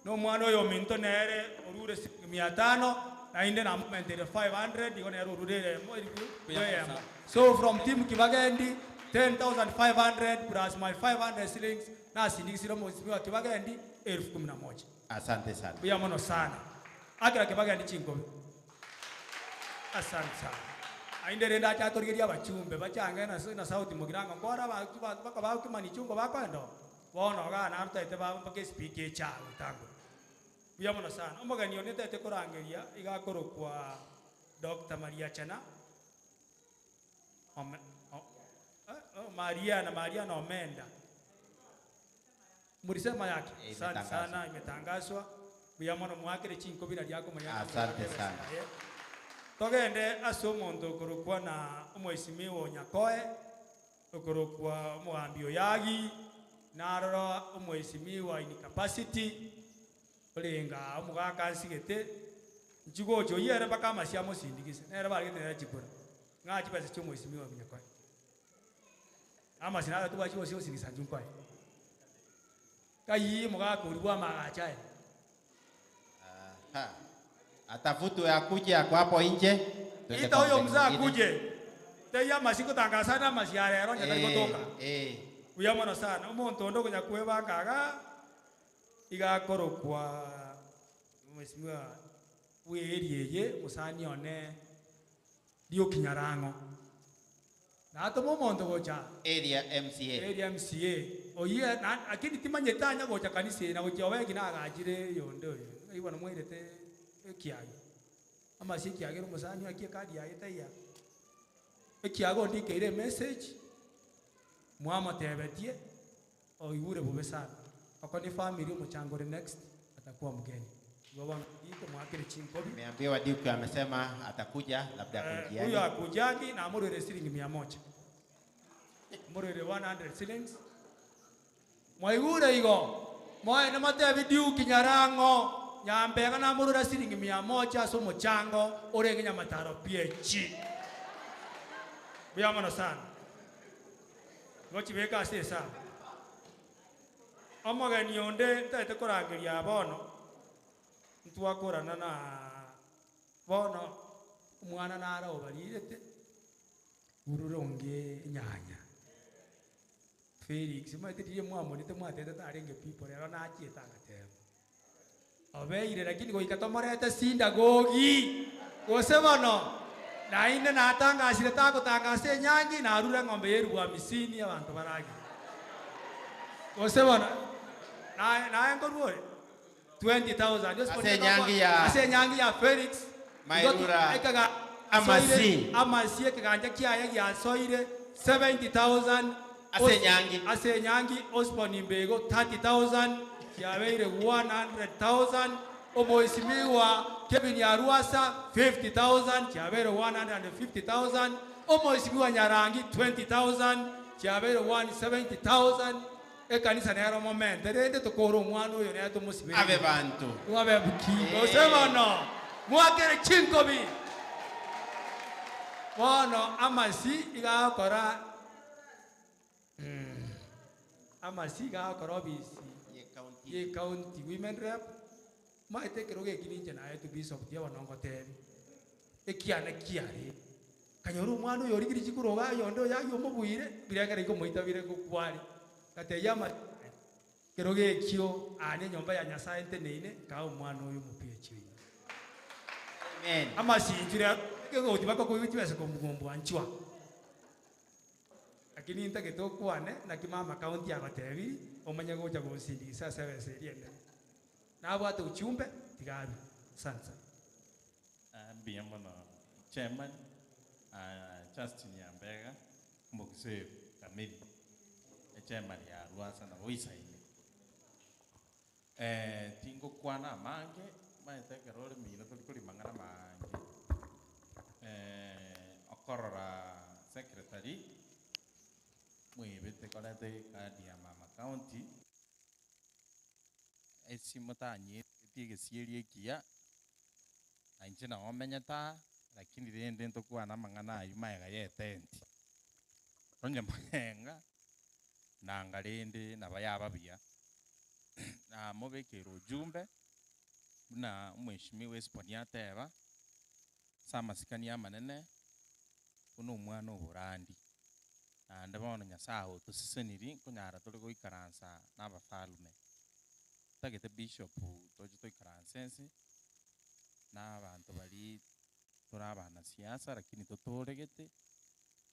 na omwana oyo ominto nere orure siringi mia tano, naende namomenteire 500 igo nere orure eremo elifu eyemo. So from team Kibagendi, 10,500 plus my 500 shillings, nasindigisire omosibwa Kibagendi elfu kumi na moja. Asante sana. Mbuya mono sana. Akera Kibagendi chinkobi. Asante sana. Naende rende ache atorigerie abachumbe bachange na na sauti mogirango nkore abanto bakaba kimani chungo bakoenda oo. Bono igaa naro toete ba mpaka espeaker eche aa gotangora. Mbuya mono sana. Omogeni one ntaete korangeria iga akorokwa Doctor Mariachana Ome o eh Mariana Mariana Omenda. Mulisema yake. Eh, Asante imetangazwa. sana imetangazwa. Mbuya mono mwakere chinkobira riakomanya Asante sana. Togende ase omonto okorokwa na omwesimigwa o Nyakoe, okorokwa omogambi Oyagi, narora omwesimigwa in capacity, orenge aa omogaka nsigete, nchigocha oyio ere mpaka amasio amosindigise, nere baregete nere chikura, ng'a chibesa chia omwesimigwa Nyakoe. Amasio naro tobwati gose osigisa inche nkoe. Kayii omogaka oria bwa amagacho aya. Aha. Atafutwe akuje ako hapo nje. Twende Ita kwa oyo mgeni mzee mwingine. akuje. Teiyo amasio ngotangasane amasio aya rero onye tari Eh, gotoka. eh. Buya mono sana. Omonto onde okonya kwebanga igaa, iga akorokwa mheshimiwa bwe area eye, omosani one Rioki Nyarang'o. Natoma omonto gocha Area MCA. Area MCA. Oyio na lakini timanyeti anya gocha kanisa eye na gochia oweki nagachire oyonde oyo. Ng'ai bono mwairete ekiage. Amasio ekiagera omosani oyo aki ekadi yaye taiyo. Ekiage ondikeire emessage, mwamotebetie, oigure bobe sana. Oko ni family omochango ore next atakuwa mgeni. Igo bono Duke mwakere chinkobi. Nimeambiwa Duke amesema atakuja labda Eh, kunjiani. huyo akujangi namurwere siringi mia moja. Murwere 100 shillings. Mwaigure igo. Moende motebi Duke Nyarang'o Nyambega namurwera siringi mia moja ase omochango orenge Nyamataro PAG. Mbuya mono sana. Igo chibeke ase esabu. Omogeni onde ntagete korangeria aa bono, ntwakorana na bono omwana nare obarirete, orure onge enyanya. Felix, omanyete riria mwamonete mwatebete tarenge people, rero nachiete agateba. Obeire lakini goika tomorete sindagogi, gose bono, naende natangasire tagotangasa enyangi, narure eng'ombe y'eribu hamisini abanto baragere. Gose bono, naye naye nkorwa ore 20,000 Ase Ase enyangi ya ase enyangi ya Felix, igo tu- Mairura ekega Amasi. amasi ekeganja kiaye giasoire 70,000 Ase enyangi. Ase enyangi Osborne Mbego 30,000 chiabeire 100,000, Omoisimigwa Kevin Arwasa 50,000 chiabeire 150,000, Omoisimigwa Nyarangi 20,000 chiabeire 170,000. Ekanisa nero momente rende tokore omwana oyo nere tomosibere Abe banto. Abe ki gose bono mwakere chinkobi bono amasi iga agokora Amasi iga agokora obisi ye county women rep, maete ekerogo eki ninche naetwe bishop tiga bono ngotebi, ekiane kiare, nkanyora omwana oyo origire chikura iga oyonde oyo aywo omobuire, birengera ikomoita bire ngokware. Ngatebia ama kero gekio aane enyomba ya Nyasaye nteneine, nkaa omwana oyo omopiachi oino. Amen. Amasinchire ekegoti bakokoigwa chibesa kombwanchwa. Lakini ntagete okwane naki mama county agotebirie omanye gocha gonsindikisa ase ebesa eria enene. Nabwate ujumbe tiga arue. Asante sana. Ah, mbuya mono chairman ah, Justin Nyambega omokise kamili echairman ya Rwasa nabo oisaine eh, tingokwana amange maete ekero ore mino tori korimang'ana mange eh, okorora secretary mwebete koreta ekadi ya mama county esimo tanyeti egesieri ekiya na inche nabo menyete aa lakini rende ntokwana amang'ana aywo maega ya etenti onye moyenga nanga rende nabo yaba buya namobekere ujumbe buna omheshimiwa Esiponi ateba ase amasikani amanene buna omwana oborandi naende bono Nyasaye otoseseniri nkonyara tore goikaransa na abafalume ntagete bishop toche toikaranse ense na abanto bari tore abanasiasa lakini totoregete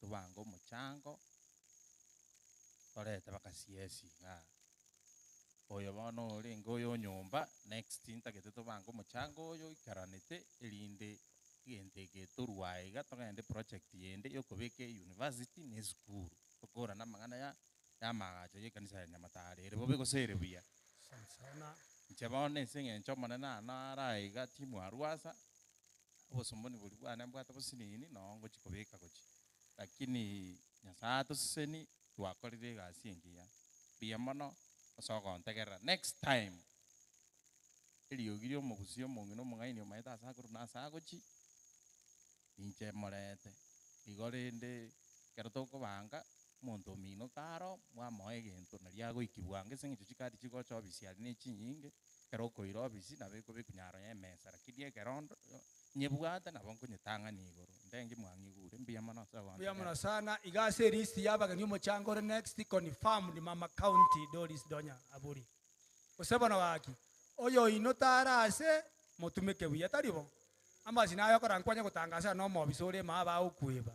tobange omochango torete mpaka CS igaa. Oyo bono orenge oyo onyomba next ntagete tobange omochango oyo oikaranete erinde egento eke torwa iga togende project yende yokobeka euniversity na esukuru tokorane amang'ana ya ya amaagacho ya ekanisa ya Nyamataro ere bobe gose ere buya. Asante sana. Inche bono ase eng'encho omonene ano ara iga timu Arwasa, obosomboni boria bwane mbwate bosinini noo ngochi kobeka gochia. Lakini Nyasaye atoseseni twakorire egasi engiya. Mbuya mono ase ogontegerera. Next time, eriogi ria omogusia omong'ina omong'aini omaete ase akorwa na ase agochi, ninche morete. Igo rende ekero tokobanga, omonto omino karo, mwamoa egento naria agoiki bwango ase eng'encho chikadi chigocha ofisi aria na echinyinge, ekero okoira ofisi nabo ekobekwa nyaro ya emesa lakini ekero ndo nyebwate nabo nkonyetang'ania igoro. Ndenge mwang'igure, mbuya mono ase Mbuya mono ogontegerera. sana. Iga ase elist ya abageni omochango ore next confirmed mama county Doris Donya Aburi. Gose bono gaki, oyo oino tara ase motumeke buya tari bo? Amasina aya okora nkwanye gotangasa na omobisa ore ime aba agokweba.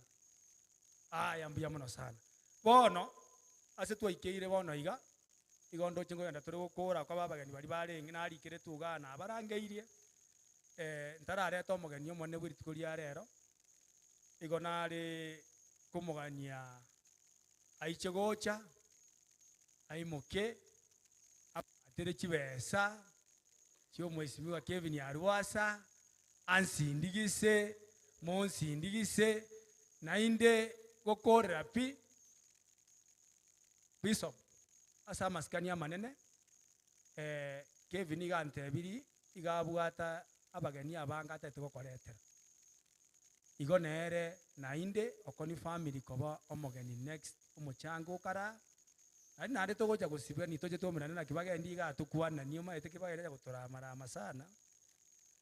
Aya mbuya mono sana. Bono, ase twaikeire bono iga, igo ndoche nkogenda tore gokora koba abageni baria barenge narikeretwe igaa nabarangeirie, ntarareta omogeni omonene bwe rituko ria rero, igo nare komogania aiche gocha, aimoke, abatere chibesa chia omwesimigwa Kevin Arwasa, ansindigise, monsindigise, naende gokorera pi, Bishop, ase amasikani amanene, Kevin iga antebirie, iga abwata abageni abange atagete gokoretera. Igo nere naende oko ni family koba omogeni next omochango okara, naende naende togocha gosibwa nitoche twaumerane naki bagendi iga tokwananie omanyete ki bagende gotorama rama sana,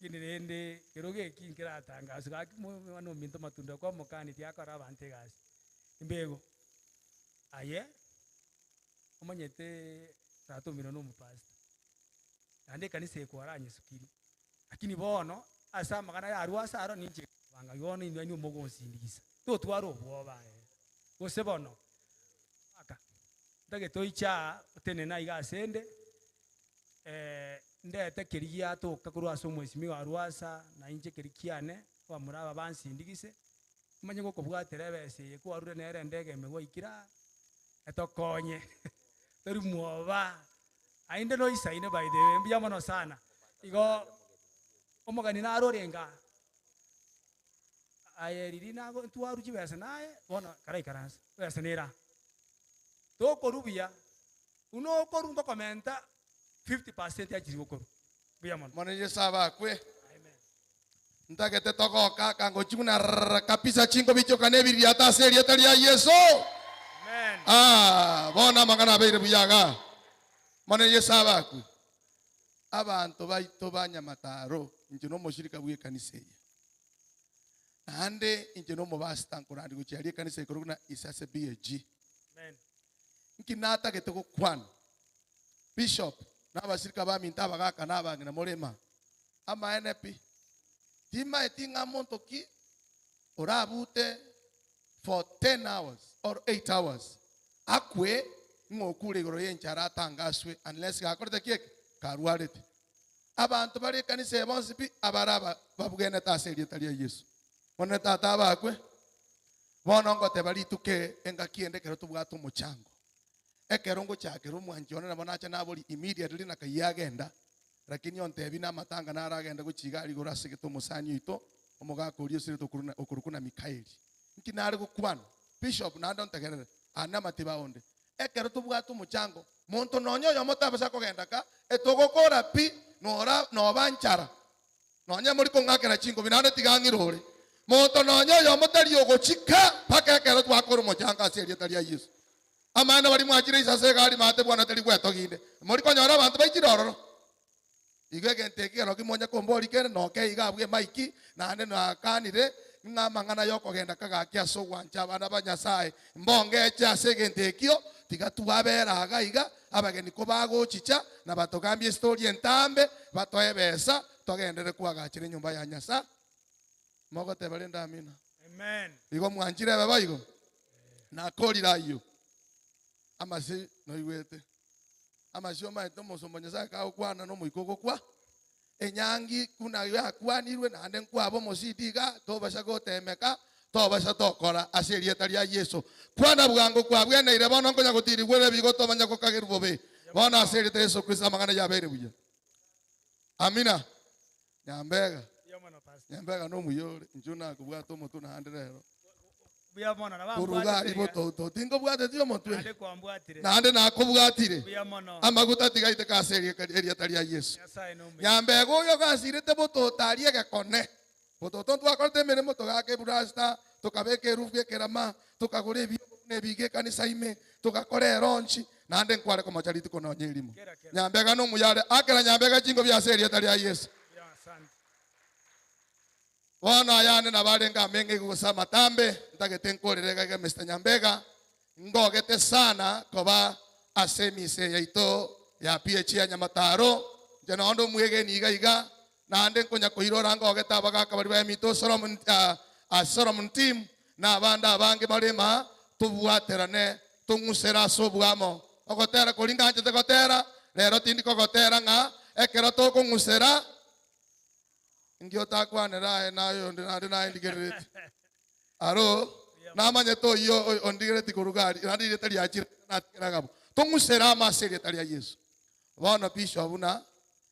lakini rende kero geki nkeratangaswe gaki mwana ominto matunda kwa omokani tiakora abanto egasi. Mbego, aye, omanyete tata omino na omopastor, naende ekanisa eye kwaranyesukiri, lakini bono ase amang'ana yarwa ase aro ninche banga bono inwe nigo mogonsindigisa, totware obwoba aye, gose bono aka, ntagete oiche aa otenene aiga asende, ndete keria giatoka korwa ase omwesimigwa arwa asa, na inche keria kiane, abamura aba bansindigise, omanye gokobwatera ebesa eye kwarure nere endege ime gwaikire aa, etokonye, tori mwoba, ainde noisaine by the way, mbuya mono sana. Igo, omogeni naro orenge aa, aye riria nago ntwarwa chibesa naye, bono karaikaransa, ebesa nere aa. Tokorwa buya, buna okorwa ngokomenta 50% achiri gokorwa. Mbuya mono. Mono Yeso abakwe. Ntagete togoka akangochi buna rrrr kabisa chingobi chioka na ebiririato ase erieta ria Yeso. Amen. Ah, bono amang'ana abeire buya iga. Mono Yeso abakwe. Abanto baito ba Nyamataro, inche nomoshirika bw'ekanisa eye. Naende inche nomobasita nkorandi gochia aria ekanisa ekorokwa buna Isase BAG. Amen. Nki natagete gokwana? Bishop na abasirika baminto abagaka na abang'ina morema amaene pi. Timaeti ng'a monto ki orabute for 10 hours or 8 hours akwe ng'a okure igoro y'enchara atangaswe unless gakorete ki eke? Karwarete. Abanto bare ekanisa eye bonsi pi abare aba babwenete ase erieta ria Yeso. Monene Tata abakwe. Bono ngoteba rituko engaki ende ekero tobwate omochango. Ekero ngochakera omwanchi one nabo nacha nabori immediately na kayia agenda, lakini ontebi na amatanga naro agenda gochia iga aria igoro asegete omosani oito omogaka oria osirete okoruna okorokwa na Mikaeli. Nki nare gokwana? Bishop naende ontegerere, aya namatiba aonde. Ekero tobwate omochango, monto nonya oyomo tabasa kogenda ka, etogokora pi nora noba nchara. Nonya mori kong'akera chingobi naende tiga ng'ire ore. Monto nonya oyomo tari ogochika mpaka ekero twakora omochango ase erieta ria Yeso. Amaene baria mwachire inse ase egari maate bwana tari gwetoginde. Mori konyora abanto baichire ororo. Igo egento eke kero kimonya kombori kere noke iga abwo emaiki naende nakanire ng'a amang'ana yokogenda kagaki ase ogwancha abana ba Nyasae mbongeche ase egento ekio tiga twabera iga iga Abageni kobagochicha na batogambie estori entambe, batoe ebesa, togenderere koagachera enyomba ya Nyasae. Mogoteba rende amina. Amen. Igo mwanchire ebe boigo? Nakorire ayio. Amase noigwete. Amasio omaete omosomba o Nyasae kagokwana na omoika ogokwa. Enyangi buna yakwanirwe naende nkwaba omosidi iga, tobasa goteemeka, tobasa tokora ase erieta ria Yeso. Kwana bwango kwabweneire bono nkonya gotirigwa ebibe igo tomanya gokagerwa bobe. Bono ase erieta ria Yeso Kristo amang'ana yabeire buya. Amina. Nyambega. Nyambega nomuya ore, inchuo nakobwate omotwe naende rero. Buya mono, na Korwa iga bambwatete aria iga. botouto, tinkobwateti omotwe, Naende kwambwatire. naende nakobwatire. Buya mono. Amaguta tigaiteka ase erieta ria Yeso. Nyasae nomuya. Nyambega oyo gasirete bototo aria egekone. Bototo ntwakorete emeremo, togaaka eburasta, tokabeka erufu ekerama, tokagora ebiombo buna ebiga ekanisa ime, togakora eronchi, naende nkware komocha rituko nonya erimo. Nyambega nomuya are, akera Nyambega chingobi ase erieta ria Yeso. Buya, asante. Bono ayande nabo arenge ameng'e igo gose amatambe, ntagete nkorere iga iga Mister Nyambega, ngogete sana koba ase emisa eye yaito ya PH ya Nyamataro, inche nonde omwegeni iga iga, naende nkonya koirora ngogete abagaka baria baeminto Solomon, ah, Solomon team, na abande abange bare imaa, tobwaterane, tong'usere ase oboamo. Ogotera koria nganchete gotera, rero tindi kogotera ng'a ekero tokong'usera, Inki otakwanera aye na oyonde naende naye ndigerereti? Aro, namanyete oyio ondigereti korwa gari, naende erieta riachire natigera agabo. Tong'usere amo ase erieta ria Yeso. Bono Bishop buna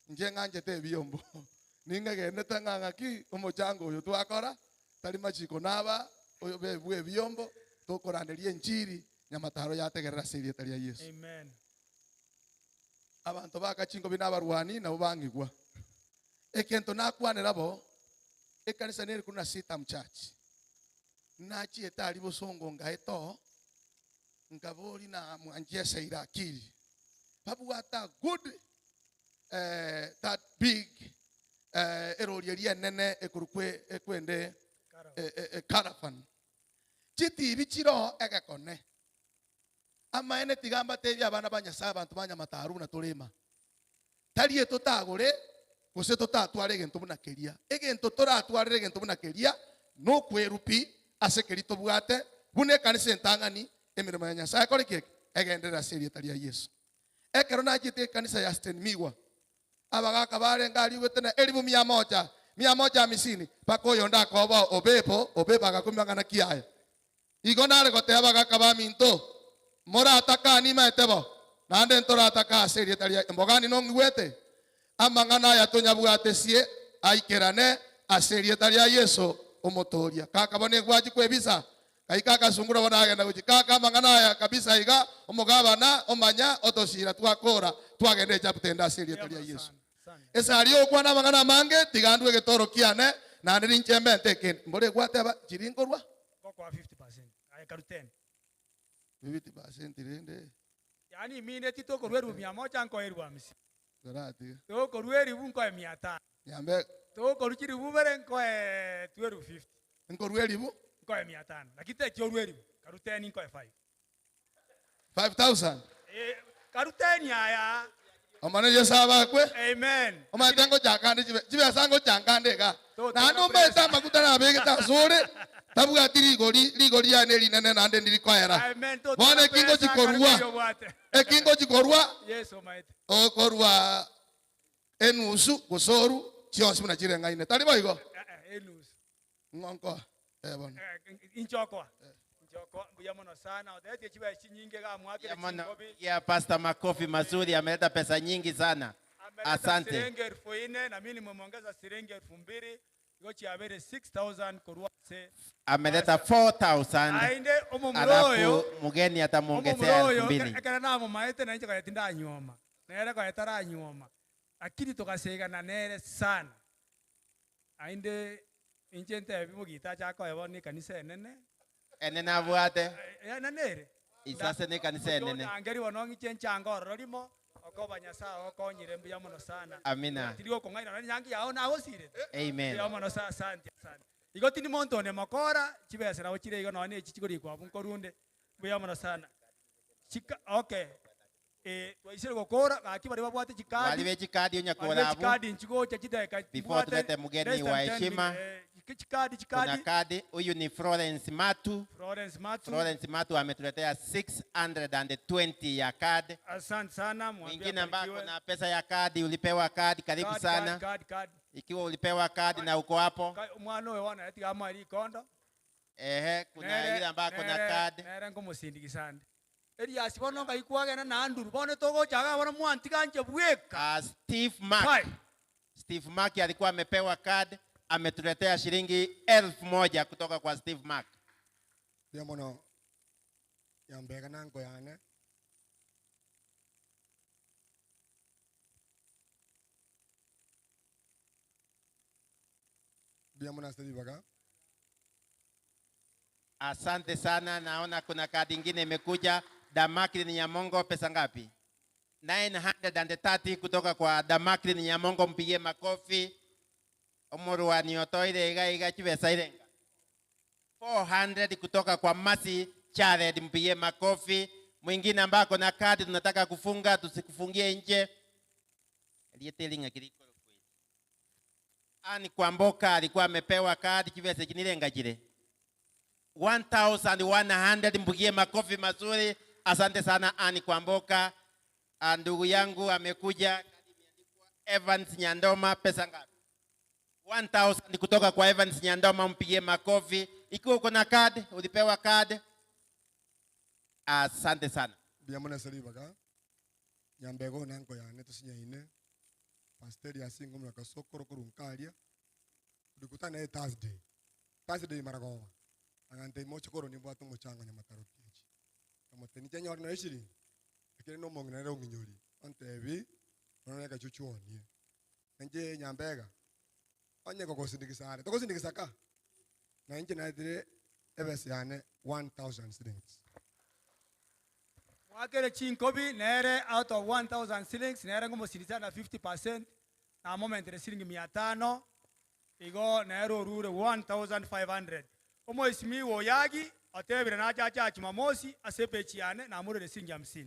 inche ng'anchete ebiombo, ning'egenete ng'a ng'aki omochango oyo twakora, tari machiko naba oyo bwe ebiombo, tokoranderia enchiri, nyamataro yategerera ase erieta ria Yeso. Amen. Abanto baaka chingobi na abarwani nabo bang'igwa. Egento nakwanera bo, ekanisa nere korwa na Sitam Church. Nachiete aria bosongo ngaeta oo, nkabori na mwanchieseire akili. Babwate a good eh, that big eh, erori eria enene ekorokwa ekwende eh, eh, caravan. Chitibi chiroo egekone. Amaene tiga mbatebie abana ba Nyasae abanto ba Nyamataro buna torema. Tari etotagore gose totatware egento buna keria. Egento toratwarere egento buna keria nokweru pi ase keria tobwate buna ekanisa entang'ani emeremo ya Nyasae ekore ki? Egenderere ase erieta ria Yeso. Ekero nachiete ekanisa ya Stenmigwa abagaka barenge aria igwete na elifu mia moja, mia moja hamisini, mpaka oyonde akoba Obebo, Obebo agakumia ang'ana ki aya? Igo nare goteba abagaka baminto, Morataka nimaete bo, naende ntorataka ase erieta ria Mbogani nong'igwete? Amang'ana aya tonyabwatesie aikerane ase erieta ria Yeso Omotooria. Kaka bono egwachi kwebisa, gaika akasungura bono agenda gochia. Kaka amang'ana aya kabisa iga, omogabana omanya otosira twakora twagenda echapter ende ase erieta ria Yeso. Esari y'ogokwana amang'ana amange, tiga ndue egetoro kiane, naende ninche mbente ekende. Mbore gwateba, Chiri nkorwa? Ngokoa 50%, aye karu 10. 50% rende. Yaani imineti tokorua eribu mia moja nkoe eribu hamsini. Toratiga. Tokorua eribu nkoe mia tano. Nyambe. Tokorua chiribu ibere nkoe 1250. Nkorua eribu? Nkoe mia tano. Lakini techi orue eribu, karu 10 nkoe 5. 5000. Eh, karuteni aya. Omonene Yeso abakwe. Amen. Omanyete ngochaka ande chibe chibesa ngochanga ande iga. Naende omanyete amaguta nabegete asore tabwati rigori rigori riane rinene naende ndiri koera. Amen. Bono eki ngochi korua eki ngochi korua Yesu omaete. okorua enusu gose oru chionsi buna chireng'aine tari boigo? Eh, eh, enusu. Ng'o nkoa? Eh, bono. Inche okoa. Inche okoa. Mbuya mono sana. Otetie chibesa chinyinge iga amwakere Mono. chinkobi. Pigia Pastor makofi mazuri, ameleta pesa nyingi sana. Ameleta Asante. siringi 4000 na mimi nimemwongeza siringi 2000 igo chiabere 6000 korwa ase Ameleta 4000 Ainde omomura oyo alafu mgeni atamuongezea omomura elfu oyo mbili. ekero namomaete nainche konya tindanyuoma nere konya taranyuoma lakini tugasegana nere sana ainde inche ntebi mogita achakoe bono ekanisa enene Enene abwate enene ere isase ne kanisa enene. angeri bono ng'iche nchanga ororo rimo okoba Nyasaye okonyire mbuya mono sana. Amina. Tiri gokong'aina nonye nyangi yao nagosire. Amen. Mbuya mono sa asante asante. Igo tindi monto one mokora chibesa nabo chire igo nonye echi chikorikwa abwo nkorunde mbuya mono sana. Chika okay. Eh, twaisire gokora gaki baria babwate chikadi. Bari be chikadi onya Bari be kora abwo. chikadi nchigocha chidakika Before mbwate tulete mgeni less than wa 10 heshima. minutes. Eh, chikadi Kuna chikadi kadi, huyu ni Florence Matu. Florence Matu. Florence Matu ametuletea 620 ya kadi. Asante sana mwambie Mwingine ambako abarikiwe. na pesa ya kadi, ulipewa kadi, karibu Kadi, sana. kadi, kadi, kadi. Ikiwa ulipewa kadi na uko hapo, Omwana oyo bono tiga amoe rikondo. ehe, kuna yule ambako na kadi. Nere nkomosindigisande. Elias bono ngai kwagenda na Andrew bono togochaga bono mwantiga nche bweka. Steve Mark. Steve Mark alikuwa amepewa kadi, ametuletea shilingi 1000 kutoka kwa Steve Mark. Mbuya mono Nyambega na nko yane. Mbuya mono ase ribaga. Asante sana, naona kuna kadi ingine imekuja. Damakri Nyamongo, pesa ngapi? 930 kutoka kwa Damakri Nyamongo, mpigie makofi. Omurwani otoire iga iga chibesa irenga 400 kutoka kwa Masi Chared, mpigie makofi. Mwingine ambako na kadi tunataka kufunga, tusikufungie nje. Aliyete kiriko Ani Kwamboka alikuwa amepewa kadi chibesa chinirenga chile 1100 mpigie makofi mazuri. Asante sana Ani Kwamboka. Ah, Ndugu yangu amekuja Evans Nyandoma, pesa ngapi? 1000 kutoka kwa Evans Nyandoma, mpigie makofi. Ikiwa uko na kadi, ulipewa kadi. Asante sana. Mbuya mono ase ribaga. Nyambega oyo na nko yane tosinyaine. Pastor Elias ngomura kasokoro korwa nkaria. Tulikutana naye Thursday. Thursday maragoba. Agante moche korwa nimbwate omochanga Nyamataro PH. Kamoteni chenyore noe eshiringi. Ekere na omong'ina nere ong'inyori. Ontebi, bono na egachuchu oonie. Inche Nyambega, onye gogosindikisa are, togosindikisa ka? Na inche naetire ebesa yane 1000 shillings. Mwakere chinkobi nere out of 1000 shillings nere ngomosindikisa na 50% namomentere shilingi 500 igo nere orure 1500. Omoisimi oyagi atebire nachacha Jumamosi ase epechi yane namurere shilingi 50.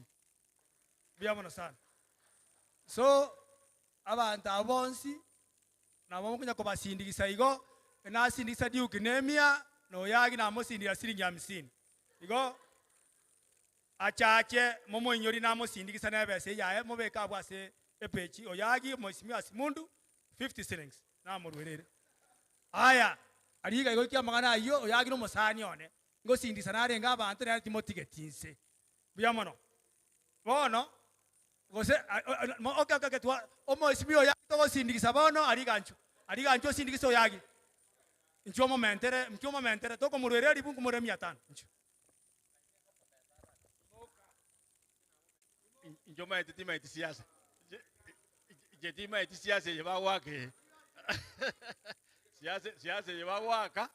Mbuya mono sana. So abantu abo bonsi nabo mokonya kobasindikisa igo nasindikisa Duke Nehemia noyagi namosindikisa shilingi 50. Igo achache momoinyori namosindikisa nebesa eyaye mobeke abwo ase epechi oyagi moisimi asimundu 50 shillings namorwerere. Aya ariga igo kia amang'ana aywo oyagi nomosani one ngosindikisa narenge abanto nere timotigeti nse. Mbuya mono. Bono gose okay, okay, okay, twa omoisimi oyagi togosindikisa bono ariga nchu. Ariga nchu osindikisa oyagi. Nchu omomentere, nchu omomentere tokomorwerera ribu nkomorere mia tano. Nchu. Injo maete timaeti siasa. Je timaeti siasa ye bagwake. Siasa siasa ye bagwaka.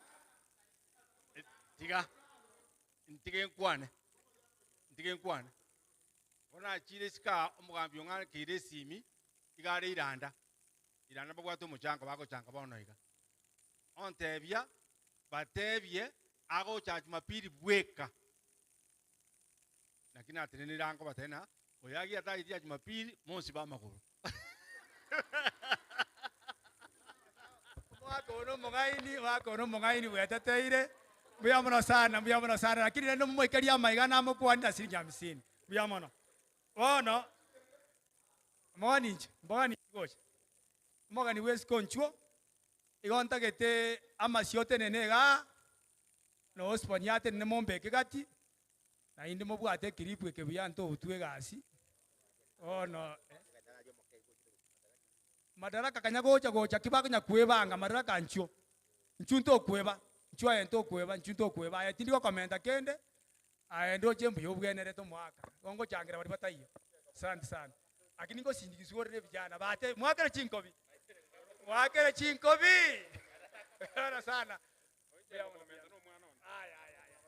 Tiga. Ntige nkwane. Ntige nkwane. Bona chire sika omogambi ong'ana keire esimi igare iranda. Iranda babwate omochanga bagochanga bono iga. Ontebia batebie agocha Jumapili bweka. Naki natenenire aa nkobatebia ng'a oyo agiya atageti ya Jumapili, monsibe amagoro. Omwaka oyo nomong'aini, omwaka oyo nomong'aini bweteteire, mbuya mono sana, mbuya mono sana, lakini rende momoikerie amaiga namokwanie na siringi hamsini, mbuya mono. Bono, omogani inche, mbogani gocha, omogani bwa esiko nchuo, igo ntagete amasio otenene igaa, na osiboni atenene mombeke gati, Naende mobwate ekiribu eke buya ntobutwe egasi. Bono Madaraka kanya gocha gocha ki bakonya kwebanga Madaraka nchwo nchwo ntokweba nchwo aye ntokweba nchwo ntokweba aye tindi gokomenta kende aye ndoche mbuya obwenerete omoaka igo ngochangera baria bataiyo asante sana lakini ngosindikiswa ore na evijana bate mwakere chinkobi mwakere chinkobi sana sana. Aya aya aya.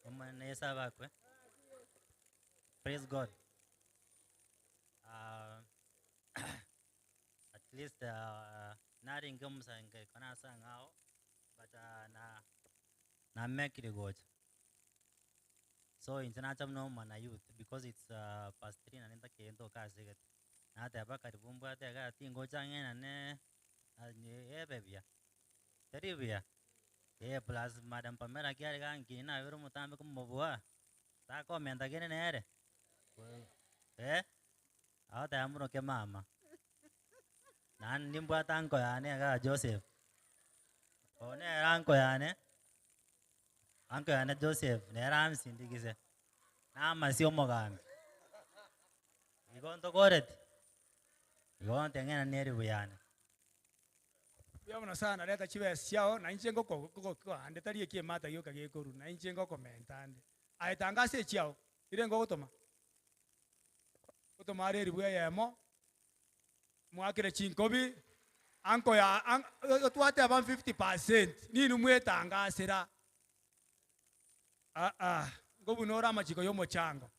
Omonene Yeso abakwe. Praise God. Ah, at least ah, narenge omosangererekano nase ang'ao but ah, na namekire gocha. So inche nacha buna omwana youth because it's past three naende ntakire ntoke ase egete. Nateba karibu mbwate igaa tingocha ang'e nane ebe buya, teri buya? Eh plus madam Pamela kiare gankini nabere omotambe komobua, takomenta kende nere, eh, agoteba moroke mama. Naende nimbwate uncle yane igaa Joseph, oyo nere uncle yane. Anke yane Joseph nere ansindikise, namasie omogambi. Igo ntokoreti? Igo nteng'ena neribu yane. Mbuya mono sana, reta chibesa chiao, na inche ngoko ngokoa ande, tari eki emata gioka gekorwa, na inche ngokomenta ande. Aye tanga ase echiao, ire ngogotoma. Gotoma are eribu eyemo, mwakere chinkobi, anko ya an twateba 50%, ninwe mwetangasera aa, nkobuna ore amachiko ya omochango.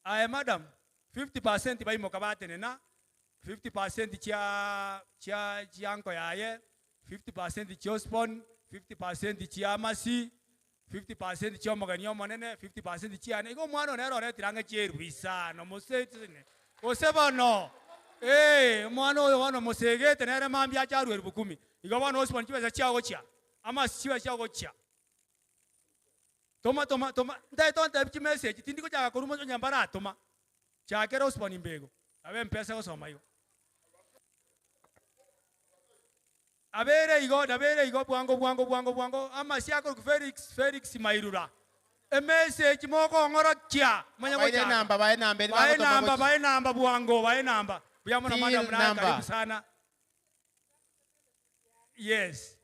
Aye madam, 50% baimoka batenena, 50% chia chia chia anko yaye, 50% chia Osborn, 50% chia Mercy, 50% chi'omogeni omonene, 50% chiane. Igo omwana one nere oretire ang'e chi'elifu isano mosesene. Gose bono, ee, omwana oyo bono mosegete nere mambia ache arue elifu kumi. Igo bono osiboni chibesa chiao gochia, amasi chibesa chiao gochia. Toma, toma, toma, ntaete ontebi chimessage, tindi gochaka korwa mochie onye mbaratoma. Chakera osiboni mbego, nabo empesa egosoma igo. Nabeire igo, nabeire igo bwango bwango bwango bwango, amasio akorokwa Felix, Felix Mairura. Emessage mokong'orokia, manye Baire gochaka. enamba, bae enamba eri Bae bagotoma enamba, gochia. bae enamba bwango, bae enamba. Buya mono Till madam naye number. karibu sana. Yes.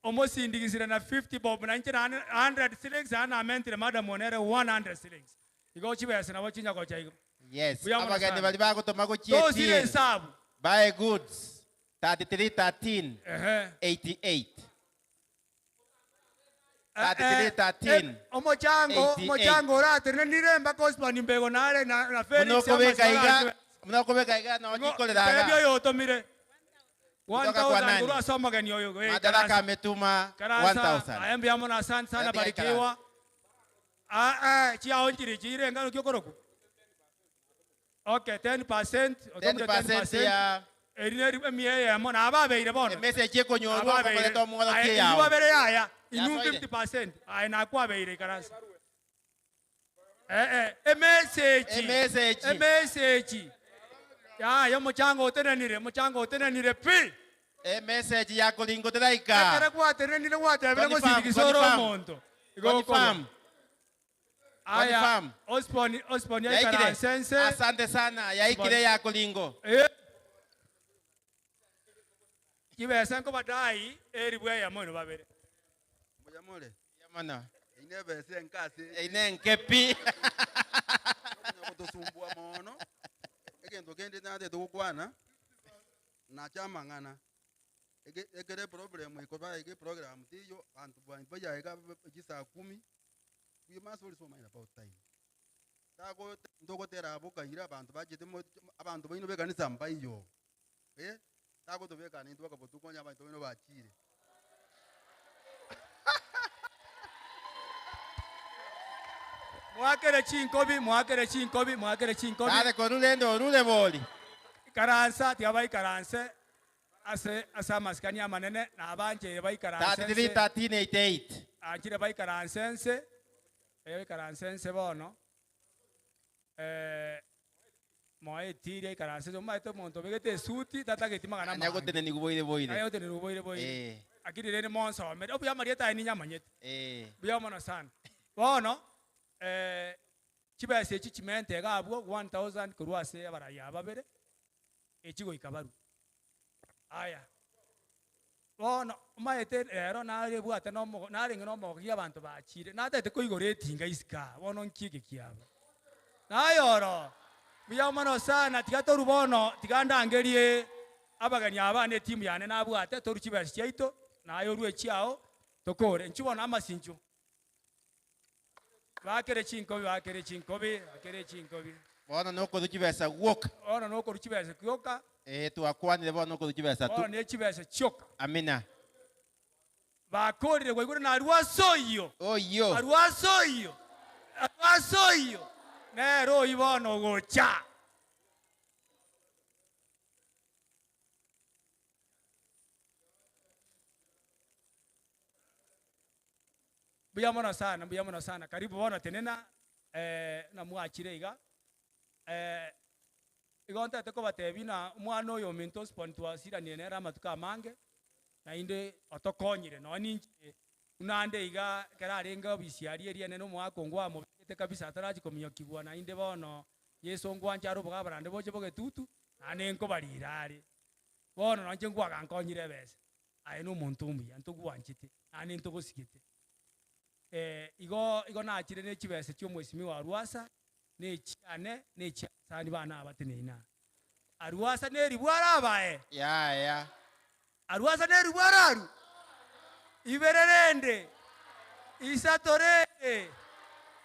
Omosindigisire na 50 bob na inche naende 100 shillings naende namentire madam one ere 100 shillings. Igo chibesa nabo chinya gocha igo. Yes, Buya mono abageni sana. baria bagotoma gochia Tosire till esabu. Buy goods 33 13 Ehe. 88. Eh, 33 eh, 13 omochango 88. omochango oratenenire mpaka Osborne Mbego nare na, na Felix Buna okobeka Amasi iga, barache- buna okobeka iga noo chikorera Tebia iga. oyo otomire Kutoka kwa 1000 nani? korwa ase omogeni oyo Eh, Madaraka karasa. ametuma Karasa, 1000. aye mbuya mono asante sana Yaani barikiwa. Ah, ah, chiao nchiri chire engano ki okorokwa? Okay, 10%, otomire 10% ya Eri neri emia eyemo, na ababeire bono. Emessage ekonyorwa Ababeire. okomoreta omworokia Aye, yao. inwe babere yaya, inwe Yasoire. 50%, aye nakwabeire ikaransa. Eh, eh, emessage. Emessage. Emessage. Yaya, omochango otenenire, omochango otenenire pi. Emessage ya koringo teraika. Ekero gwatenenire gwatebire Confirm, gosindikisa ore confirm. omonto. Igo okorwa. Confirm. Aya, Confirm. Osborne, Osborne Yaikire. yaikaranse nse. Asante sana. Yaikire ya koringo. Eh. Chibesa nkobadai eribu eyemo inwe babere. Mbuya more. Mono. Eine ebesa enke ase. Eine enke pi. Okonya gotosumbua mono. Egento kende natete gokwana, nache amang'ana. Ege ekere eproblem ekoba iga eprogram teiyo, abanto ba mbayaye iga chisaa kumi, we must also mind about time. Tago ntogotera abwo kaira abanto bachete mo abanto baino b'ekanisa mbaiyo, eh, tagotobeka naintwe mpaka botuko onye abanto baino bachire. Mwakere chinkobi, mwakere chinkobi, mwakere chinkobi. Tare korwa rende orure bori. Ikaransa, tiga baikaranse ase ase amasikani amanene, na abancheire baikaranse 33 nse. 13 88. Anchire baikaranse nse, eh, baikaranse nse bono. Eh, moe etiri aikaranse nse, omanyete omonto obegete esuti tatageti magana Anya amange. gotenenigwa boire boire. Anya gotenenigwa boire boire. Eh. Lakini rende monsomere, obuya amarieta aye ninyamanyete. Eh. Mbuya mono sana. Bono, eh, chibesa echi chimente iga abwo 1000 korwa ase abarai aba babere, echi goika barwe. Aya, bono omanyete rero narebwate na omogo narenge na omogokia abanto bachire, natagete koigora etinga isiko aa, bono nki eke kiaba. Naye oro, mbuya mono sana, tiga torwe bono, tiga ndangerie abageni aba bane etimu yane nabwate, torwe chibesa chiaito, naye orwe echiao, tokore. Inchuo bono amasincho. Bakere chinkobi, bakere chinkobi, bakere chinkobi. Bono nokorwa chibesa gwoka. Bono nokorwa chibesa gwoka. Eh, twakwanire bono nokorwa chibesa tu. Bono ne chibesa chioka. Amina. Bakorire gwaigure na arwe ase oyio. Oyio. Arwe ase oyio. Arwe ase oyio. Nere oyio bono ogocha. Mbuya mono sana, mbuya mono sana. Karibu bono tenena eh, na mwachire iga. Eh, igo ntagete kobatebia ng'a omwana oyo ominto Osborn twasiranire nere amatuko amange, naende otokonyire nonye ninche buna ande iga ekero arenge obisi aria eria enene omogaka ongo amobegete kabisa atarachia kominyokigwa naende bono Yeso ngwancha are oboga abarande boche bogetutu, naende nkobarira are. Bono nonye inche nkwagankonyire ebesa. Aye nomonto omuya, ntogwanchete, naende ntogosigete. Eh, igo igo nachire ne chibesa chi'omwesimigwa Arwasa, na echiane, na echia abasani bane aba bateneine aa. Arwasa neribwa arabae? Yaya. Arwasa neribwa ararue? Ibere rende, isato rende,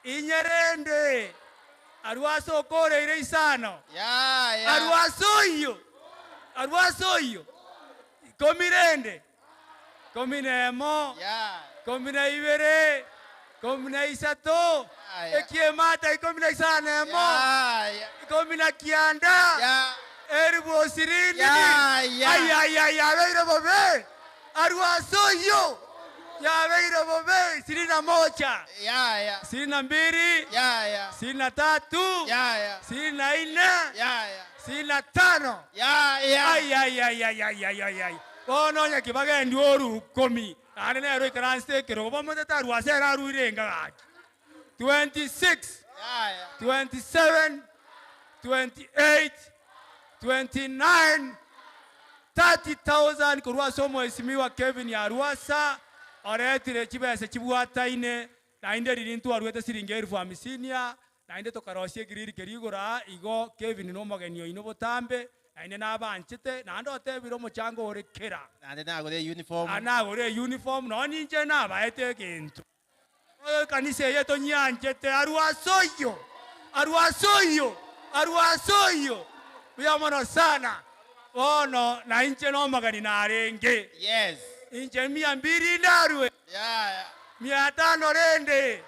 inye rende, Arwasa okoreire isano. Yaya. Arwasa oyio, Arwasa oyio. Ikomi rende, ikomi na emo, ikomi na ibere, ikomi na isato, ekiemata ikomi na isano na emo, ikomi na kianda, elifu osirini, ai ai ai yabeire bobe, arwe ase oyio, yabeire bobe, ishirini na moja, ishirini na mbili, ishirini na tatu, ishirini na nne, Sitini na tano. Ai, ai, ai, ai, ai, ai, ai, ai. Bono onye kibagendi orukomi, naende nere oikaransete ekerogo, bamotete arue ase ere aruire enga gaki. 26, 27, 28, 29, 30,000 korwa ase omwesimigwa Kevin Arwasa, oretire chibesa chibwataine, naende riria ntwaruete siringi elfu hamsini aa, Naende tokarosia ekiriri keria igoro aa, igo Kevin nomogeni oino botambe, naende nabanchete, naende otebire omochango ore kera. Naende nagore euniform. Naende nagore euniform, nonya ninche nabaete egento. Ekanisa eye tonyianchete, arwe ase oyio, arwe ase oyio, arwe ase oyio. Mbuya mono sana. Bono nainche nomogeni narenge. Yes. Inche mia mbili ndarwe. Yaya. Mia tano rende.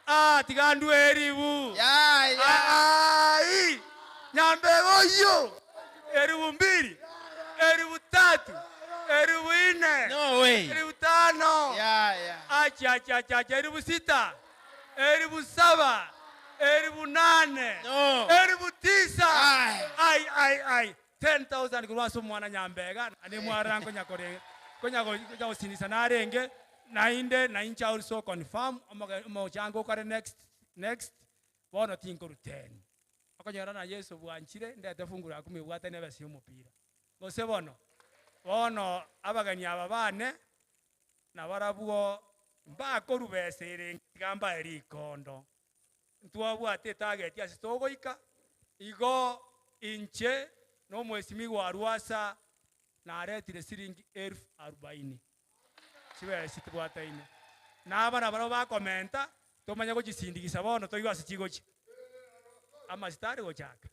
Ah, tiga ndue eribu. Yaya. Ai, nyambebe oyio. Eribu mbili, eribu tatu, eribu ine. No way. Eribu tano. Yaya. Acha, acha, acha, acha, eribu sita, eribu saba, eribu nane. No. Eribu tisa. Ai. Ai, ai, ai. 10,000 korwa ase omwana Nyambega, naende mwarora nkonya kore konya konya gosinisa narenge, naende nainche also confirm omoge omochango okore next next, bono tinkorwa ten. Okonyora na Yeso bwanchire, ndete fungu la kumi ebwatane ebesa ya omopira. Gose bono, bono abageni aba bane, nabarabwo mbakorwa besa ere tiga mbae rikondo. Ntwabwate etageti ase togoika, igo inche nomwesimigwa Arwasa naretire siringi elfu arubaini chibesa tibwataine. Na abana barabwo bakomenta, tomanye gochisindigisa bono toigwe ase chigochia. Amasitari gochaka.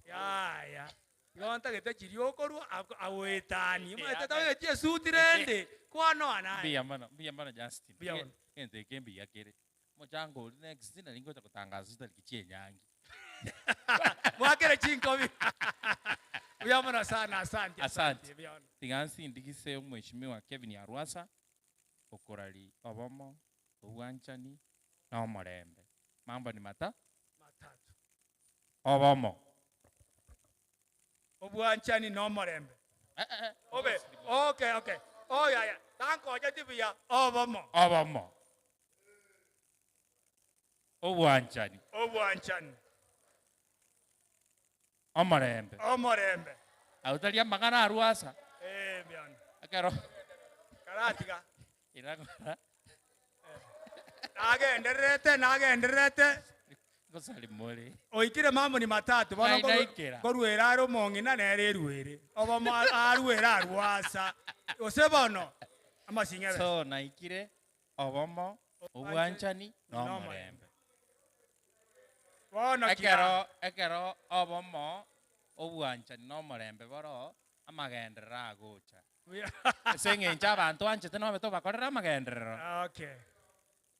Yaya. Igo ntagete chiria okorwa agoetania. Omanyete tabegeti esuti rende, kwanoa naye. Mbuya mono, mbuya mono Justin. Mbuya mono. Egento eke mbuya kere. Omochango oria next nari ngocha gotangasa chitariki chia enyangi. Mwakere chinkobi. Mbuya mono sana, asante. Asante. Mbuya mono. Tiga nsindigise omweshimiwa Kevin Arwasa okorari obomo, obwanchani na omorembe. Mambo ni mata? Matatu. Obomo. Obwanchani na omorembe. Obe, okay, okay. Oh, yeah, yeah. Tankocheti buya, obomo. Obomo. Obwanchani. Obwanchani. Omorembe. Omorembe. Abwo tari amang'ana arwasa. Eh, mbiano. Ekero. Karatiga. Iragora. Nagendererete, nagendererete. Ngosari more. Oikire mambo ni matatu bono Ngai naikera. nkoruera are omong'ina nere eruere. Obomo aruere arwasa. Gose bono amasing'ebe. So naikire obomo, obwanchani na omorembe. Bono Ekero ekero obomo, obwanchani na omorembe boro, amagenderero agocha. Ase eng'encho abanto anchete nobe tobakorera amagenderero. Okay.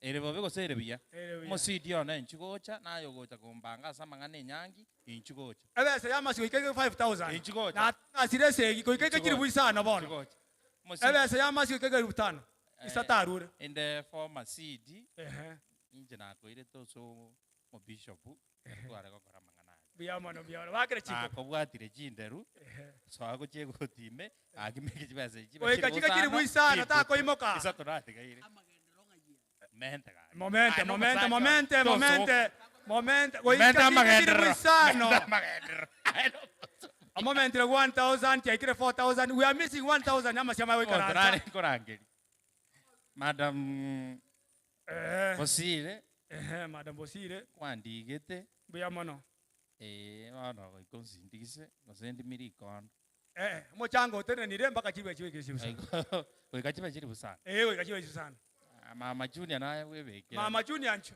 Ere bobe gose ere buya? Ere buya. Omosidi one inchuo gocha, naye ogocha kombanga ase amang'ana enyangi, inchuo gocha. Ebesa y'amasiko goika ike 5000. Inchuo gocha. Natasire esegi goika ike Inchuo chilifu gocha. isano bono. Inchuo gocha. Omosidi. Ebesa y'amasiko goika ike elfu tano. Isato arure. Inde former CD, Ehe. inche nakoirete ase omobishop, tware gokora amang'ana aya. Mbuya mono, mbuya mono. Bakere chinkobi. Nakobwatire chinderu, Ehe. soa gochia egoti ime, gaki meke chibesa echi chibe Goika chilifu chike chilifu isano, isano, takoimoka. Isato natigaire. Mente gaki. Momente, Aye, momente, nomosacha momente, one. momente, momente. Goika Mente chike chilifu amagenderero. isano. Mente amagenderero. Aye, nomosacha. Amomentire 1000 chiaikire 4000. We are missing 1000 amasiama Omonto goikaransa. nare nkorangeria. Madam Ehe. Bosire. Ehe, Madam Bosire. Kwandigete. Mbuya mono. Ee, bono goika onsindigise, gose ndimire rikondo. Eh, omochango otenenire mpaka chibe chibe chiri busana. Goika chibe chiri busana. Eh, goika chibe chiri busana. Ah, Mama Junior naye bwebekere. Mama Junior ncho.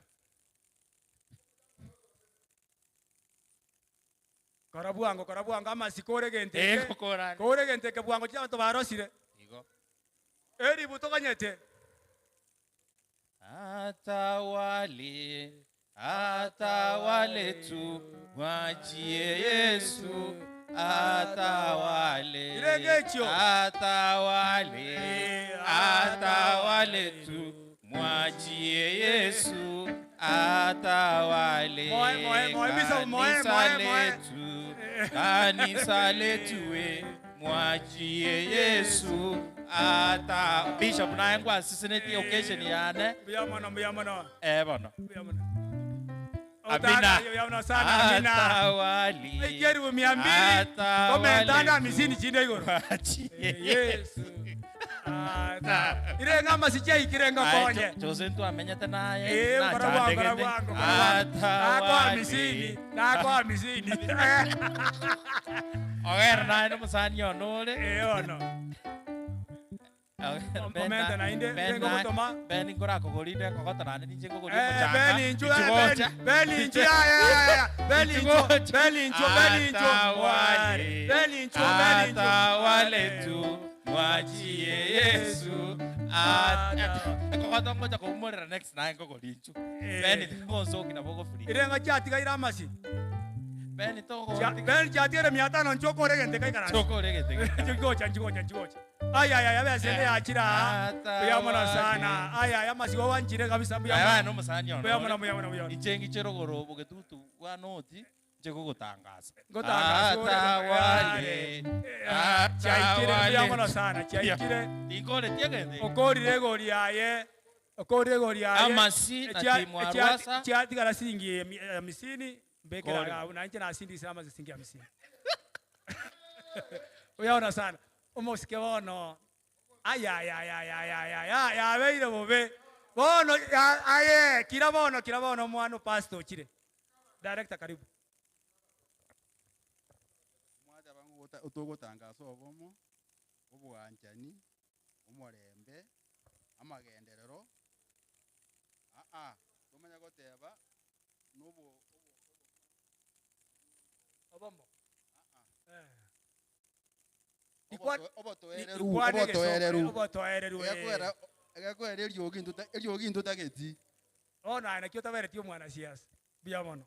Kora bwango, kora bwango amasiko ore gento Eh, eke. gokora. Kore gento eke bwango chia abanto barosire. Igo. Eribu toganyete. Atawale, atawale tu, mwachie Yesu, atawale. Irenge echio. Atawale, atawale tu, mwachie Yesu, atawale. Moe, moe, moe, bisa, moe, Kanisa moe, moe. letu, kanisa letu we, mwachie Yesu, ata Bishop naye ngwasiseneti occasion yane. Mbuya mono, mbuya mono. Eh, bono. Mbuya mono. Amina. Otana, mbuya mono sana, amina. Atawali. Ejeribu mia mbili. Atawali Komentanda tu. hamsini chinde igoro. Mwachie Yesu. Ata. Irenga amasiche ikirenga Aye, konye. Jose ntwamenyete naye, Eh, kora bwango, kora nachandegete. bwango, kora bwango. Nako Atawali. hamsini, nako hamsini. Ogera naye nomusani ono ore. Eh, ono. Momente nainde, irenga ogotoma. Ben nkorakogorire ekogoto naende ninche nkogoria Eh, omochanga. Ben inchu, eh, Inchu Ben, Ben inchu, ya, ya, ya, ya. Ben inchu, Inchu Ben inchu, Ben inchu. Atawale. Ben inchu, Ben inchu. Atawale tu, mwachie Yesu. Ekogoto ngocha koumorera next naye nkogoria inchu. Ben tigonsoki nabo ogofree. Irenga chiatigaire amasi. Ben togo. Ben chiatigaire mia tano ncho okore gento kaikarase. Ncho okore gento Nchigocha, nchigocha, nchigocha. Ay, ay, ay, abesende yachira. Mbuya mono sana. Ay, ay, amasigo wanchire kabisa. Mbuya Aye, mono. nomusani ono. Mbuya mono, mbuya mono, mbuya mono. Inche ngiche rogoro bogetutu bwa noti nche gogotangasa. Ngotangasa ore. Atawale. Chiaikire, mbuya mono Atawale. sana, chiaikire. Tinkoretie egento. Okorire egori yaye. Okorire egori yaye. Amasi na timu Arwasa. Chiatigara siringi hamsini. Mbekera Kore. gabu, na inche nasindisire amasi siringi hamsini. Uyaona sana. Omosike bono. Ay, ay, ay, ay, ay, ay, ay, ay, yabeire bobe. Bono, ya, aye, kira bono, kira bono mwana pastor chire. Director karibu. Mwacha bangu otogotangasa obomo, obwanchani, omorembe, amagenderero. Ah, ah. Tomanye goteba nobo Obomo. Obotoereru, Ikwane egesongo, obotoereru. obotoereru, eh. Egekwera egekwera eriogi intwe eriogi intwe totageti. Bono aye naki otaberetie omwanasiasa? Mbuya mono.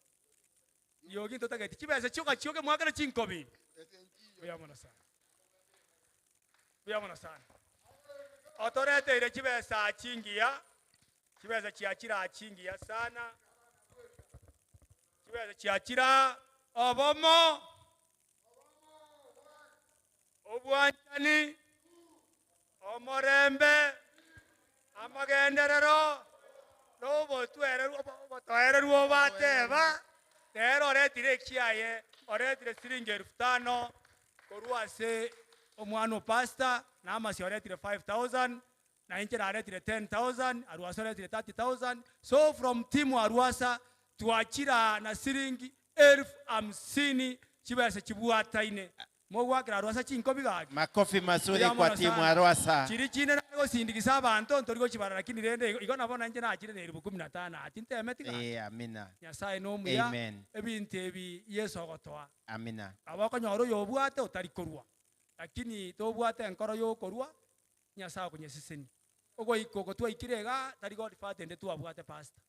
Riogi ntotageti chibesa chioka chioke mwakere chinkobi. Mbuya mono sana. Mbuya mono sana. Otoreteire chibesa chingiya, chibesa chiachire chingiya sana. Chibesa chiachira obomo, obwanchani, omorembe, amagenderero, na obotwereru obotoereru obateba, nere oretire ekiaye, oretire siringi elfu tano korwa ase omwana o pastor, na amasi oretire 5000, na inche naretire 10000, Arwasa oretire 30000, so from team Arwasa twachire aa na siringi elfu hamsini chibesa chibwataine. Mogwakera Arwasa chinkobi gaki. Makofi mazuri Mbuya kwa mono timu sana. Arwasa. Chiri chinde nare gosindikisa abanto ntori gochibara lakini rende igo nabo na inche nachire na elifu kumi na tano aa tintemeti gaki. Eh, amina. Nyasaye nomuya, Amen. ebinto ebi Yeso ogotoa. Amina. Nabo okonyora oyobwate otari korwa, lakini tobwate enkoro yokorwa, Nyasaye okonyesesenia. Ogoika oko twaikire igaa, tari Godfather ende twabwate pastor.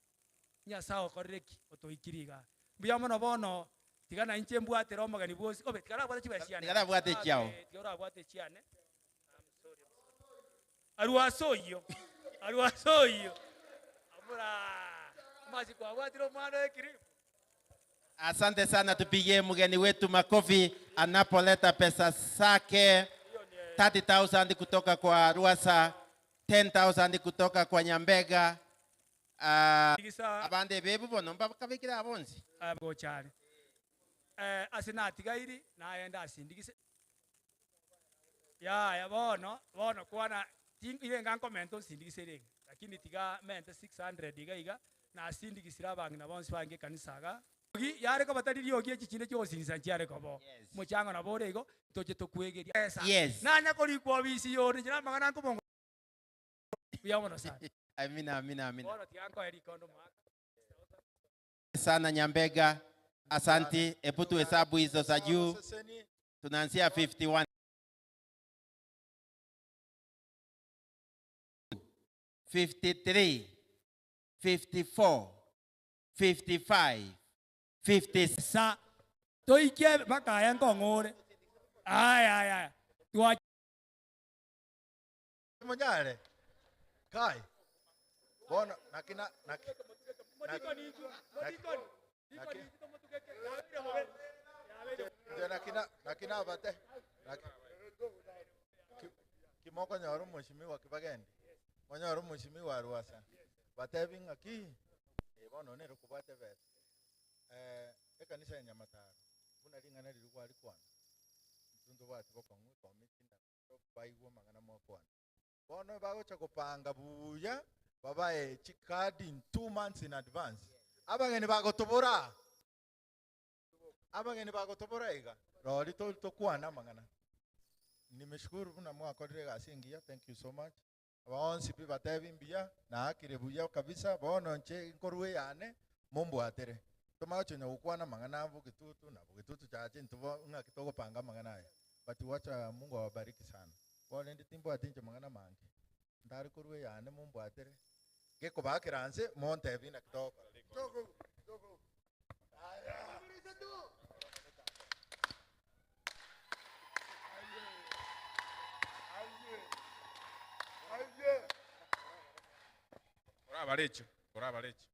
Nyasaye okorire ki? Otoikirie igaa. Mbuya mono bono, tiga nainche mbwatere omogeni bwosi, obe tiga arabwate chibesa chiane. Tiga arabwate echiao. Okay, tiga orabwate echiane. I'm sorry, I'm sorry. Arwa ase oyio, arwa ase oyio. Amura, amasi kwabwatire omwana oye kirimu. Asante sana, tupigie mgeni wetu makofi anapoleta pesa zake 30,000 kutoka kwa Ruasa, 10,000 kutoka kwa Nyambega. Uh, abande bebu bono mbakabekire abonsi. Gochare eh, ase natigairi naende asindigise yaya bono bono kwana irenga nkomenta onsindigise renge lakini tiga mente 600 iga iga nasindigisire abang'ina bonsi bange ekanisa iga. Riogi yare koba tari riogi echi chinde chi'ogosinsa nchiare koba oo. Omochango nabo ore igo, ntoche tokwegeria. Yes. Nanya korikwa obisi yore inche namang'ana nkobongo buya mono sana. Amina, amina, amina. Bono tiga nkoe rikondo omwaka. Sana Nyambega, asanti. Hebu tuhesabu hizo za juu. Tunaanzia 51. 53, 54, 55, 56. Sa toikie bakaya nkong'ore. Aya aya aya. Twa Monyare. Kai. Bono nakina naki. Nche nakina nakina abate. Naki. Kimokonyora omoshimiwa kibagendi. Monyore omoshimiwa Arwasa. Batebi ng'aki eh, bono nere okobwata ebesa. Eh, ekanisa ya Nyamataro buna ring'ana riria gwarikwana intwe ntobwati bokong'u ekomiti na baigwe amang'ana mwakwana. Bono bagocha gopanga buya babae chikadi in 2 months in advance. Abageni bagotobora abageni bagotobora iga rori tokwana amang'ana. Nimeshukuru buna mwakorire egasi engiya, thank you so much. Bonsi pi batebi mbuya naakire buya kabisa bono nche nkorwa eyane mombwatere. Tomagochonya gokwana amang'ana bogitutu na bogitutu chache ntubo ng'aki togopanga amang'ana aya. But wacha Mungu awabariki sana. Bono inde timbwati inche mang'ana mange. Ntari korwa eyane mombwatere. Gekobakera nse montebi naki togokora. Orabarecho, orabarecho.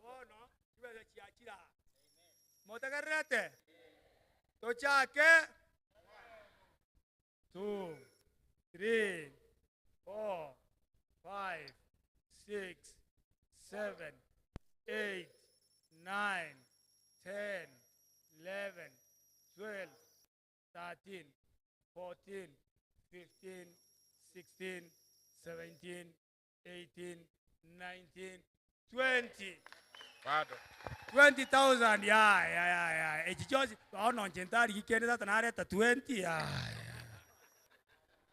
Bono chibesa chiachire aa. Motegererete? Tochake. 2, 3, 4, 5, 6, 7, 8, 9, 10, 11, 12, 13, 14, 15, 16, 17, 18, 19, 20. Bado. 20,000 ya ya ya ya echi chionsi bono inche ntari gikende tata nareta 20 ya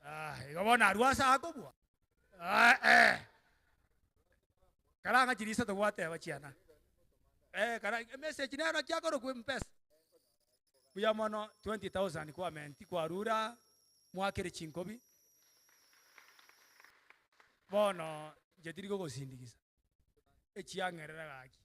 ah igo bono arwa ase akobua. Ah, eh. Karanga chirisa togwateba chiana. Eh, kara message nero chiakorokwa mpesa. Buya mono 20,000 kwa menti kwarura mwakere chinkobi. Bono nche tiri gogosindigisa. Echiang'erera gaki.